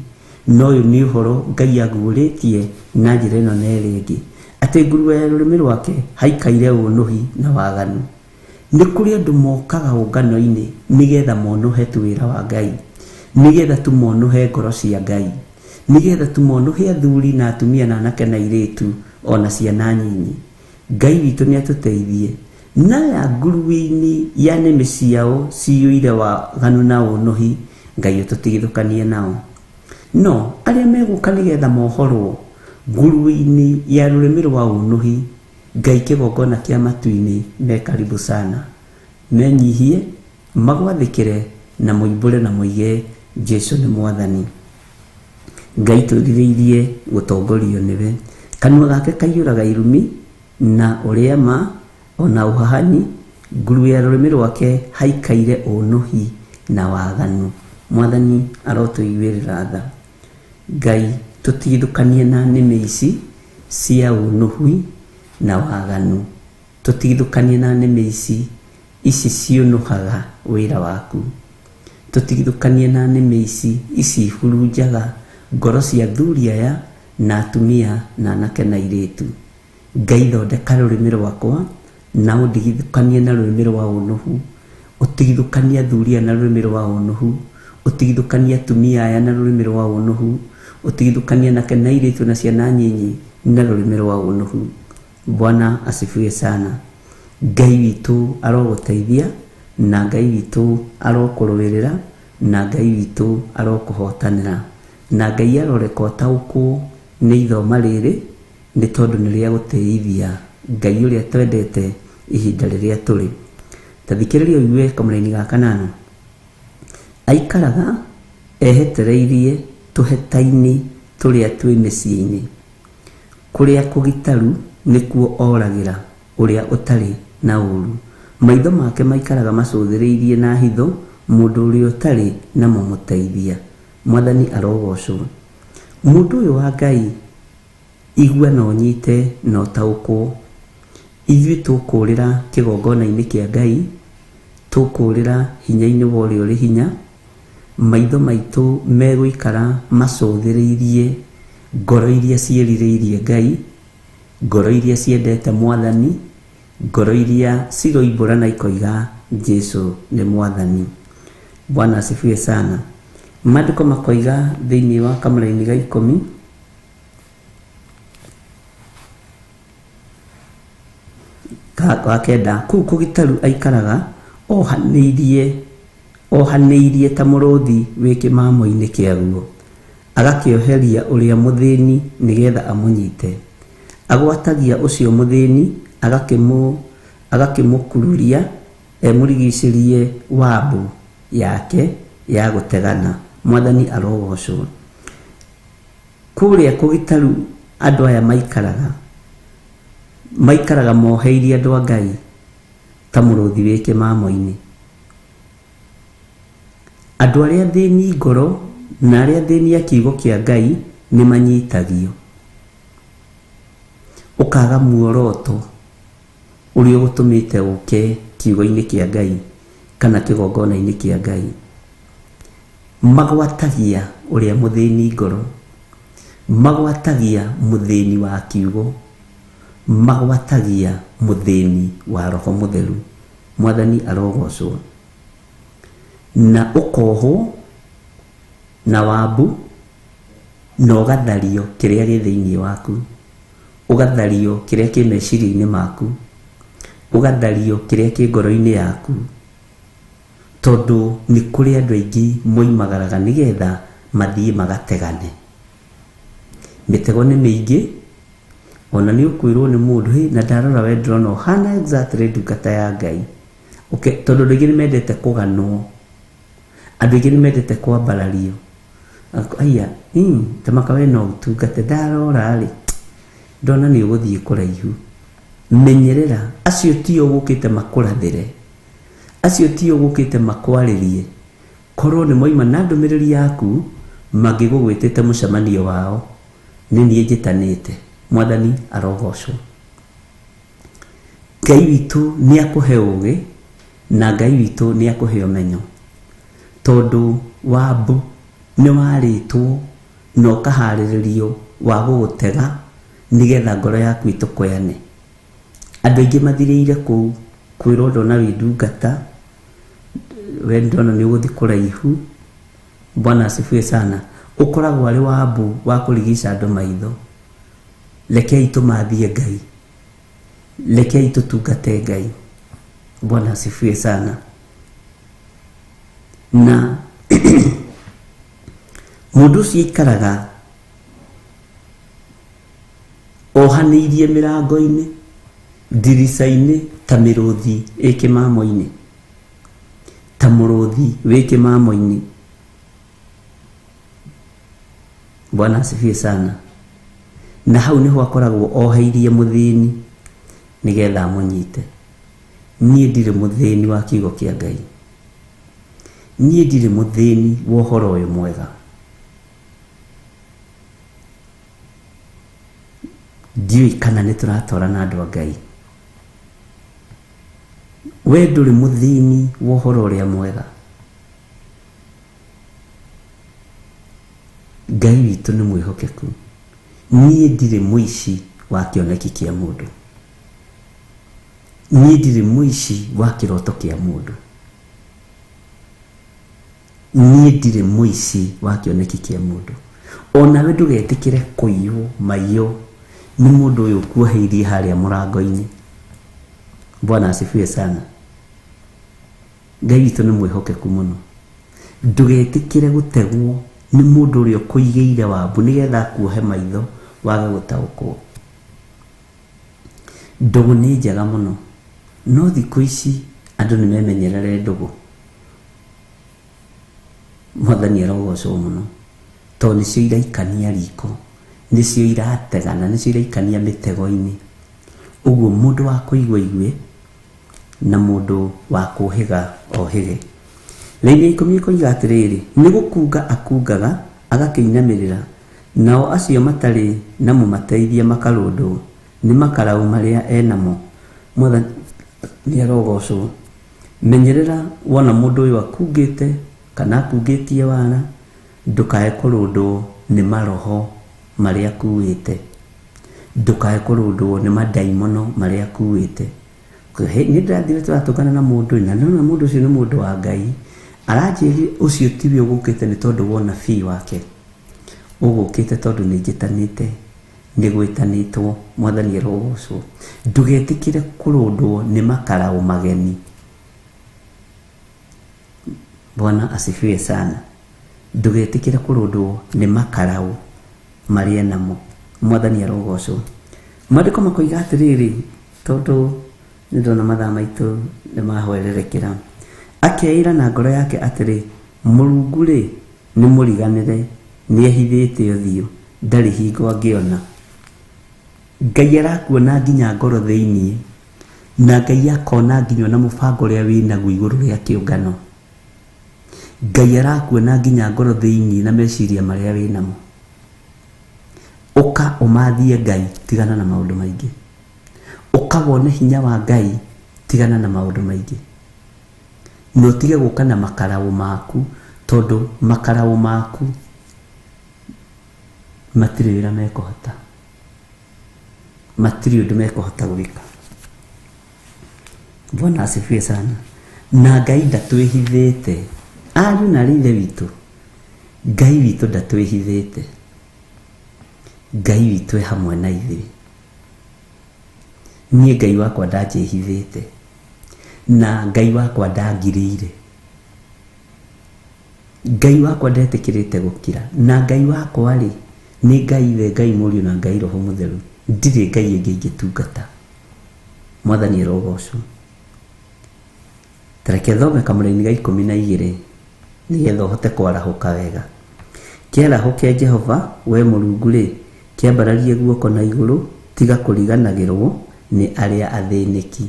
na ũyũ nĩ ũhoro Ngai aguũrĩtie na njĩra ĩno na ĩrĩa ĩngĩ, atĩ nguruwe ya rũrĩmĩ rwake haikaire ũnũhi na waganu. Nĩ kũrĩ andũ mokaga ũngano-inĩ nĩgetha monũhe tu wĩra wa Ngai, nĩgetha tu monũhe ngoro cia Ngai, nĩgetha tu monũhe athuri na atumia na anake na airĩtu ona ciana nyinyi. Ngai witũ nĩ atũteithie. Naya nguruwe-inĩ ya nĩmĩ ciao ciyũire waganu na ũnũhi, Ngai ũtũtigithũkanie nao. No arĩa megũka nĩgetha mohorwo nguruwe-inĩ ya rũrĩmĩ rwa ũnũhi, Ngai kĩgongona kĩa matu-inĩ me karibu sana. Menyihie, magwathĩkĩre na moimbũre na moige Jesu nĩ Mwathani. Ngai twĩrirĩirie gũtongorio nĩwe. Kanua gake kaiyũraga irumi na ũrĩa ma ona ũhahanyi, nguruwe ya rũrĩmĩ rwake haikaire ũnũhi na waganu. Mwathani arotũiguĩrĩra tha. Ngai tũtigithũkanie na nĩmĩ ici cia ũnũhi na waganu, tũtigithũkanie na nĩmĩ ici ici ciũnũhaga wĩra waku, tũtigithũkanie na nĩmĩ ici ici ihurunjaga ngoro cia athuri aya na atumia na anake na airĩtu. Ngai thondeka rũrĩmĩ rwakwa na ũndigithũkanie na rũrĩmĩ rwa ũnũhu, ũtigithũkanie athuri aya na rũrĩmĩ rwa ũnũhu, ũtigithũkanie atumia aya na rũrĩmĩ rwa ũnũhu, ũtigithũkanie anake na airĩtu na ciana nyinyi na rũrĩmĩ rwa ũnũhu. Bwana asifiwe sana. Ngai witũ arogũteithia, na Ngai witũ arokũrũĩrĩra, na Ngai witũ arokũhotanĩra, na Ngai aroreka ũtaũkwo nĩ ithoma rĩrĩ Nĩ tondũ nĩ rĩa gũtĩithia Ngai ũrĩa twendete ihinda rĩrĩa tũrĩ. Ta thikĩrĩria ũigue kamũraini ga kanana. Aikaraga ehetereirie tũheta-inĩ tũrĩa twĩ mĩciĩ-inĩ, kũrĩa kũgitaru nĩkuo oragĩra ũrĩa ũtarĩ na ũũru. Maitho make maikaraga macũthĩrĩirie na hitho mũndũ ũrĩa ũtarĩ na mũmũteithia. Mwathani arogocwo. Mũndũ ũyũ wa Ngai, igua na ũnyite na ũtaũkwo. Ithuĩ tũkũũrĩra kĩgongona-inĩ kĩa Ngai, tũkũũrĩra hinya-inĩ wa ũrĩa ũrĩ hinya, maitho maitũ megũikara macũthĩrĩirie ngoro iria ciĩrirĩirie Ngai, ngoro iria ciendete Mwathani, ngoro iria ciroimbũra na ikoiga Jesu nĩ Mwathani. Bwana asifiwe sana. Maandĩko makoiga thĩinĩ wa kamũraini ga ikũmi, wa kenda, kũu kũgitaru aikaraga ohanĩirie ohanĩirie ta mũrũthi wĩ kĩmamo-inĩ kĩaguo, agakĩoheria ũrĩa mũthĩni nĩgetha amũnyite. Agwatagia ũcio mũthĩni, agakĩmũkururia emũrigicĩrie wambu yake ya gũtegana. Mwathani arogocwo. Kũrĩa kũgitaru andũ aya maikaraga, maikaraga moheirie andũ a Ngai ta mũrũthi wĩ kĩmamo-inĩ. Andũ arĩa athĩni ngoro na arĩa athĩni a kiugo kĩa Ngai nĩ manyitagio. Ũkaga muoroto ũrĩa ũgũtũmĩte ũke kiugo-inĩ kĩa Ngai kana kĩgongona-inĩ kĩa Ngai. Magwatagia ũrĩa mũthĩni ngoro, magwatagia mũthĩni wa kiugo, magwatagia mũthĩni wa Roho Mũtheru. Mwathani arogocwo. Na ũkohwo na wambu na ũgathario kĩrĩa gĩ thĩinĩ waku, ũgathario kĩrĩa kĩ meciria-inĩ maku, ũgathario kĩrĩa kĩ ngoro-inĩ yaku, tondũ nĩ kũrĩ andũ aingĩ moimagaraga nĩgetha mathiĩ magategane. Mĩtego nĩ mĩingĩ, ona nĩ ũkwĩrwo nĩ mũndũ, hĩ, na ndarora we ndĩrona ũhana exactly ndungata ya Ngai. Okay, tondũ andũ aingĩ nĩ mendete kũganwo, andũ aingĩ nĩ mendete kwambarario. Aya, tamaka we no ũtungate, ndarora rĩ, ndona nĩ ũgũthiĩ kũraihu. Menyerera, acio tio gũkĩte makũrathĩre, acio tio gũkĩte makwarĩrie, korwo nĩ moima na ndũmĩrĩri yaku, mangĩgũgwĩtĩte mũcemanio wao, nĩ niĩ njĩtanĩte. Mwathani arogocwo. Ngai witũ nĩ akũhe ũgĩ, na Ngai witũ nĩ akũhe ũmenyo, tondũ wambu nĩ warĩtwo na ũkaharĩrĩrio wa gũgũtega nĩgetha ngoro yaku ĩtũkũyane. Andũ aingĩ mathirĩire kũu kwĩrwo ndona wĩ ndungata, we ndona nĩ ũgũthiĩ kũraihu. Bwana asifiwe sana. Ũkoragwo arĩ wambu wa kũrigica andũ maitho. Rekei tũmathie Ngai, rekei tũtungate Ngai. Bwana asifiwe sana. Na mũndũ ũcio aikaraga ohanĩirie mĩrango-inĩ, ndirica-inĩ ta mĩrũthi ĩ kĩmamo-inĩ, ta mũrũthi wĩ kĩmamo-inĩ. Bwana asifiwe sana. Na hau nĩho akoragwo oheirie mũthĩni nĩgetha amũnyite. Niĩ ndirĩ mũthĩni wa kiugo kĩa Ngai, niĩ ndirĩ mũthĩni wa ũhoro ũyũ mwega. Ndiũĩ kana nĩ tũratwarana andũ a Ngai. We ndũrĩ mũthĩni wa ũhoro ũrĩa mwega. Ngai witũ nĩ mwĩhokeku. Niĩ ndirĩ mũici wa kĩoneki kĩa mũndũ, niĩ ndirĩ mũici wa kĩroto kĩa mũndũ, niĩ ndirĩ mũici wa kĩoneki kĩa mũndũ. Onawe ndũgetĩkĩre kũiywo maiyo nĩ mũndũ ũyũ ũkuoheirie harĩa mũrango-inĩ. Bwana asifiwe sana. Ngai witũ nĩ mwĩhokeku mũno. Ndũgetĩkĩre gũtegwo nĩ mũndũ ũrĩa ũkũigĩire wambu nĩgetha akuohe maitho wage gũtaũkwo. Ndũgũ nĩ njega mũno, no thikũ ici andũ nĩ memenyerere ndũgũ. Mwathani arogocwo mũno, tondũ nĩcio iraikania riko, nĩcio irategana, nĩcio iraikania mĩtego-inĩ. Ũguo mũndũ wa kũigua igue na mũndũ wa kũhĩga ohĩge. Raini ya 10 ĩkoiga atĩrĩrĩ, nĩ gũkunga akungaga agakĩinamĩrĩra, nao acio matarĩ na mũmateithia makarũndwo nĩ makarau marĩa enamo. Mwathani nĩ arogocwo. Menyerera wona mũndũ ũyũ akungĩte kana akungĩtie wara, ndũkae kũrũndwo nĩ maroho marĩa akuĩte, ndũkae kũrũndwo nĩ mandaimono marĩa akuĩte. Nĩ ndĩrathire tũratũngana na mũndũ na ndĩrona mũndũ ũcio nĩ mũndũ wa Ngai, aranjĩrire ũcio tiwe ũgũkĩte nĩ tondũ wa ũnabii wake, ũgũkĩte tondũ nĩ njĩtanĩte, nĩ gwĩtanĩtwo. Mwathani arogocwo. Ndũgetĩkĩre kũrũndwo nĩ makarau mageni. Bwana asifiwe sana. Ndũgetĩkĩre kũrũndwo nĩ makarau marĩa namo. Mwathani arogocwo. Maandĩko makoiga atĩrĩrĩ, tondũ nĩ ndona mathaa maitũ nĩ mahwererekera, akeĩra na ngoro yake atĩrĩ, Mũrungu rĩ nĩ mũriganĩre, nĩehithĩte ũthiũ, ndarĩ hingo angĩona. Ngai arakuona nginya ngoro thĩiniĩ, na Ngai akona nginya ona mũbango ũrĩa wĩnaguo igũrũ rĩa kĩũngano. Ngai arakuona nginya ngoro thĩiniĩ na meciria marĩa wĩnamo. Ũka ũmathie Ngai, tigana na maũndũ maingĩ. Ũka wone hinya wa Ngai, tigana na maũndũ maingĩ. Na ũtige gũka na makarau maku, tondũ makarau maku matirĩ wĩra mekũhota, matirĩ ũndũ mekũhota gwĩka. Bwana asifiwe sana. Na Ngai ndatwĩhithĩte, ariũ na arĩ ithe witũ, Ngai witũ ndatwĩhithĩte, Ngai witũ e hamwe na ithuĩ. Niĩ Ngai wakwa ndanjĩhithĩte, na Ngai wakwa ndangirĩire, Ngai wakwa ndetĩkĩrĩte gũkira, na Ngai wakwa rĩ nĩ Ngai Ithe, Ngai Mũriũ na Ngai Roho Mũtheru, ndirĩ Ngai ĩngĩ ingĩtungata. Mwathani arogocwo. Tareke thome kamũraini ga 12 nĩgetha ũhote kwarahũka wega. Kĩarahũke Jehova, we Mũrungu rĩ, kĩambararie guoko na igũrũ, tiga kũriganagĩrwo nĩ arĩa athĩnĩki.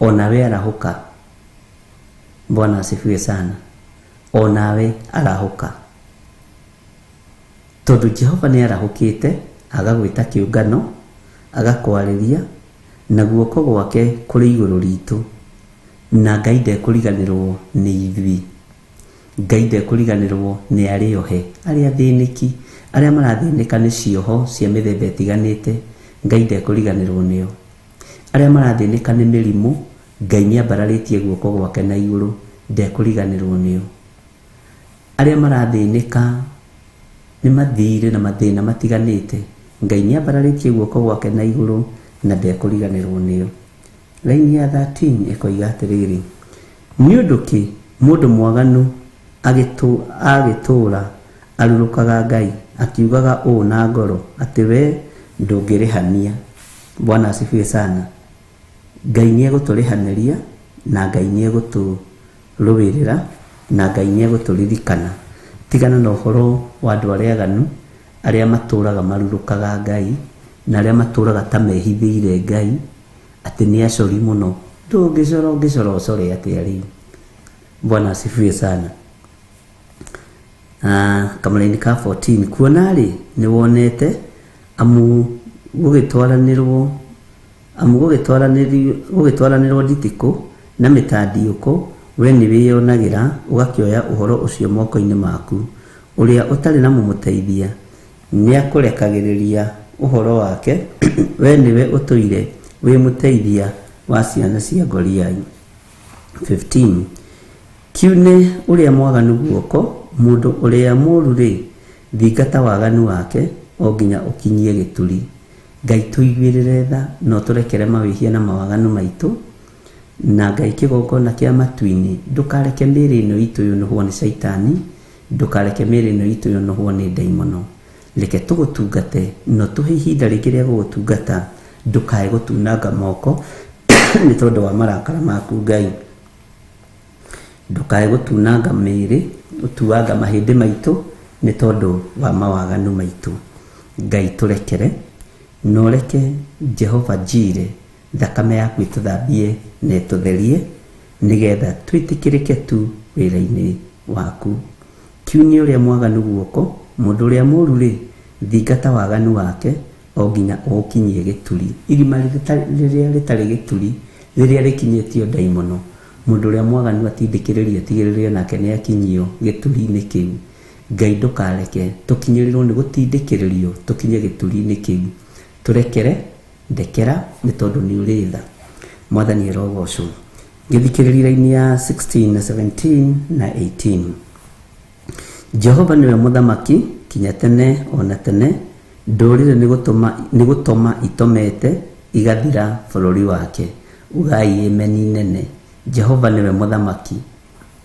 Onawe arahũka. Bwana asifiwe sana. Onawe arahũka, tondũ Jehova nĩ arahũkĩte, agagwĩta kĩũngano, agakwarĩria, na guoko gwake kũrĩ igũrũ ritũ, na Ngai ndekũriganĩrwo nĩ ithuĩ. Ngai ndekũriganĩrwo nĩ arĩa ohe, arĩa athĩnĩki, arĩa marathĩnĩka nĩ cioho cia mĩthemba ĩtiganĩte, Ngai ndekũriganĩrwo nĩo. Arĩa marathĩnĩka nĩ mĩrimũ, Ngai nĩ ambararĩtie guoko gwake na igũrũ, ndekũriganĩrwo nĩo. Arĩa marathĩnĩka nĩ mathirĩ na mathĩna matiganĩte, Ngai nĩ ambararĩtie guoko gwake na igũrũ na ndekũriganĩrwo nĩo. Raini ya 13 ĩkoiga atĩrĩrĩ, nĩ ũndũ kĩ mũndũ mwaganu agĩtũũra arurũkaga Ngai, akiugaga ũũ na ngoro atĩ we ndũngĩrĩhania. Bwana asifiwe sana. Ngai nĩ egũtũrĩhanĩria, na Ngai nĩ egũtũrũĩrĩra, na Ngai nĩ egũtũririkana. Tigana na ũhoro wa andũ arĩa aganu, arĩa matũũraga marurũkaga Ngai, na arĩa matũũraga ta mehithĩire Ngai, atĩ nĩ acori mũno. Ndũngĩcora ũngĩcora ũcore atĩa rĩu? Bwana asifiwe sana. Kamũraini ka 14, kuona rĩ nĩ wonete amu gũgĩtwaranĩrwo nditikũ na mĩtandiũko, we nĩ wĩyonagĩra ũgakĩoya ũhoro ũcio moko-inĩ maku. Ũrĩa ũtarĩ na mũmũteithia nĩakũrekagĩrĩria ũhoro wake, we nĩwe ũtũire wĩ mũteithia wa ciana cia Goliathi. 15, kiune ũrĩa mwaganu guoko, mũndũ ũrĩa mũũru rĩ, thingata waganu wake o nginya ũkinyie gĩturi. Ngai tũiguĩrĩre tha na ũtũrekere mawĩhia na mawaganu maitũ, na Ngai kĩgongona kĩa matu-inĩ, ndũkareke mĩĩrĩ ĩno itũ yũnũhwo nĩ caitani, ndũkareke mĩĩrĩ ĩno itũ yũnũhwo nĩ ndaimono. Reke tũgũtungate na ũtũhe ihinda rĩngĩ rĩa gũgũtungata Ndũkae gũtunanga moko nĩ tondũ wa marakara maku Ngai. Ndũkae gũtunanga mĩĩrĩ, ũtuanga mahĩndĩ maitũ nĩ tondũ wa mawaganu maitũ. Ngai tũrekere, na ũreke Jehova Jire thakame yaku ĩtũthambie na ĩtũtherie, nĩgetha twĩtĩkĩrĩke tu wĩra-inĩ waku. Kiunia ũrĩa mwaganu guoko, mũndũ ũrĩa mũũru rĩ, thingata waganu wake o nginya ũũkinyie gĩturi. Irima rĩrĩa rĩtarĩ gĩturi, rĩrĩa rĩkinyĩtio ndaimono, mũndũ ũrĩa mwaganu atindĩkĩrĩrio atigĩrĩre nake nĩ akinyio gĩturi-inĩ kĩu. Ngai ndũkareke tũkinyĩrĩrwo nĩ gũtindĩkĩrĩrio tũkinye gĩturi-inĩ kĩu. Tũrekere, ndekera nĩ tondũ nĩ ũrĩ tha. Mwathani arogocwo. Gĩthikĩrĩria raini ya 16 na 17 na 18. Jehova nĩwe mũthamaki kinya tene ona tene, ndũrĩrĩ nĩ gũtoma itomete igathira bũrũri wake. Ugai ĩmeni nene. Jehova nĩwe mũthamaki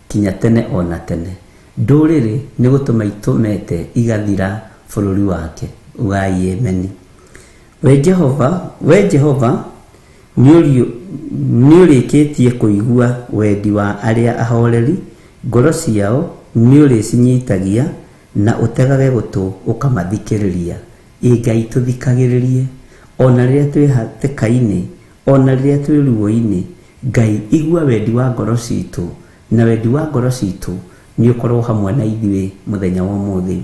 kinya tene ona tene, ndũrĩrĩ nĩ gũtũma itomete igathira bũrũri wake. Ugai ĩmeni. We Jehova nĩũrĩkĩtie kũigua wendi wa arĩa ahoreri, ngoro ciao nĩũrĩcinyitagia na ũtegage gũtũ ũkamathikĩrĩria. Ĩ Ngai tũthikagĩrĩrie ona rĩrĩa twĩ hatĩka-inĩ, ona rĩrĩa twĩ ruo-inĩ. Ngai igua wendi wa ngoro citũ, na wendi wa ngoro citũ nĩ ũkorwo hamwe na ithuĩ mũthenya wa ũmũthĩ,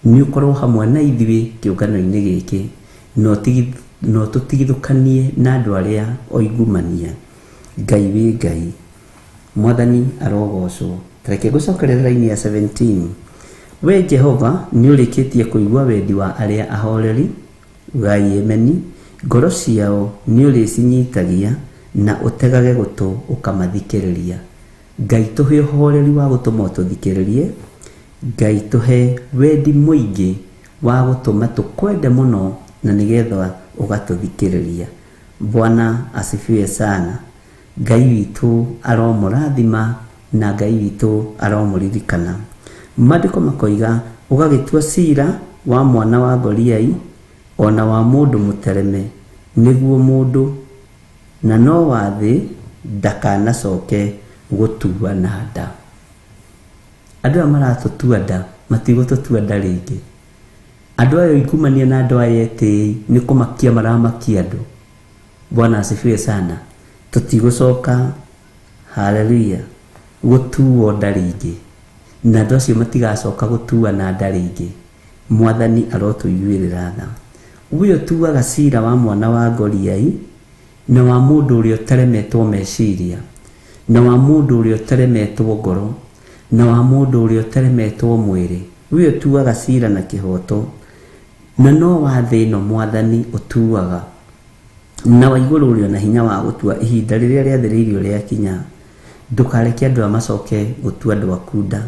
nĩ ũkorwo hamwe na ithuĩ kĩũngano-inĩ gĩkĩ, no tũtigithũkanie na andũ arĩa oigumania. Ngai wĩ Ngai. Mwathani arogocwo. Reke ngũcokerere raini ya 17. We Jehova nĩũrĩkĩtie kũigua wendi wa arĩa ahoreri, ugai ĩmeni, ngoro ciao nĩũrĩcinyitagia na ũtegage gũtũ ũkamathikĩrĩria. Ngai tũhe ũhoreri wa gũtũma ũtũthikĩrĩrie. Ngai tũhe wendi mũingĩ wa gũtũma tũkwende mũno na nĩgetha ũgatũthikĩrĩria. Bwana asifiwe sana. Ngai witũ aromũrathima na Ngai witũ aromũririkana. Maandĩko makoiga ũgagĩtua cira wa mwana wa Goliai ona wa mũndũ mũtereme, nĩguo mũndũ na no wa thĩ ndakanacoke gũtua na nda. Andũ aya maratũtua nda matigũtũtua nda rĩngĩ. Andũ aya oigumania na andũ aya etĩĩi nĩ kũmakia maramakia andũ. Bwana asifiwe sana. Tũtigũcoka, haleluya, gũtuo nda rĩngĩ, na andũ acio matigacoka gũtua na nda rĩngĩ. Mwathani arotũiguĩrĩra tha. We ũtuaga cira wa mwana wa Goliai na wa mũndũ ũrĩa ũteremetwo meciria, na wa mũndũ ũrĩa ũteremetwo ngoro, na wa mũndũ ũrĩa ũteremetwo mwĩrĩ. We ũtuaga cira na kĩhooto, na no wa thĩ ĩno Mwathani ũtuaga, na wa igũrũ ũrĩ na hinya wa gũtua ihinda rĩrĩa rĩathĩrĩirio rĩakinya. Ndũkareke andũ aya macoke gũtua andũ aku nda.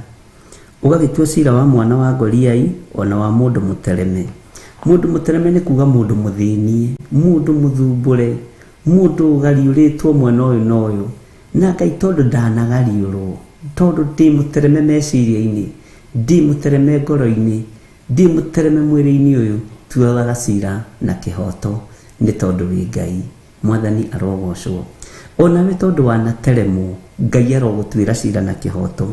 Ũgagĩtua cira wa mwana wa Goliai ona wa mũndũ mũtereme. Mũndũ mũtereme nĩ kuga mũndũ mũthĩnie, mũndũ mũthumbũre, mũndũ ũgariũrĩtwo mwena ũyũ na ũyũ. Na Ngai tondũ ndanagariũrwo, tondũ ndĩ mũtereme meciria-inĩ, ndĩ mũtereme ngoro-inĩ, ndĩ mũtereme mwĩrĩ-inĩ ũyũ, tuaga cira na kĩhooto nĩ tondũ wĩ Ngai. Mwathani arogocwo. Onawe tondũ wanateremwo, Ngai arogũtuĩra cira na kĩhooto.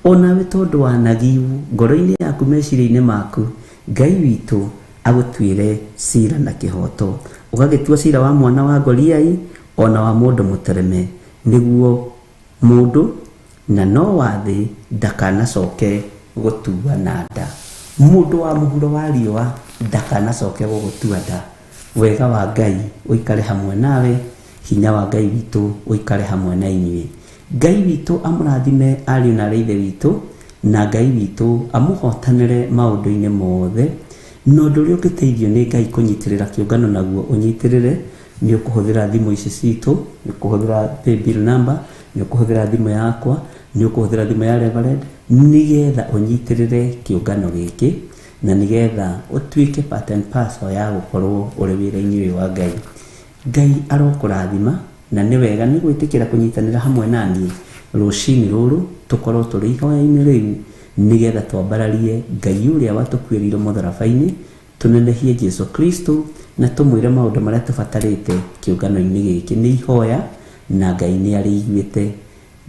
Onawe tondũ wanagiu ngoro-inĩ yaku, meciria-inĩ maku, Ngai witũ agũtuĩre cira na kĩhooto. Ũgagĩtua cira wa mwana wa Goliai ona wa mũndũ mũtereme, nĩguo mũndũ na no wa thĩ ndakanacoke gũtua na nda. Mũndũ wa mũhuro wa riũa ndakanacoke gũgũtua nda. Wega wa Ngai ũikare hamwe nawe, hinya wa Ngai witũ ũikare hamwe na inyuĩ. Ngai witũ amũrathime ariũ na aarĩ a Ithe witũ, na Ngai witũ amũhotanĩre maũndũ-inĩ mothe. Na ũndũ ũrĩa ũngĩteithio nĩ Ngai kũnyitĩrĩra kĩũngano naguo ũnyitĩrĩre, nĩ ũkũhũthĩra thimũ ici citũ, nĩ ũkũhũthĩra paybill number, nĩ ũkũhũthĩra thimũ yakwa, nĩ ũkũhũthĩra thimũ ya Reverend, nĩgetha ũnyitĩrĩre kĩũngano gĩkĩ, na nĩgetha ũtuĩke part and parcel ya gũkorwo ũrĩ wĩra-inĩ ũyũ wa Ngai. Ngai arokũrathima, na nĩ wega nĩ gwĩtĩkĩra kũnyitanĩra hamwe na niĩ rũcinĩ rũrũ tũkorwo tũrĩ ihoya-inĩ rĩu, nĩgetha twambararie Ngai ũrĩa watũkuĩrĩire mũtharaba-inĩ, Tũnenehie Jesu Kristo na tũmwĩre maũndũ marĩa tũbatarĩte kĩũngano-inĩ gĩkĩ. Nĩ ihoya na Ngai nĩ arĩiguĩte.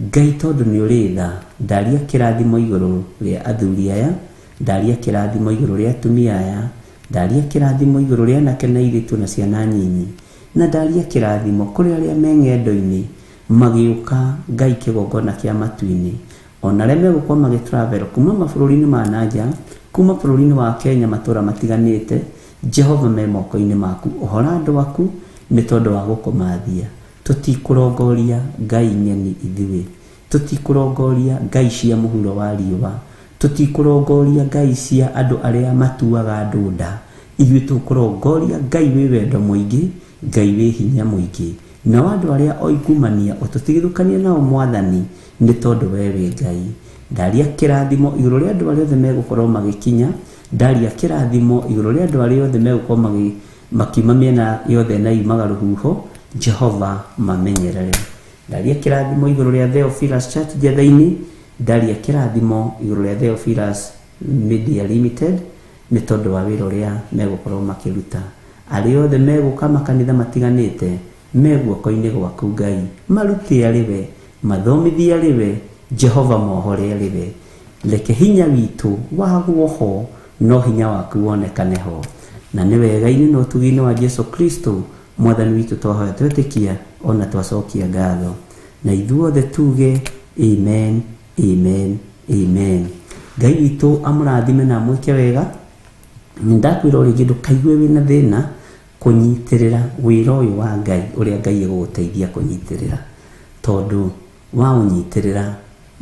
Ngai tondũ nĩ ũrĩ tha, ndaria kĩrathimo igũrũ rĩa athuri aya, ndaria kĩrathimo igũrũ rĩa atumia aya, ndaria kĩrathimo igũrũ rĩa anake na airĩtu na ciana nyinyi, na ndaria kĩrathimo kũrĩ arĩa me ng'endo-inĩ magĩũka Ngai kĩgongona kĩa matu-inĩ, ona arĩa megũkorwo magĩtravel kuma mabũrũri-inĩ ma nanja, kuma bũrũri-inĩ wa Kenya matũra matiganĩte. Jehova me moko-inĩ maku, ũhora andũ aku nĩ tondũ wa gũkũmathia. Tũtikũrongoria ngai ng'eni ithuĩ, tũtikũrongoria ngai cia mũhuro wa riũa, tũtikũrongoria ngai cia andũ arĩa matuaga andũ nda. Ithuĩ tũkũrongoria Ngai wĩ wendo mũingĩ, Ngai wĩ hinya mũingĩ. Nao andũ arĩa oingumania ũtũtigithũkanie nao Mwathani, nĩ tondũ we wĩ Ngai. Ndaria kĩrathimo igũrũ rĩa andũ arĩa othe megũkorwo magĩkinya, ndaria kĩrathimo igũrũ rĩa andũ arĩa othe megũkorwo makiuma mĩena yothe na yumaga rũhuho. Jehova mamenyerere. Ndaria kĩrathimo igũrũ rĩa Theophilus Church Njetha-inĩ, ndaria kĩrathimo igũrũ rĩa Theophilus Media Limited nĩ tondũ wa wĩra ũrĩa megũkorwo makĩruta. Arĩa othe megũka makanitha matiganĩte me guoko-inĩ gwaku Ngai, marute arĩ we, mathomithie arĩ we, Jehova mohore arĩ we. Reke hinya witũ wagwo ho, no hinya waku wonekane ho. Na nĩ wega-inĩ na ũtugi-inĩ wa Jesu Kristo Mwathani witũ twahoya twetĩkia ona twacokia ngatho. Na ithuothe tuge amen, amen, amen. Ngai witũ amũrathime na amwĩke wega. Ndakwĩra o rĩngĩ ndũkaigue wĩna thĩna kũnyitĩrĩra wĩra ũyũ wa Ngai ũrĩa Ngai egũgũteithia kũnyitĩrĩra, tondũ waũnyitĩrĩra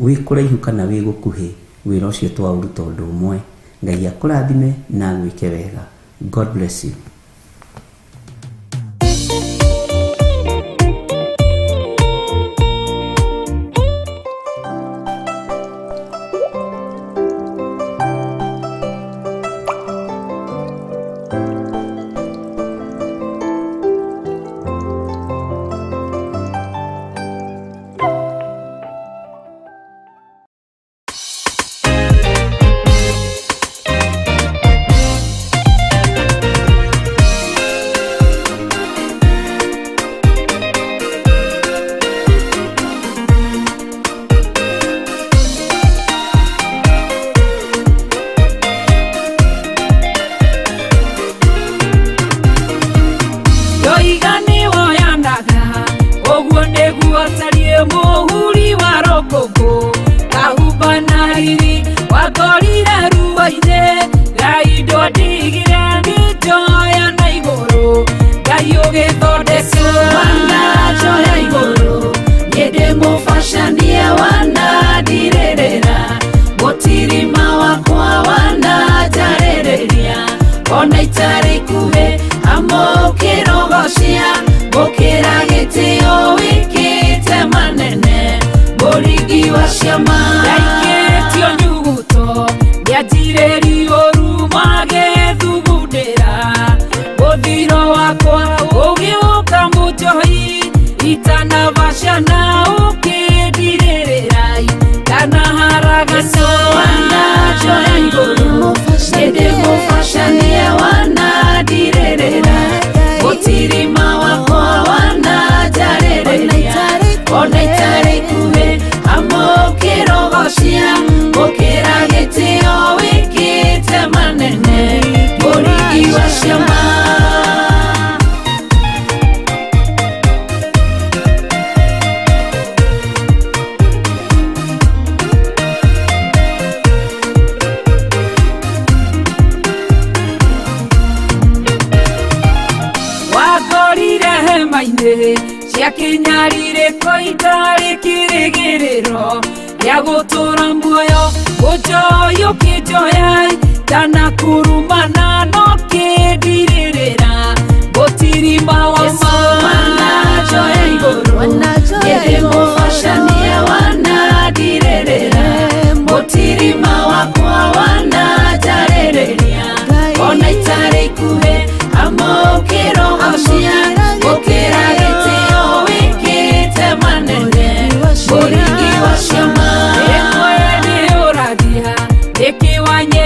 wĩ kũraihu kana wĩ gũkuhĩ, wĩra ũcio twaũruta ũndũ ũmwe. Ngai akũrathime na agwĩke wega. God bless you.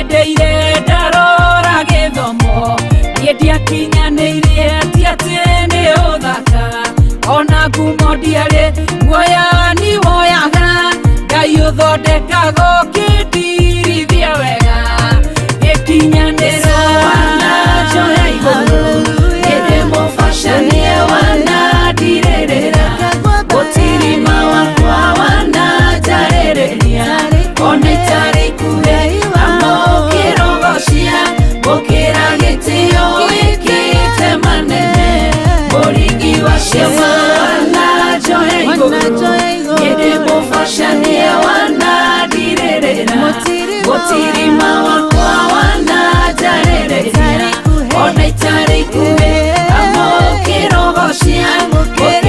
Ndeire ndarora gĩthomo. Ona ngumo ndiarĩ guoya ni woyaga Ngai ũthondekaga ũkĩndirithia wega gĩkinyanĩra wananjoya igũrũ ĩndĩ mũbacanie wanandirĩrĩra gũtirima wakwa wananjarĩrĩria ona itarĩ ikuhĩ amũkĩrogocia gũkĩra gĩtĩo wĩkĩte manene mũringi wa ciama wananjoya igũrũ ĩndĩ mũbacanie wanandirĩrĩra gũtirima wakwa wananjarĩrĩria ona itarĩ ikuhĩ amũkĩrogocia gũkĩra